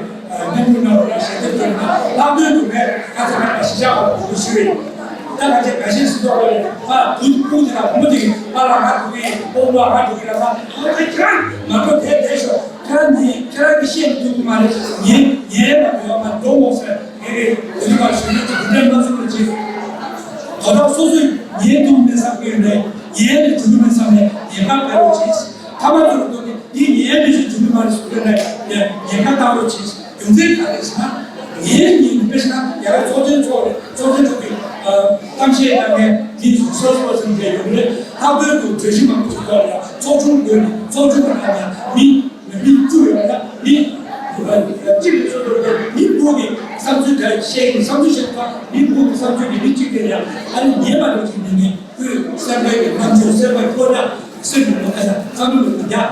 མཉམ་འགུལ་གནང་རོགས་གནང་ཞེས་དེབ་ཐོག་ནས་ལྷག་དོན་དུ་ངས་ཁ་ཚ་ཁ་ཁ་ཞི་བྱ་བ་གོ་ཞུ་ཡོད། ད་ང་ཚོས་འགའ་ཤས་སུ་ཐོག་ལ་ཕ་བུ་སྤུན་དེ་དང་བུ་མོ་དེ་གི་པཱ་ལགས་ང་འགྲོ་གི་ཡིན། སྤོ་བོ་ང་འགྲོ་གི་ཡིན་ལ། ད་ཁྱེད་རང་མ་འགྲོ་བསྡད་བསྡད་ཤོག་ཁྱེད་རང་འདི་ཁྱེད་རང་གི་བཤད་མི་ཐུབ་ཀྱི་མ་རེད། ངའི་ངའི་མ་འགྲོ་ཡོང་མ་འགྲོ་འོང་ཟེར། ངས་རེད། དེ་ཚོ་ག་ཞུ་ཡིན་གྱི་དེ་འདྲ་མ་བཟོ་རོགས་གྱིས། དོ་བདག་སོ་སོས་ངའི་ཐུག་མེད་བསམ་གྱི་ཡོད་ནའི་ངའི་ལས་འགྲོ་གི་མེད་བསམ་ནས་ཉེན་ཁ་སྤེལ་རོགས་གྱིས། ཐ་མ་ཚོ་ལ་ལྟོས་ཏེ་འདི་ངའི་ལས་ཞིག་འགྲོ་གི་མ་རེད་ཟེར་ནས་ཉེན་ཁ་བཏང་རོགས་གྱིས། རྒྱུ་མཚན་ག་རེ་ཟེར་ན། ངའི་ཉིན་དཔེ་བཞག་ན་ཡ་ར་ཚོགས་ཆེན་ཚོགས་རེད། ཚོགས་ཆེན་ཚོགས་ཀྱི་གཏམ་བཤད་གནང་མཁན་མི་སོ་སོ་ཙམ་རེད་ཡོང་རེད། ལྷག་དོན་དུ་གྲོས་གཞི་མང་པོ་ཞིག་ཐོག་ལ་ཡང་ཚོགས་ཆུང་དགོས་ནས་ཚོགས་ཆུང་གི་ནང་ལ་ཡང་མི། མི་བཅུ་ཡོད་ན་མི་གཅིག་གིས་སོ་སོར་མི་དགུ་གི་བསམ་ཚུལ་དེ་བཤད་ཀྱི་བསམ་ཚུལ་བཤད་པ་མི་དགུ་གི་བསམ་ཚུལ་གྱི་མི་གཅིག་དེ་ཡང་ཨ་ནི་ཉན་པ་རེད་ཅིག་མི་ཉན། དབུས་སེམས་པའི་གི་རྣམ་འགྱུར་སེམས་པའི་བློ་སྣ་སེམས་ཀྱི་བློ་སྣ་བསམ་བློ་གི་རྒྱ་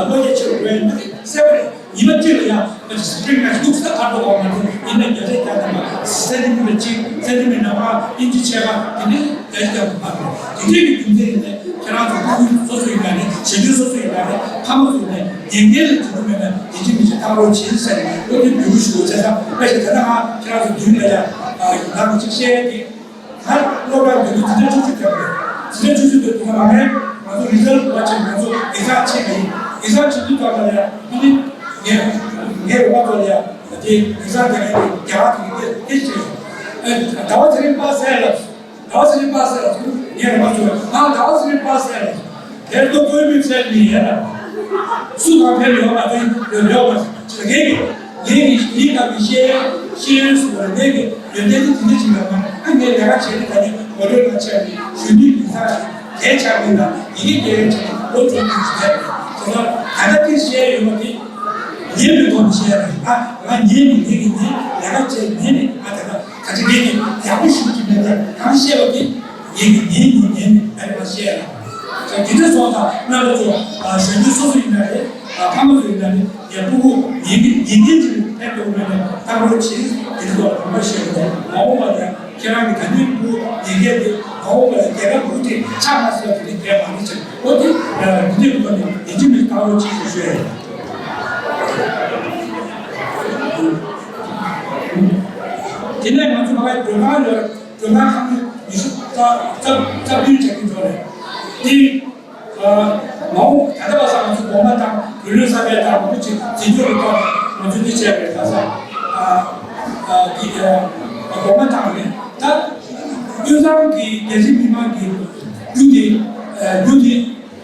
བློ་རྒྱ་ཆེ་རུ་འགྲོ་ཡོད་ན་སེམས་པ་རེད། ཉི་མ་གཅིག་ལ་ཡང་ཨ་ཅིག་སི་ཀྲིན་ནང་ཞུགས་ས་ཁ་ཐོག་བ་མ་ཐོག་ཡིན་ན་རྒྱ་ཆེ་རྒྱ་དམ་པ་སེ་ཏི་མི་ཊར་གཅིག་སེ་ཏི་མི་ཊར་ལྔ་ཨིན་ཅི་ཕྱེད་ཀ་དེ་ནས་རྒྱ་ཆེ་རྒྱ་དམ་པ་དེ་འདྲའི་གི་རྒྱུ་མཚན་ཡིན་ནས་ཁྱེད་རང་ཚོ་ཕྲུ་གུ་སོ་སོ་ཡིན་ན་རེད། གཞོན་སྐྱེས་སོ་སོ་ཡིན་ན་རེད། ཕ་མ་ཚོ་ཡིན་ན་ཉན་མཁན་ལ་འཇུག་གི་མེད་ན་དེ་ཅི་མི་ཅི་བཏང་རོགས་བྱེད་ཟེར་ནས་བློ་མཐུན་འབོད་སྐུལ་ཞུ་དགོས་བྱས་ཙང་། དཔེ་ཞིག་ད་ལྟ་ང་ཁྱེད་རང་ཚོ་མདུན་ལ་ཡ་ཡང་ཅིག་བཤད་ཀྱི། ད་སློབ་གྲྭ་འདི་ཚོ་འཛིན་གྲྭ་བཅུ་གཅིག་བརྒྱབ་རེད། འཛིན་གྲྭ་བཅུ་གཅིག་དེ་དུས་ང་མེད། ང་ཚོ་རི་ཛལ་ཕར་ཕྱིན། ང་ཚོ་ཨེག་ཛམ་ཕྱིན་པ་ཡིན། ཨེག་ཛམ་ཕྱིན་དུས་ཙམ་ལ་ཡ་ཨ་ནི་ངས་ངའི་རོགས་པ་ཚོ་ལ་ཡ་དེ་ཨེག་ཛམ་རྒྱག་མཁན་དེ་རྒྱ་གར་དེ་གི་དེ་དེ་བྱས་སོང་། ཨ་ཟླ་བ་ཚེ་རིང་པ་སེ་ལ། ཟླ་བ་ཚེ་རིང་པ་སེ་ལ་ཟེར། ངས་རེ་བ་བྱུང་བས། ཨ་ཟླ་བ་ཚེ་རིང་པ་སེ་ལ་ཟེར། དེར་ཐོག་བཀོད་མིག་སེལ་མི་ཡོད་ན། སུ་དང་ཕན་ཡོད་པ་དེ་ཡོད་ཡོད་པ་ཅིག་ངེད་ཀྱི་ངེད་ཀྱི་ཡིད་ཁ་གི་ཤེས་ཤེས་ཡོན་སུ་བར་ངེད་ཀྱི་ཡོན་ཏན་དེ་དེ་འདྲ་ཅིག་ཡོད་ན། ཨ་ངས་ལས་ཀ་བྱས་ནས་ད་ནི་ངོ་སྤྲོད་གནང་ཆེད་ནས་གཞོན་ནུའི་ལུས་ཐག་གལ་ཆགས་མིན་ན་ཡི་གེ་རྒྱལ་ཡོན་ཆེད་ནས་ལོ་བཅུ་གཉིས་ཤིག་བསྡད་པ་རེད། དེ་ལ་ད་ལྟ་དེ་ཤེས་ཡོད་པ་དེ་ཉེས་པའི་ཐོག་ནས་ཤེས་ཡ་རེད། ཨ་ང་ཉེས་ནས་ངེད་ཀྱི་ཉེས་ལས་ཀ་བྱས་ཉེས་ནས་ཨ་ད་ལྟ། ག་ཚོད་ངེད་ཀྱིས་ཡག་པོ་ཞུ་གི་མེད་པས་གང་བཤད་པ་དེ་ངེད་ཀྱིས་ཉན་ཉན་ཉན་ནས་ཨ་ནི་མ་བཤད་ལ། ད་དེ་འདྲ་སོང་ཙང་རྣམ་པ་ཚོ་གཞོན་སྐྱེས་སོ་སོ་ཡིན་ན་རེད། ཕ་མ་ཚོ་ཡིན་ན་རེད། ཡ་སྤུ་གུ་ཉན་གི་ཉན་མཁན་ཅིག་ཕན་ཐོགས་མེད་ན་བཏང་རོགས་བྱེད། དེ་འདྲ་ཐོག་ལ་དགོངས་པ་བཞེས་རོགས། མ་འོངས་པ་ལ་ཁྱེད་རང་གི་ད་ནི་སྤུ་གུ་ཉན་མཁན་དེ་མ་འོངས་པ་ལ་རྒྱལ་ཁབ་སྤུ་གུ་དེ་ཆགས་མ་སོང་བ་དེ་འདྲ་རྒྱལ་མ་ནི་ཆགས། འོ་དེ་འདི་འདྲའི་སྒོ་ནས་ཡིན་གཅིག་མིན་གཅིག་བཏང་རོགས་བྱེད་ཞེས་ཞུ་ཡ་ཡིན། དེ་ནས་ང་ཚོ་ཕ་གིའི་མགྲོན་ཁང་ཡོད། མགྲོན་ཁང་ཁང་མིག་ཉི་ཤུ་རྩ་རྩ་རྩ་བདུན་བྱེད་ཀྱི་འགྲོ་རེད། དེ་མ་འོངས་ད་ལྟ་བར་སང་ང་ཚོ་སྒོ་མ་བཏང་། བུ་ལོན་གསར་པའི་བཏང་། མང་པོ་ཅིག་འཛིན་སྐྱོང་གི་ཐོག་ནས་ང་ཚོ་འདི་བྱས་པའི་ད་ས་འདི་སྒོ་མ་བཏང་རེད། ད་དབུས་གཙང་གི་རྒྱ་ཆེ་མི་མང་གི་རྒྱུ་དེ་རྒྱུ་དེ།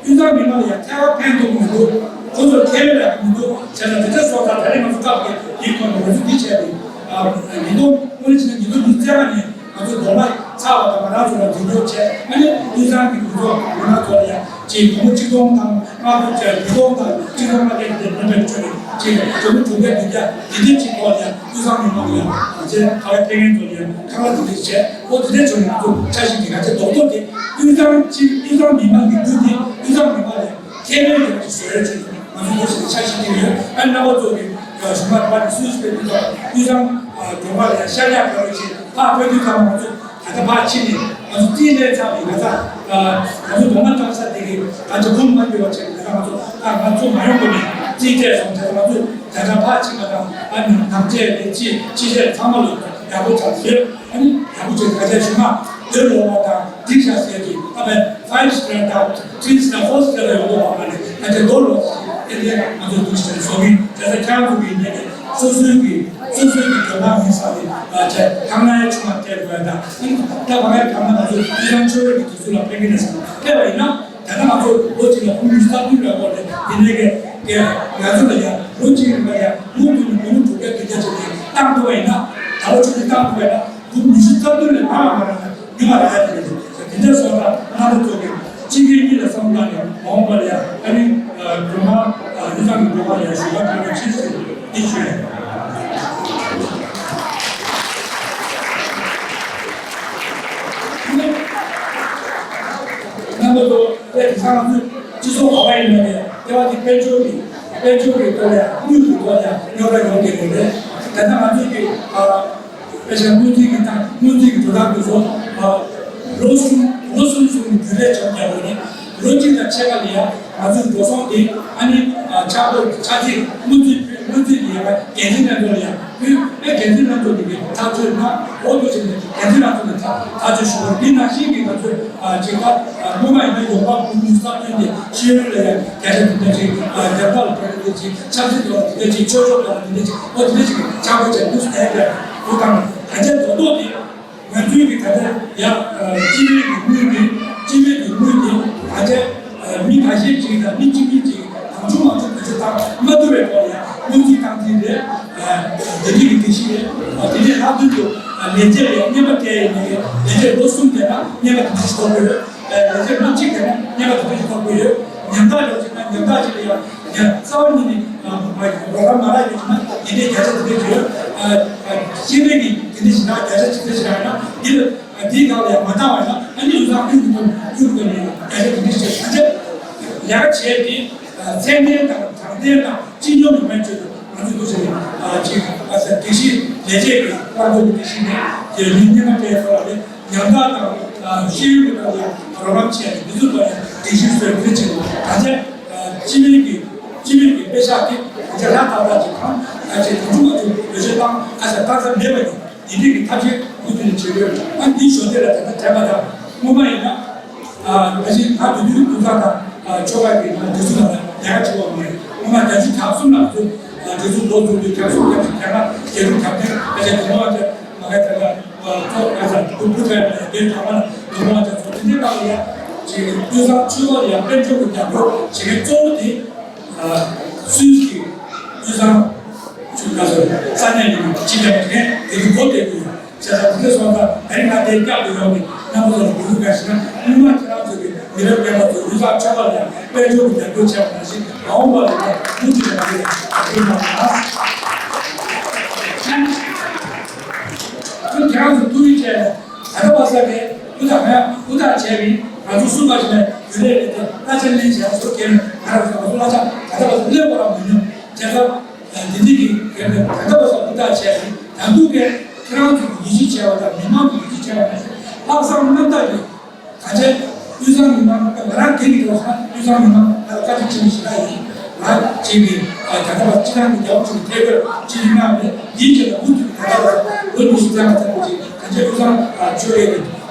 དབུས་གཙང་མི་མང་ལ་ཡང་ཐད་ཀར་ཕན་ཐོགས་མི་འདུག་ཁོ་ཚོར་ཁེ་ཕན་རག་གི་མི་འདུག་བྱས་ཙང་དེ་ཚོ་སོགས་ད་ད་རེས་ང་ཚོ་སྐབས་དེ་དེའི་ཐོག་ནས་ང་ཚོ་འདི་བྱས་ཏེ། ཉིས་སྟོང་དངོས་གནས་བྱས་ན་ཉིས་སྟོང་ཉི་ཤུ་རྩ་ལྔ་ནས་ང་ཚོ་རྡོག་མ་ཚར་བ་དང་ང་རང་ཚོ་ལ་འཛིན་སྐྱོང་བྱས། ཨ་ནི་དབུས་གཙང་གི་མི་ཚོགས་ང་རང་ཚོ་ལ་ཡང་ཅིག་སྒོར་མོ་ཆིག་སྟོང་དང་ལྔ་སྟོང་བྱས། ཉིས་སྟོང་དང་ཆིག་སྟོང་ལྔ་བརྒྱ་དེ་འདྲ་མཉམ་པའི་ཁྲོད་ནས་ཅིག་སྒོར་མོ་དྲུག་བརྒྱ་བདུན་བརྒྱ་དེ་འདྲ་ཅིག་ཐོག་ནས་དབུས་གཙང་མི་མང་ལ་ཡང་ང་ཚོའི་ཁ་བའི་ཕན་ངན་ཚོ་ལ་ཡང་ཁ་ལག་དེ་འདྲ་བྱས། འོ་དེ་འདྲ་བྱུང་ན་ང་ཚོ་འཆར་གཞི་འདི་ག་ཚོད་རྡོག་རྡོག་དེ་དབུས་གཙང་གཅིག་དབུས་གཙང་མི་མང་གི་རྒྱུ་དེ་དབུས་གཙང་མི་མང་ལ་ཁེ་ཕན་ཡོད་པ་ཞིག་བཟོ་ཡ་ཆེད་དུ་ང་ཚོ་འདུག་སེ་འཆར་གཞི་དེ་ཡོད། ཨ་རྣམ་པ་ཚོ་གི་གཞུང་ལ་འབྲེལ་བ་དེ་སུས་སྤེལ་དུས་ཙམ་དབུས་གཙང་མགྲོན་ཁང་ལ་ཡང་ཤར་ཡག་འགྲོ་རེ་བྱེད། ཕར་སྤེལ་དུས་ཙམ་ང་ཚོ་ད་ལྟ་ཕར་ཕྱིན་ནས་ང་ཚོ་རྩིས་ལེན་ཚར་བའི་ང་ཚ། ང་ཚོ་སྒོ་ང་བཏང་ས་དེ་གི་ང་ཚོ་ཁུངས་མ་འཁྱོལ་བ་བྱས་ནས་ང་ཚོ་ཨ་ང་ཚོ་མ་ཡོང་གོ་ནས་རྩིས་སྤྲད་སོང་། དེ་ང་ཚོ་ད་ལྟ་ཕར་ཕྱིན་པ་དང་ཨ་ནི་ནང་ཆས་དེ་ཅི་ཅི་བྱས་ཚང་མ་ལ་ཡག་པོ་ཚང་ཟེར། ཨ་ནི་ཡག་པོ་བྱས་ད་ཆ་ཞུ་མ་དེ་ལོ་བ་དང་འགྲིག་ཤག་ཟེར་གི་ཨ་བའི་five star དང་three star four star ཡོང་གོ་བ་མ་ནས་ད་ཆ་ལོ་ལོ་ཨེ་དེ་ང་ཚོ་འདུག་ཟེར་བཟོ་གི་དེ་ཚོ་ཁྱང་ཚོ་གི་ནས་སོ་སོའི་གི་སོ་སོའི་གི་དོན་དག་ཡིན་ས་རེད། ཨ་ཆ་ཁང་ནའི་ཆུང་མ་སྤྲད་དགོས་ཡ་དང་ཨ་ནི་ད་བ་གའི་ཁང་ན་ང་ཚོ་ཡི་རང་ཆོས་རེད་གི་དུས་ཚོད་ལ་ཕན་གི་རེད་བསམ་སྤྲད་པ་ཡིན་ན། ད་ལྟ་ང་ཚོ་ལོ་གཅིག་ལ་ཁོང་ཉི་ཤུ་རྩ་བདུན་ལ་འགོར་ནས་ཡིན་ནའི་གི་ང་ཚོ་ལ་ཡང་ལོ་གཅིག་རིང་ལ་ཡང་དངུལ་བསྡུ་ནས་དངུལ་དྲུག་བརྒྱ་བདུན་བརྒྱ་ཅིག་ལ་བཏང་ཐུབ་པ་ཡིན་ན། ད་ལོ་ཆུ་ཚོད་བཏང་ཐུབ་པ་ཡིན་ན་དགུང་ཉི་ཤུ་རྩ་བདུན་ལས་མང་བ་མ་རག་ན་ཉི་མ་རག་ཡ་དེ་རེད། དེ་འདྲ་སོང་ཙང་རྣམ་པ་ཚོ་གི་སྤྱི་སྒེར་གཉིས་ལ་བསམ་བློ་བཏང་ནས་མ་འོངས་པ་ལ་ཡང་ཨ་ནི་སྒྲོལ་མ་ཨ་ཡུལ་ཚང་གི་སྒྲོལ་མ་ལ་ཡང་ཞུ་བ་བྱེད་རོགས་བྱེད་ཟེར་འདི་ཞུ་ཡ་ཡིན། རྣམ་པ་ཚོ། དེ་དེང་སང་ང་ཚོའི་སྤྱི་ཚོགས་ག་བ་ཡིན་ན་ནས་ལྟེ་བ་འདི་དཔལ་འབྱོར་གྱི་དཔལ་འབྱོར་གྱི་ཐོག་ལ་དངུལ་གྱི་ཐོག་ལ་རྙོག་དྲ་ཡོང་གི་ཡོད་རེད། ད་ལྟ་ང་ཚོས་ཀྱི་ཨ་དཔེ་ཆ་སྔོན་རྩིས་ཀྱི་དང་སྔོན་རྩིས་ཀྱི་དོ་བདག་དེ་ཚོ་ཨ་ལོ་གསུམ་ལོ་གསུམ་གསུམ་གྱི་རྒྱུན་ལས་བྱེད་དགོས་རེད། ལོ་གཅིག་དང་ཕྱེད་ཀ་ལ་ཡང་ང་ཚོའི་འགྲོ་སོང་དེ་ཨ་ནི་ཨ་ཆག་སྒོ་ཆག་སྒོ་སྔོན་རྩིས་སྔོན་རྩིས་ཀྱི་ཡང་འགན་འཛིན་ལྷན་ཚོགས་ལ་ཡང་ཕུལ། ཨེ་འགན་འཛིན་ལྷན་ཚོགས་ཀྱི་ཐག་གཅོད་ན་འོ་ཐུག་ཕྱིན་ནས་འགན་འཛིན་ལྷན་ཚོགས་ནས་ཐག་ཐག་གཅོད་ཞུ་བར་འདི་ནང་བཞིན་གྱི་ང་ཚོས་ཨ་ཅིག་ད་སྔོན་མ་ཡིན་ན་ཡོང་འབབ་ཀུན་གྱི་གསར་ཐོན་ཏེ་ཤེས་ཡོན་ལ་ཡང་བརྒྱ་ཆ་དེ་འདྲ་ཅིག་རྒྱ་བདག་ལ་བརྒྱ་ཆ་དེ་ཅིག་ཆབ་སྲིད་ཐོག་ལ་དེ་འདྲ་ཅིག་ཆོས་ཕྱོགས་ཐོག་ལ་དེ་འདྲ་ཅིག་འོ་དེ་འདྲ་ཅིག་ཆག་སྒོ་ཆག་འདུག་ཟེར་ཏེ་འོ་དང་བརྒྱ་ཆ་རྡོག་རྡོག་དེ། ང་ཚོའི་གི་ད་ལྟ་ཡ་སྤྱི་པའི་གི་དངུལ་དེ་སྤྱི་པའི་གི་དངུལ་དེ་ད་ལྟ་མི་ཁ་ཤས་ཅིག་དང་མི་གཅིག་གཉིས་ཅིག་གང་བྱུང་མང་བྱུང་གི་ཚོད་བཏང་མ་ཐུབ་པའི་ཐོག་ལ་ཡ་དངུལ་རྩིས་བཏང་རྩིས་རེད། དེ་འདྲའི་གི་སྒྲིག་གཞི་རེད། དེ་ནས་ལྷག་དོན་དུ་ལས་བྱེད་ལ་ཡ་རྔན་པ་སྤྲད་ཡོད་ནས་ལས་བྱེད་ལོ་གསུམ་བསྡད་ན་རྔན་པ་དེ་འདྲ་ཞིག་ཐོབ་དགོས་ཡོད། ལས་བྱེད་ལོ་གཅིག་བསྡད་ན་རྔན་པ་དེ་འདྲ་ཞིག་ཐོབ་དགོས་ཡོད། ཉམ་ཐག་ལོ་གཅིག་ན་ཉམ་ཐག་ཅིག་ལ་ཡ། ཡང་རྩ་བ་ཉིད་ནས་རོགས་རམ་མ་རག་ཡོད་ན་དེ་འདྲའི་བརྒྱ་ཆ་དེ་འདྲ་བརྗོད། ཤེས་ལྡན་གྱི་དེ་འདྲ་ཞིག་ན་བརྒྱ་ཆ་ཅིག་འདྲ་ཞིག་རག་ན་འདི་ལ་འདིའི་སྒང་ལ་ཡང་མ་བཏང་བ་ཡིན་ན་ཨ་ནི་ཡོད་ན་ཀུན་གྱི་དོན་ཀུན་གྱི་དོན་ལ་ཡང་བརྒྱ་ཆ་དེ་འདྲ་ཞིག་བྱས། ད་ཆ་ལས་ཀ་བྱས་ཏེ་ཚད་ལྡན་དང་དྲང་བདེན་དང་སྤྱི་འཇོག་ནུས་པའི་ཆེད་དུ་ང་ཚོས་འདུག་ཟེར་ནས་ཅིག་ཨ་ས་སྒྲིག་གཞི་ལས་བྱེད་ཀྱི་བཀའ་བློན་གྱི་སྒྲིག་གཞི་ནས་དེ་ལ་ཉིན་ཉིན་ལ་སྤྲད་ཐུབ་པ་རེད། ཉམ་ཐག་དང་ཤེས་ཡོན་གྱི་ཐོག་ལ་རོགས་རམ་བྱས་ནས་འདི་ཚོ་ལ་ཡང་སྒྲིག་གཞི་བཟོས་འདི་བྱེད་དགོས། ད་ཆ་སྤྱི་པའི་གི་སྤྱི་པའི་གི་དཔེ་ཤག་དེ་ད་ཆ་ལྷག་ཏག་ཏག་ཅིག་གང་ད་ཆ་དུས་ཚོད་ང་ཚོ་བེད་སྤྱོད་བཏང་ཨ་ས་བཏང་ས་མེད་པ་ཡིན། འདི་འདྲའི་གི་ཐབས་ཤེས་མུ་མཐུད་ནས་བྱེད་དགོས། ཨ་འདིའི་ཞོར་དེ་ལ་ད་ལྟ་དྲན་པ་དང་སྔོན་མ་ཡིན་ན་ཨ་ད་ཆ་ང་དུས་དུས་ཀུན་བཟང་དང་ཆོ་ག་གི་ང་དུས་ཚོད་ལ་ལས་ཀ་བྱེད་པ་མ་རེད། སྔོན་མ་བརྒྱད་ཅུ་གྱ་གསུམ་ལ་ང་ཚོ་དུས་ཚོད་ལོ་ཚུགས་དུས་གྱ་གསུམ་གྱ་གསུམ་གྱ་ལྔ་བརྒྱད་དྲུག་གྱ་བདུན་ད་ཆ་དུས་འཁོར་བ་ཆ་མ་ག་ད་ལ། ཚོགས་ག་ས་དུ་བུ་ཐོན་ནས་དེ་གྲོང་པ་ལ་དུ་མོ་བ་ཅག་ཚོགས་དེ་འདྲའི་སྐབས་ལ་ཡང་ཅིག་དབུས་གཙང་ཆོས་ལོག་ལ་ཡང་དཔལ་འབྱོར་གྱི་རྒྱབ་སྐྱོར་བྱེད་མཁན་གཙོ་བོ་དེ་སུད་སི་གི་དབུས་གཙང་ཆོས་ག་ས་ས་གནས་ནས་ཅི་ལས་མ་དེ་དེ་གི་གོ་བདེ་པོ་ཡོད། བྱས་ཙང་དེ་འདྲ་སོང་ཙང་ད་རིང་ང་དེ་སྐྱབས་དུ་ཡོང་ནས་རྣམ་པ་ཚོ་ལ་གུས་བཀུར་དགའ་ཞིང་ན་སྔོན་མ་ཁྱེད་རང་ཚོ་གི་མི་རབས་རྒན་པ་ཚོ་དབུས་གཙང་ཆོས་ལོག་ལ་ཡང་དཔལ་འབྱོར་གྱི་རྒྱབ་སྐྱོར་བྱས་པ་ནང་བཞིན་མ་འོངས་པ་ལ་ཡང་མུ་མཐུད་ནས་ང་ཚོས་རྒྱབ་སྐྱོར་གནང་དགོས། ཁྱེད་རང་ཚོ་ཐུགས་རྗེ་ཆེ། ད་ལྟ་བར་ས་གའི་ཨུ་ཐག་ཧ་ཨུ་ཐག་བྱས་རིང་ང་ཚོ་སུ་མ་ཞིག་ནས་རྒྱུན་ལས་རེད་དེ་གླ་ཆ་ལེན་བྱས་སོ་གས་ང་རང་ཚོ་ང་ཚོ་གླ་ཆ་ད་ལྟ་བར་སླེབས་པ་རང་མི་ཉོ་བྱས་ཙང་འདི་འདི་གི་གལ་ཏེ་ད་ལྟ་བར་ས་ཨུ་ཐག་བྱས་རིང་ད་དུང་གས་ཁྱེད་རང་ཚོ་གི་ཡིད་ཆེས་བྱས་པ་དང་མི་མང་གི་ཡིད་ཆེས་བྱས་པ་དང་ལྷག་བསམ་རྣམ་དག་གིས་ད་ཆ་དབུས་གཙང་མི་མང་ང་རང་སྒེར་གྱི་འགྲོ་ས་དབུས་གཙང་མི་མང་ང་ལ་བཀའ་དྲིན་ཆེན་པོ་ཞེ་དྲག་ཡིན། ང་གཅིག་གིས་ད་ལྟ་བར་སྤྱི་བཏང་གི་རྒྱལ་བ་ཆེན་པོ་ཐད་ཀར་སྤྱི་འཐུས་གནང་ནས་འདིའི་རྗེས་ལ་མུ་མཐུད་ད་ལྟ་བར་ལོ་ཉི་ཤུ་རྩ་ལྔ་ཙམ་གྱི་རྗེས་ད་ཆ་དབུས་གཙང་ཆོལ་ཁའི་ང་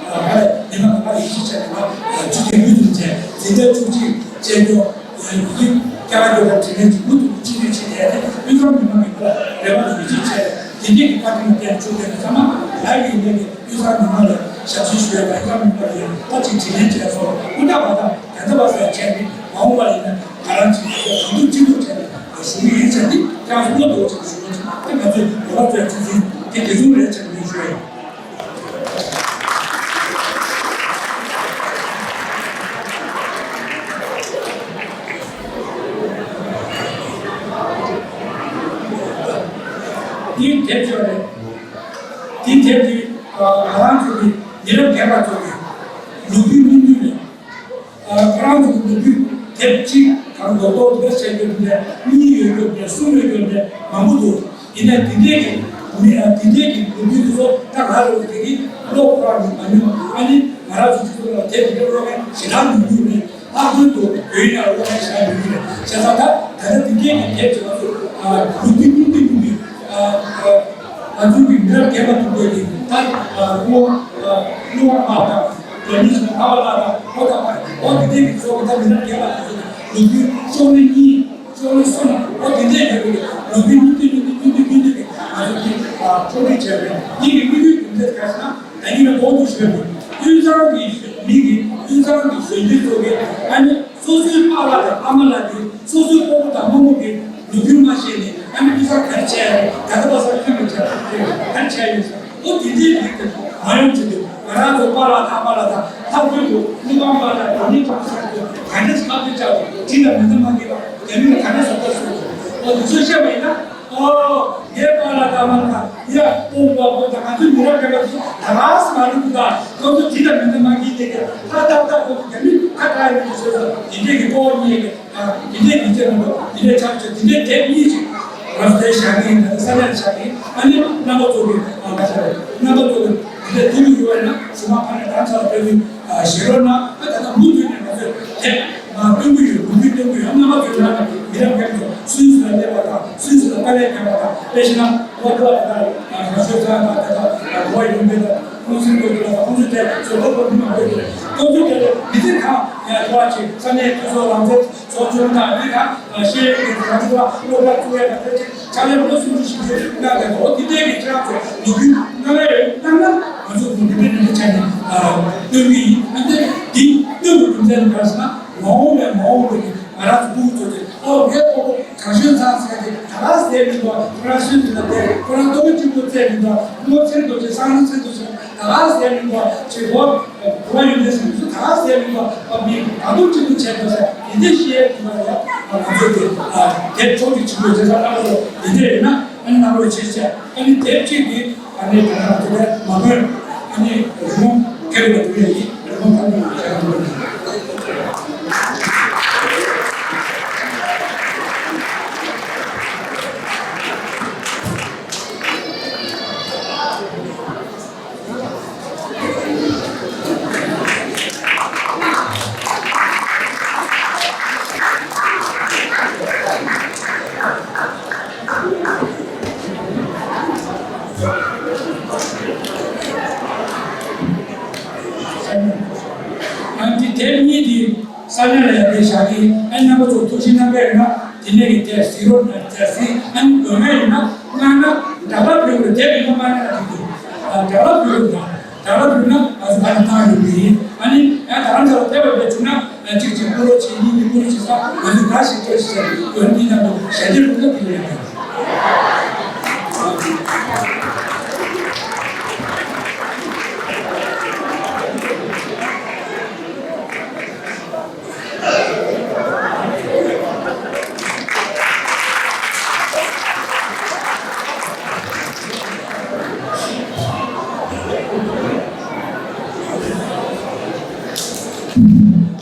ལ་མི་མང་ང་ལ་ཡིད་ཆེས་བྱས་ནས་ང་ཆུ་ཚོད་མུ་མཐུད་བྱས་འཛིན་གྲྭ་བཅུ་གཅིག་བཅས་ཀྱང་ཡིག་སྐྱ་ར་སྐྱོ་བ་དྲིན་ལན་གྱི་མུ་མཐུད་སྤྱི་འཐུས་ཆེད་དེ་དབུས་གཙང་མི་མང་གི་ང་ལ་རེ་བ་དང་ཡིད་ཆེས་བྱས་དེ་འདྲའི་གི་བཀའ་དྲིན་ལ་བརྟེན་ཆོས་དེ་ཚང་མ་ལ་ཡིན་ནས། དབུས་གཙང་མི་མང་ལ་ཞབས་ཕྱི་ཞུ་ཡ་དང་དབུས་གཙང་མི་མང་ལ་ཡང་ཕར་ཅིག་དྲིན་ལན་འཇལ་སོང་། སྐུ་ཐག་པ་དང་ད་ལྟ་བར་སེང་བྱས་ནས་མ་འོངས་པ་ཡིན་ན་ང་རང་ཅིག་གང་ཐུབ་ཅི་ཐུབ་བྱས་ནས་ཞུ་གི་ཡིན་ཟེར་ཏེ་ཀྱང་བློ་དོར་ཅིག་ཞུ་བ་ཅིག་དེ་ང་ཚོའི་ལོ་ལ་ཚོད་ཅིག་ཡིན་དེ་དེ་ཚོ་རེད་ཅེས་ནས་ཞུ་ཡ་ཡིན། འདི་དེབ་ཅོག་རེད། འདི་དེབ་འདི་ང་རང་ཚོ་གི་མི་རབས་རྒན་པ་ཚོ་གི་ལོ་རྒྱུས་སྙིང་བསྡུས་རེད། ང་རང་ཚོ་གི་ལོ་རྒྱུས་དེབ་གཅིག་གང་མདོག་མདོག་འདི་འདྲ་བཤད་རྒྱུ་འདི་འདྲ་གཉིས་ཡོད་རྒྱུ་འདི་འདྲ་གསུམ་ཡོད་རྒྱུ་འདི་འདྲ་མང་པོ་འདུག་ཡིན་ནའི་འདི་འདྲའི་གི་མི་འདི་འདྲའི་གི་ལོ་རྒྱུས་འདི་ཚོ་ད་ང་རང་ཚོ་གི་ཀློག་ཁོ་རང་གི་མ་ཉོན་ཨ་ནི། ང་རང་ཚོ་སྤྱི་ཚོགས་ནང་དེབ་འདི་འདྲ་ཀློག་མཁན་ཞེ་དྲག་མི་འདུག་ནས། ལྷག་དོན་དུ་བོད་ཡིག་ནང་ཀློག་མཁན་ཞེ་དྲག་མི་འདུག་ནས། བྱས་ཙང་ད་ད་ལྟ་འདི་གས་ཀྱི་དེབ་ཅིག་ང་ཚོ་ལོ་རྒྱུས་སྙིང་བསྡུས་སྙིང་བསྡུས་ང་ཚོ་གི་མི་རབས་རྒན་པ་དུ་བོད་ཀྱི་ད་ཀློག་ཀློག་པ་དང་། བོད་མི་ཚོ་ཕ་བ་ལ་དང་ཕོ་དང་བ་འོ་དེ་དེ་གི་ཚོ་གི་ད་མི་རབས་རྒན་པ་དེ་ཚོ་ལོ་རྒྱུས་ཤོག་ལེ་གཉིས་ཤོག་ལེ་གསུམ་འོ་དེ་འདྲས་ཡོད་པའི་ལོ་རྒྱུས་མྱུར་དུ་མྱུར་དུ་མྱུར་དུ་མྱུར་དུ་གི་ང་ཚོ་གི་ཚོགས་སྒྲིག་བྱས་པའི་གཉིས་ཀྱི་དམིགས་ཡུལ་དེ་འདྲས་ག་ཟེར་ན། ད་ཡིན་ན་གོང་དུ་ཞུས་པ་དབུས་གཙང་གི་མི་གི་དབུས་གཙང་གི་གཞོན་སྐྱེས་ཚོ་གི་ཨ་ནི་སོ་སོའི་པཱ་ལགས་དང་ཨ་མ་ལགས་ཀྱིས་སོ་སོའི་སྤོ་བོ་དང་རྨོ་མོ་གི་ལོ་རྒྱུས་མ་ཤེས་ནས་ཨ་ནི་དབུས་གཙང་ག་རེ་བྱས་ཡ་རེད། ད་ལྟ་བར་སར་ཁྱོན་མི་བྱས་ག་རེ་བྱས་ཡོད་ཟེར། ཨོ་དེ་འདྲའི་རིགས་དེ་མ་ཡོང་ཆེད་དུ་ང་རང་ཚོ་པཱ་ལགས་ཨ་མ་ལགས་དང་ལྷག་པར་དུ་སློབ་དཔོན་པཱ་ལགས་རང་ཉིད་ཀྱང་ཟེར་དུ་ག་འདྲས་ཁ་བརྡ་བྱ་དགོས་དྲིན་དང་མི་འདོད་མ་སྐྱེས་པ་རྒྱ་མི་ལ་ག་འདྲས་བཟོ་ལྟ་ཟེར་དུ་ཨོ་དེ་ཚོ་བཤད་པ་ཡིན་ན། ཨོ། ངའི་པཱ་ལགས་ཨ་མ་ལགས་ཡ་སྤོ་བོ་པོ་དང་ང་ཚོའི་མི་རབས་རྒན་པ་ཚོ་ད་ག་སེ་མ་རེད་འདུག་ད། ཁོང་ཚོ་དྲིན་དང་མི་འདོད་མ་སྐྱེས་ཏེ་ཀྱང་ད་ད་ད་ཁོང་ཚོ་རྒྱ་མི་ཁ་བྲལ་ཡོད་ཟེར་ཟེར་དེ་འདྲས་ཀྱི་སྤོ་བོ་གཉིས་ཀྱི་ཨ་དེ་འདྲས་ཀྱི་ཅེས་མི་འདུག་དེ་འདྲས་ཆགས་ཆོག་དེ་འདྲས་དེབ་གཉིས་ཅིག་ང་ཚོ་དེ་བཞག་གི་ཡིན། ད་ས་གནས་ལ་བཞག་གི་ཡིན། ཨ་ནི་རྣམ་པ་ཚོ་གི་ཨ་ང་ཚོ་རེད་རྣམ་པ་ཚོ་གི་དེ་འདྲས་ཐུག་གི་ཡོད་པ་ཡིན་ན་ཞུ་མ་ཕ་ནས་ད་ཚར་ཕེབས་ཡིན། ཞེ་རོ་ན་ཨ་ད་ལྟ་མུ་མཐུད་ནས་ང་ཚོས་དེབ་མ་སྟོན་གྱི་ཡོད། མུ་མཐུད་སྟོན་གྱི་ཡོད། རྣམ་པ་ཚོས་ལ་མི་རབས་རྒན་ཚོ་སུད་སི་ལ་སླེབས་པ་དང་སུད་སི་ལ་དཀའ་ལས་བརྒྱབ་པ་དང་དཔེ་བྱས་ན་ཝ་ཏི་ཝ་ད་ལྟ་ང་ཚོའི་ཚང་དང་ད་ལྟ་གོ་བ་ཡོད་མེད་དང་ཁོང་ཚོའི་སྐོར་གྱི་ལ་ཁོང་ཚོའི་དེབ་བཟོ་འདྲ་པོ་མི་མང་པོ་ཡོད་རེད། ཁོང་ཚོའི་དེབ་མི་ཚེ་གང་ཡང་འགྲོ་བ་ཅིག་ས་གནས་དུས་ཚོད་རང་བཙན་ཚོགས་ཆུང་དང་འདི་དང་ཤེས་ཡོན་གྱི་རང་དབང་སློབ་གྲྭ་བཙུགས་ཡས་དང་དེ་ཕྱག་ལས་ལོ་སུམ་ཅུ་བཞི་བཅུ་གནང་བསྡད་འདུག་འོ་དེ་འདྲའི་གི་ཁྱེད་རང་ཚོ་ལོ་རྒྱུས་གནང་ཡ་ཡོད་གནང་ན་ང་ཚོ་གོང་གི་དེ་འདྲ་ཆ་ནས་སྟོན་གྱི་ཡིན། ཨ་ནི་འདི་སྟོན་དགོས་རྒྱུ་མཚན་ནི་ག་རེ་ཟེར་ན་མ་འོངས་པའི་མ་འོངས་པའི་གི་ང་རང་ཚོ་ཕྲུ་གུ་ཚོ་དེ་ཨོ་ངའི་ཕྲུ་གུ་གངས་ཞོལ་ཚང་ཟེར་དེ་ད་ག་ཟེར་མི་འདུག་ཁོ་རང་སུད་སི་ལ་བསྡད་ཁོ་རང་ལྟོ་གོས་གཅིག་པོ་བཙལ་མི་འདུག་མོ་ཚེ་རིང་རྡོ་རྗེ་སང་ལོ་ཚེ་རྡོ་རྗེ་ད་ག་ཟེར་མི་འདུག་ཅེས་གོ་གོ་བ་ཡོད་མཁན་ཚོས་ད་ག་ཟེར་མི་འདུག་ཨ་མི་ད་དུང་གཅིག་པུ་བྱས་འདུག་ཟེར་དེ་འདྲ་བཤད་ཡས་དེ་ག་ལ་ང་ཚོས་དེ་དེབ་ཚོགས་ཀྱི་ཆུ་བོ་བྱེད་ས་ལྟ་བུ་དེ་འདྲ་ཡོད་ན་ཨ་ནི་ནང་ལོགས་བྱེད་བྱས་ཨ་ནི་དེབ་གཅིག་གིས་ཨ་ནི་ད་ང་ཚོ་ལས་མ་དགོས་ཨ་ནི་རི་མོ་སྐད་ལ་འགྲོ་ཡས་ཡིན། རི་མོ་ཁ་ནས་བྱས་ཡོད། ཨ་འདི་དེབ་གཉིས་འདི་ས་གནས་ལ་ཡར་ཕེབས་བཞག་གི་ཨ་རྣམ་པ་ཚོ་ཐུགས་ཞིབ་གནང་གི་ཡོད་ན་དེ་ནས་ཀྱི་དེབ་གཟིགས་རོགས་གནང་། དེབ་གཟིགས་ཨ་ནི་དགོས་ངེས་ཡིན་ན་གནང་ན་འདྲ་པར་ཕུལ་རོགས། དེབ་ཡིན་ན་མ་གནང་ན་འགྲིག་འདུག་ཨ་འདྲ་པར་ཕུལ་རོགས་གནང་། དྲ་ལམ་ཡོད་ན་ང་ཚོ་ཕ་ནས་བཏང་ཡོང་གི་ཡིན། ཨ་ནི་ཡང་དྲ་ལམ་ཚོ་ལ་ཕེབས་པ་བྱུང་ན་གཅིག་གཅིག་ཀུ་རོ་བྱེད་གཉིས་གཉིས་ཀུ་རོ་བྱེད་ས་ང་ཚོས་ག་ཞིག་སྤྲད་ཞིག་ཟེར་ཡོད་འདི་ནང་དུ་ཞལ་འདེབས་རུ་ལ་དེ་ལ་ཡང་།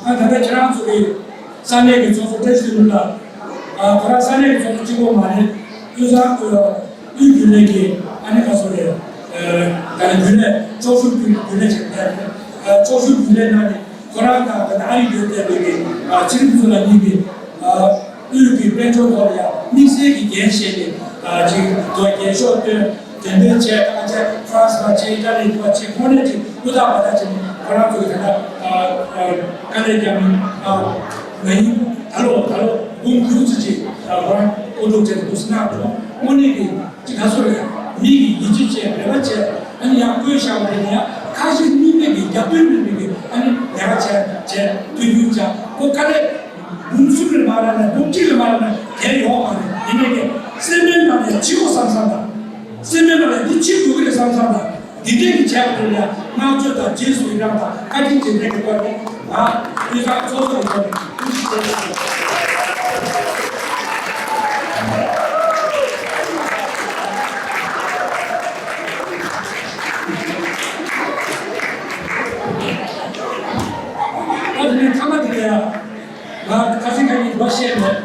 ཨ་ད་ལྟ་ཁྱེད་རང་ཚོ་གི་ས་གནས་ཀྱི་ཚོགས་གཙོ་བཀྲ་ཤིས་ལྷུན་གྲུབ་ལགས། ཨ་ཁོ་རང་ས་གནས་ཀྱི་ཚོགས་གཙོ་གཅིག་པོ་མ་རེད། དབུས་གཙང་དབུས་རྒྱུན་ལས་ཀྱི་ཨ་ནི་ཁ་སོ་རེད། ཨ་ད་ནི་རྒྱུན་ལས་ཚོགས་ཞུགས་རྒྱུན་ལས་བྱེད་པ་རེད། ཨ་ཚོགས་ཞུགས་རྒྱུན་ལས་ནང་ནས་ཁོ་རང་དང་ད་ལྟ་ཨ་རི་ཡོད་བསྡད་པའི་གི་ཨ་ཚེ་རིང་ཕུན་ཚོགས་ལགས་གཉིས་ཀྱིས་ཨ་དབུས་ཀྱི་དཔལ་འབྱོར་ཐོག་ལ་ཡང་དམིགས་བསལ་གྱི་འགན་བཞེས་ནས་ཨ་ཅིག་དོ་རྒྱན་ཤོག་སྟོན། འགྲེམས་སྤེལ་བྱས། ཁ་ཆེ་ཧྥ་རན་སི་བ་ཆེ་ཨི་ཊ་ལི་བ་ཆེ་ཁོང་རྣམས་ཀྱིས་ཨུ་ཐག་བ་ཐག་བྱས་ནས་ཁོ་རང་ཚོའི་ད་ལྟ་ཨ་ཨ་དཀའ་ལས་བརྒྱབ་ནས་ཨ་ང་ཡིན་ད་ལོ་ད་ལོ་འབུམ་དགུ་བཅུ་ཅིག་ཨ་ཁོ་རང་ཨོ་ཐུག་བྱས་ནས་འདུག་སེ་གནང་འདུག་དངོས་གནས་ཀྱི་ཅིག་ག་ཚོད་རེད། མི་གིས་ཡིད་ཆེས་བྱས་འབད་པ་བྱས་ཨ་ནི་ཡང་བསྐོས་བཞག་པ་དེ་ནས་ཡང་ཁ་ཞེ་གཉིས་མེད་ཀྱི་རྒྱབ་སྐྱོར་མེད་མི་གིས་ཨ་ནི་ལས་ཀ་བྱས་བྱས་མཐུན་འགྱུར་བྱས་ཁོ་དཀའ་ལས། འབུམ་གསུམ་རེ་མ་རག་ན་འབུམ་གཅིག་རེ་མ་རག་ན་དེ་ཡོང་མ་རེད། ཡིན་ནའི་ཀྱང་སེམས་པའི་ནང་ནས་འཆི་དགོས་བསམ་བསམ་དང་། སེམས་པའི་ནང་ནས་འདི་འཆི་དགོས་ཀྱི་རེད་བསམ་བསམ་དང་། འདི་འདྲས་ཀྱི་བྱས་པ་དེ་ལ་བསྔགས་བརྗོད་དང་རྗེས་སུ་ཡི་རང་དང་བཀའ་དྲིན་རྗེས་དྲན་གྱི་སྐོར་ནས་ང་དབུས་གཙང་ཚོགས་གཙོ་ཡི་ཐོག་ནས་ཐུགས་རྗེ་ཆེ་ཞུ། ད་དེ་ནས་ཐ་མ་དེ་ལ་ཡང་། ང་ཁ་སང་ཁ་ཉིན་མ་བཤད་མེད།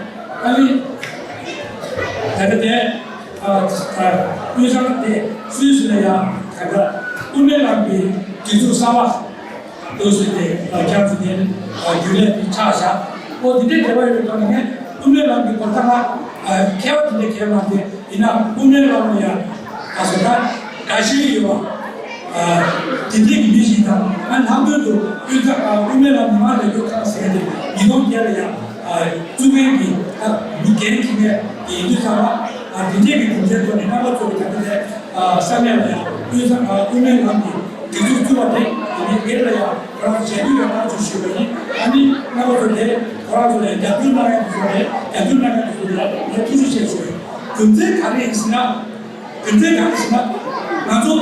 ཨ་ནི་ད་ལྟ་དེ་ཨ་ཨ་དབུས་གཙང་དེ་སུད་སི་ལ་ཡང་ད་ལྟ་དབུ་མའི་ལམ་གྱི་སྒྲིག་འཛུགས་གསར་པ་ ལུགས་སྲོལ་དེ་ཁྱེད་ཚོ་དེ་རྒྱུན་ལས་དེ་ཆགས་བཞག་ཨོ་དེ་འདྲའི་འབྲེལ་བ་ཡོད་པའི་ཐོག་ནས་ངས་དབུ་མའི་ལམ་གྱི་སྐོར་ད་ང་མཁས་པ་དེ་འདྲའི་མཁས་པ་མ་དེ་ཡིན་ན་དབུ་མའི་ལམ་ལ་ཡང་ཨ་སོ་ད་དགའ་ཤོས་ཡོད་པ། དེ་འདྲའི་གི་མི་ཞིག་དང་ང་ལྷག་དོན་དུ་དབུས་ཁ་དབུ་མའི་ལམ་མི་མང་ལས་འགུལ་ཁང་ཟེར་ཏེ་ཉིས་སྟོང་བརྒྱད་ལ་ཡང་བཙུགས་མཁན་གྱི་མི་འགན་འཁྱེར་མཁན་ཡིན་དུས་ཙམ་ལ་དེ་འདྲའི་གི་རྒྱུ་མཚན་ཐོག་ནས་རྣམ་པ་ཚོ་གི་ད་ལྟ་དེ་ས་གནས་ལ་ཡང་དབུས་ཁ་དབུ་མའི་ལམ་གྱི་སྒྲིག་འཛུགས་བཙུགས་པ་དེ་དེ་ནས་སྒེར་ལ་ཡང་ཁོ་རང་བྱེད་དུས་ཡང་ཐག་གཅོད་ཞུས་པ་ཡིན། ཨ་ནི་རྣམ་པ་ཚོ་དེ་ཁོ་རང་ཚོ་ལ་རྒྱབ་སྐྱོར་གནང་ཡག་དེ་ཚོ་ལ་རྒྱབ་སྐྱོར་གནང་ཡག་དེ་ཚོ་ལ་ངས་ཐུགས་རྗེ་ཆེ་ཞུ། རྒྱུ་མཚན་ག་རེ་ཡིན་ཟེར་ན། རྒྱུ་མཚན་ག་རེ་ཟེར་ན། ང་ཚོ་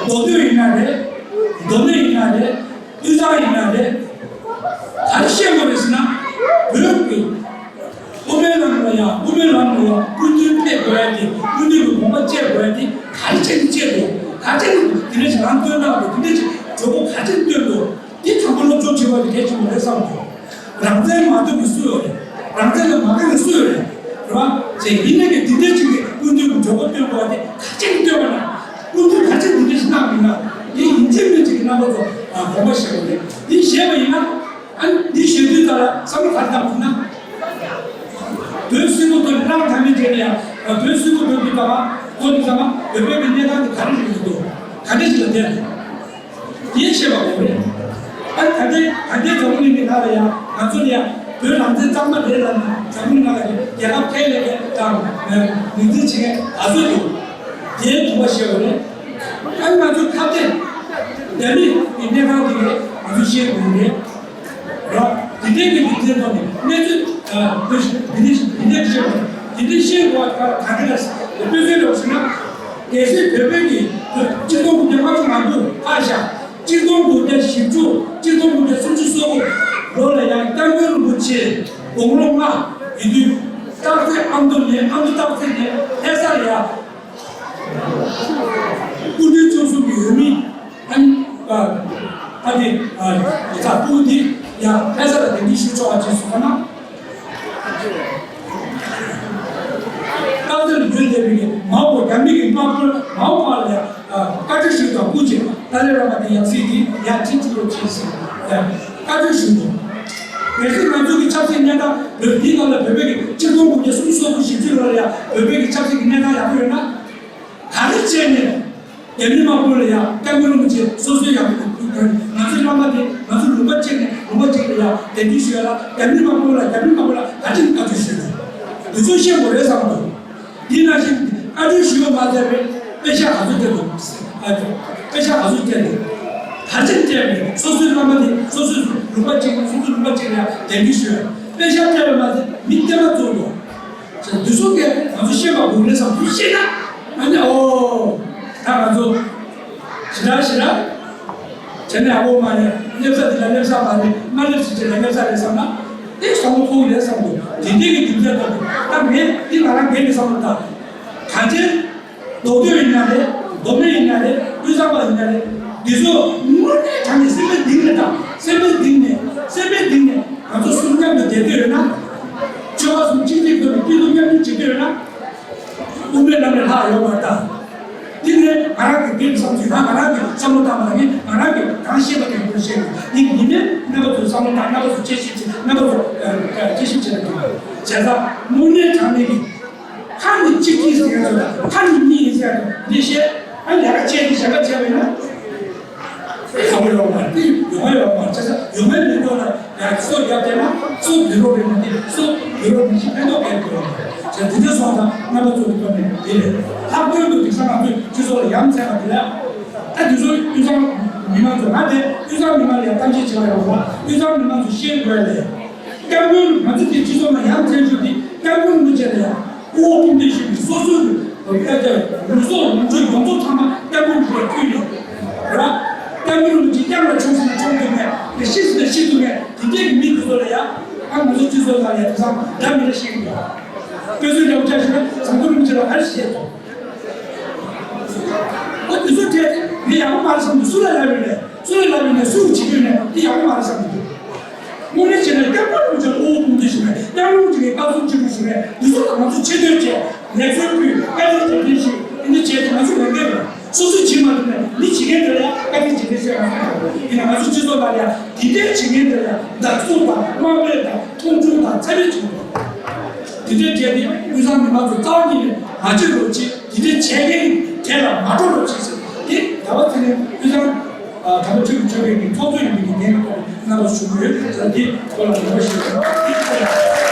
མདོ་སྟོད་ཡིན་ན་རེད། མདོ་སྨད་ཡིན་ན་རེད། དབུས་གཙང་ཡིན་ན་རེད། ག་རེ་བཤད་དགོས་རེད་ཟེར་ན། བོད་ཀྱི་དབུ་མའི་ལམ་ལ་ཡང་དབུ་མའི་ལམ་ལ་ཡང་སྐུ་མདུན་ཕེབས་དགོས་ཡ་དེ་སྐུ་མདུན་གྱི་དགོངས་པ་བཅད་དགོས་ཡ་དེ་ག་རེ་བྱས་ནས་བཅད་དགོས། ག་རེ་བྱས་ནས་དེ་འདྲ་ཞིག་ལམ་སྟོན་གནང་དགོས། དེ་འདྲ་ཞིག་གྲོས་འགོ་ག་རེ་བྱས་ནས་སྟོན་དགོས། འདི་དང་པོ་སློབ་སྦྱོང་བྱེད་པ་དེ་གལ་ཆེན་པོ་རེད་བསམ་འདུག་རང་བཙན་མ་ཐོབ་པའི་སུ་ཡོད་རེད། རང་བཙན་ལ་མ་དགའ་བའི་སུ་ཡོད་རེད། རེད་བ། ཅེས་ཡིན་ནའི་གི་འདི་འདྲའི་ཅིག་གི་སྐུ་མདུན་གྱི་གྲོས་འགོ་སྟོན་དགོས་པ་དེ་ག་ཅིག་སྟོན་པ་ན། སྐུ་མདུན་ག་ཅིག་འདི་འདྲ་ཞིག་གནང་མིན་ན། འདི་ཡིན་གཅིག་མིན་གཅིག་གི་རྣམ་པ་ཚོ་དགོངས་པ་བཞེས་དགོས་རེད། འདི་བཞེས་པ་ཡིན་ན། ཨ་ནི་འདི་བཞེས་དུས་ཙམ་ལ་བསམ་བློ་ག་རེ་བཏང་དགོས་ན། བོད་སིལ་བུ་དང་བླངས་དང་མི་བྱས་ན་ཡང་བོད་སིལ་བུ་དང་དུས་ཙམ་པ་ཁོ་དུས་ཙམ་པ་བོད་པའི་གི་གནས་སྟངས་དེ་ག་རེ་ཞིག་ཡོད་འདུག་ག་འདྲ་ཞིག་ལ་བསྡད་འདུག་དེའི་བཤད་པ་དེ་རེད། ཨ་ནི་ད་ལྟའི་ད་ལྟའི་འཛམ་བུ་གླིང་གི་ནང་ལ་ཡང་ང་ཚོ་ལ་ཡང་བོད་རང་བཙན་གཙང་མ་རེད་ལབ་ནས་འཛམ་བུ་གླིང་ནང་ལ་ཡང་རྒྱལ་ཁབ་ཁས་ལེན་མཁན་དང་ངོས་འཛིན་བྱེད་མཁན་ག་ཚོད་འདུག་དེའི་དུས་བ་བཤད་པ་རེད། ཨ་ནི་ང་ཚོ་ཁ་གཏད་རྒྱ་མི་གི་གནས་སྟངས་དེ་ང་ཚོ་ཤེས་དགོས་རེད། རོགས། དེ་འདྲའི་གི་རྒྱུ་མཚན་ཐོག་ནས་གནས་ཚུལ་ཨ་འདི་འདི་འདྲའི་ཤེས་དགོས། དེ་འདྲའི་ཤེས་དགོས་པ་ག་རེ་རེད། དཔེ་མཚོན་འདྲ་བོ་ཞུ་ན། གལ་སྲིད་བོད་པའི་གི་སྤྱི་ཚོགས་ཀྱི་ལྔ་བཅུ་ང་དགུ་ཧ་ཤ་གཅིག་སྟོང་དགུ་བརྒྱ་བཞི་བཅུ་གཅིག་སྟོང་དགུ་བརྒྱ་སུམ་ཅུ་སོ་དགུ་ལོ་ལ་ཡང་སྐྱབས་མགོན་རིན་པོ་ཆེ་དགུང་ལོ་ལྔ་ཡིན་དུས་སྟག་རྩེ་ཨ་མདོ་ནས་ཨ་མདོ་སྟག་རྩེ་ནས་ལྷ་ས་ལ་ཡང་སྐུ་མདུན་བཅུ་གསུམ་གྱི་འོས་མི་ཨ་ནི་ཨ་ཨ་ནི་ཨ་ཡ་ཚ་སྤུ་གུ་འདི་ཡང་ལྷ་ས་ལ་གདན་འདྲེན་ཞུ་ཆོག་པ་བྱས་སོང་ན། སྟག་རྩེ་ལ་བྱོན་བསྡད་པའི་མའོ་གོ་རྒྱ་མི་གི་དམག་དཔོན་མའོ་གོ་ལ་ཡང་བཀའ་འདྲི་ཞུས་དང་སྐུ་མཁྱེན་ཏཱ་ལའི་བླ་མ་དེ་ཡང་སྲིད་དེ་ཡར་ཁྲིད་ཅིག་ཡོད་ཅེས་ཟེར་བཀའ་འདྲི་ཞུས་འདུག་གལ་སྲིད་ང་ཚོ་གི་ཆབ་སྲིད་གནས་སྟངས་བོད་འདིའི་སྐབས་ལ་བོད་པའི་གི་ཆིག་སྟོང་དགུ་བརྒྱ་སུམ་ཅུ་སོ་དགུ་ཞེ་གཅིག་ལོ་ལ་ཡང་བོད་པའི་གི་ཆབ་སྲིད་ཀྱི་གནས་སྟངས་ཡག་པོ་ཡོད་ན། ག་རེ་བྱས་ནས་རྒྱ་མི་དམག་དཔོན་ལ་ཡང་སྐྱབས་མགོན་རིན་པོ་ཆེ་སོ་སོའི་ཡང་ང་ཚོའི་བླ་མ་དེ་ང་ཚོ་ལུང་པ་གཅིག་ནས་ལུང་པ་གཅིག་ལ་ཡང་གདན་འདྲེན་ཞུ་ཡ་ལ་རྒྱ་མི་དམག་དཔོན་ལ་རྒྱ་མི་དམག་དཔོན་ལ་ག་ཅིག་བཀའ་འདྲི་ཞུས་འདུག་འདི་ཚོ་ཤེས་དགོས་རེད་བསམ་འདུག་འདི་ནང་བཞིན་བཀའ་འདྲི་ཞུ་བ་མ་ཚད་པའི་དཔེ་ཆ་ག་ཚོད་སྤྲད་འདུག་དཔེ་ཆ་ག་ཚོད་སྤྲད་འདུག་ག་ཅིག་སྤྲད་པའི་སོ་སོའི་བླ་མ་དེ་སོ་སོའི་ལུང་པ་གཅིག་ནས་སོ་སོའི་ལུང་པ་གཅིག་ལ་ཡང་གདན་འདྲེན་ཞུ་ཡ་དཔེ་ཆ་སྤྲད་པ་མ་ཚད་མི་བསྟན་པ་བཙུགས་འདུག་འདི་ཚོ་གས་ང་ཚོ་ཤེས་པ་དགོས་རེད་བསམ་ཚུལ་ཤེས་ན་ཨ་ནི་ཨོ་ད་ང་ཚོ་ཞི་ར་ཞི་ར་བྱས་ནས་ཨ་འོ་མ་རེད། སླེབས་ས་འདི་ལ་སླེབས་ས་མ་རེད། མ་སླེབས་ས་ཅིག་ལ་སླེབས་ས་རེད་བསམ་ན་དེ་བསམ་བློ་འཁོར་གི་རེད་བསམ་གི་འདུག་དེ་འདྲའི་གི་རྒྱུ་མཚན་ཐོག་ནས་ད་ངས་འདི་ང་རང་སྒེར་གྱི་བསམ་བློ་དང་གང་ཅི། མདོ་སྟོད་ཡིན་ན་རེད། མདོ་སྨད་ཡིན་ན་རེད། དབུས་གཙང་པ་ཡིན་ན་རེད། འདི་ཚོ་དངོས་གནས་དྲང་གནས་སེམས་པའི་གཏིང་ནས་དང་སེམས་པའི་གཏིང་ནས་སེམས་པའི་གཏིང་ནས་ང་ཚོ་གསུམ་མཉམ་དུ་བསྡད་འདོད་ཡོད་ན། ཆོལ་ཁ་གསུམ་གཅིག་སྒྲིལ་དགོས་པའི་སྐྱིད་སྡུག་མཉམ་སྒྲིལ་བྱེད་འདོད་ཡོད་ན། དབུ་མའི་ལམ་ནས་ལྷག་ཡོད་མ་རེད་ད། འདི་ནས་ང་རང་གི་སྒེར་གྱི་བསམ་ཚུལ་ང་ང་རང་གི་བསམ་བློ་བཏང་བ་ལ་ངས་ང་རང་གི་གང་ཤེས་པ་དེ་ཡིན་པར་བཤད་དགོས། འདི་ཡིན་ནས་རྣམ་པ་ཚོའི་བསམ་བློ་བཏང་། རྣམ་པ་ཚོ་དཔྱད་ཞིབ་བྱེད། རྣམ་པ་ཚོ་དཔྱད་ཞིབ་བྱེད་ན་འདུག་བྱས་ཙང་དངོས་གནས་དྲང་གནས་ཀྱི། ཁ་ནི་གཅིག་གཅིག་ཟེར་ཡ་ཚོ་དང་ཁ་ནི་གཉིས་ཡིན་ཟེར་ཡ་ཚོ་འདི་བཤད། ཨ་ལས་ཀ་བྱས་ཏེ་ཞེ་དྲག་བྱས་པ་ཡིན་ན། ཡོང་བ་ཡོང་མ་རེད། དེ་ཡོང་བ་ཡོང་མ་རེད། བྱས་ཙང་ཡོང་བའི་མི་འདུག་ལ་ཡང་སོ་རྒྱབ་བསྡད་ན་སོ་འདི་རོགས་རེད་མ་དེ་སོ་འདི་རོགས་མི་ཤེས་ཕན་ཐོགས་གལ་འདུག་ལ་བྱས་འདི་འདྲ་སོང་ཙང་རྣམ་པ་ཚོ་གི་ཐོག་ནས་དེ་རེད། ལྷག་དོན་དུ་དེང་སང་ང་ཚོས་སྤྱི་ཚོགས་ལ་ཡ་མཚན་པ་དེ་ལ་ད་དེ་ཚོ་དབུས་གཙང་མི་མང་ཚོ་ང་དེ་དབུས་གཙང་མི་མང་ལ་ཡང་གཏམ་བཤད་བྱེད་པ་ཡོང་བ་དབུས་གཙང་མི་མང་ཚོ་ཤེས་དགོས་ལས། སྐྱབས་མགོན་ང་ཚོ་དེ་སྤྱི་ཚོགས་ནང་ཡ་མཚན་ཞུ་དེ་སྐྱབས་མགོན་རིན་པོ་ཆེ་ལ་ཡང་དབུ་འོག་དཔུང་འདེགས་ཞུས་ནས་སོ་སོའི་ལུས་སྲོག་ལོངས་སྤྱོད་ཡོངས་རྫོགས་ཚང་མ་སྐྱབས་མགོན་རིན་པོ་ཆེར་ཕུལ་ནས་ར། སྐྱབས་མགོན་རིན་པོ་ཆེ་སྐྱབས་ལ་མཆོངས་ཟིན་ན་མཆོངས་ཐུབ་མཁན། ཤི་ཟིན་ན་ཤི་ཐུབ་མཁན། དེ་འདྲའི་གི་མི་དེ་ཚོ་ལ་ཡང་ཨ་ང་ཚོ་སྤྱི་ཚོགས་ནང་ཡང་དེང་སང་འདྲ་མི་འདྲ་ཤེས་ཀྱི་འདུག་དཔེ་མཚོན་འདྲ་པོ་ཆ་བཞག་ན་ཟམ་གདོང་རིན་པོ་ཆེ་ལ་ག་རེ་བཤད་སོང་། ཨོ་དེ་ཚོ་དྲན་ཏེ་ངས་ཡག་པོ་མ་རེད་བསམ་འདུག་སུ་ལ་ལབ་ཡོད་ནས་སུ་ལ་ལབ་ཡོད་ནས་སུ་ཡིས་བྱེད་ཀྱི་ཡོད་ནས་དེ་ཡག་པོ་མ་རེད་བསམ་གྱི་འདུག་དངོས་གནས་བྱས་ན་སྐྱབས་མགོན་རིན་པོ་ཆེ་ལ་དབུ་འོག་དཔུང་འདེགས་ཞུ་མཁན། སྐྱབས་མགོན་རིན་པོ་ཆེ་ལ་བཀའ་གསུང་ཆེན་པོ་ཞུ་མཁན། འདི་ཚོ་ལ་ང་ཚོ་ཆེ་བསྟོད་བྱས། ལེགས་གསོལ་ཕུལ། བཀའ་དྲིན་རྗེས་དྲན་ཞུས། འདི་འདྲ་བྱས་ཏེ་ང་ཚོ་ལས་འགན་རེད། སོ་སོས་བྱེད་མ་ཐུབ་ནས་མི་བྱེད་མཁན་དེ་ལ་ཡང་བཀའ་དྲིན་ དེ་བྱས་ན་ཡིན་ན་ང་ཚོ་སྤྱི་ཚོགས་ནང་ལ་དེ་འདྲའི་བྱེད་མཁན་དེ་ལ་བདག་བཟུང་དང་དམའ་འབེབས་དང་མཐོང་ཆུང་དང་ཚད་མེད་བྱེད་དགོས། དེ་འདྲའི་གྲས་དེ་དབུས་གཙང་མི་མང་ཚོ་རྩ་བ་ཉིད་ནས་མ་བྱེད་རོགས་བྱེད། དེ་འདྲའི་བྱེད་མཁན་གྲས་ལ་མ་འགྲོ་རོགས་བྱེད་ཟེར། དེ་ཟླ་བ་ཚེ་རིང་དབུས་གཙང་ཨ་གྲྭ་པ་ཆོས་ཀྱི་ཆོས་པའི་གི་ཚོགས་གཙོ་ཡིན་པའི་གི་འགན་ཐོག་ནས་རྣམ་པ་ཞུ་གི་ཡོད་ཟེར། དེ་སྐོར་ལ་དགོངས་པ་ཞུ་གི་ཡོད།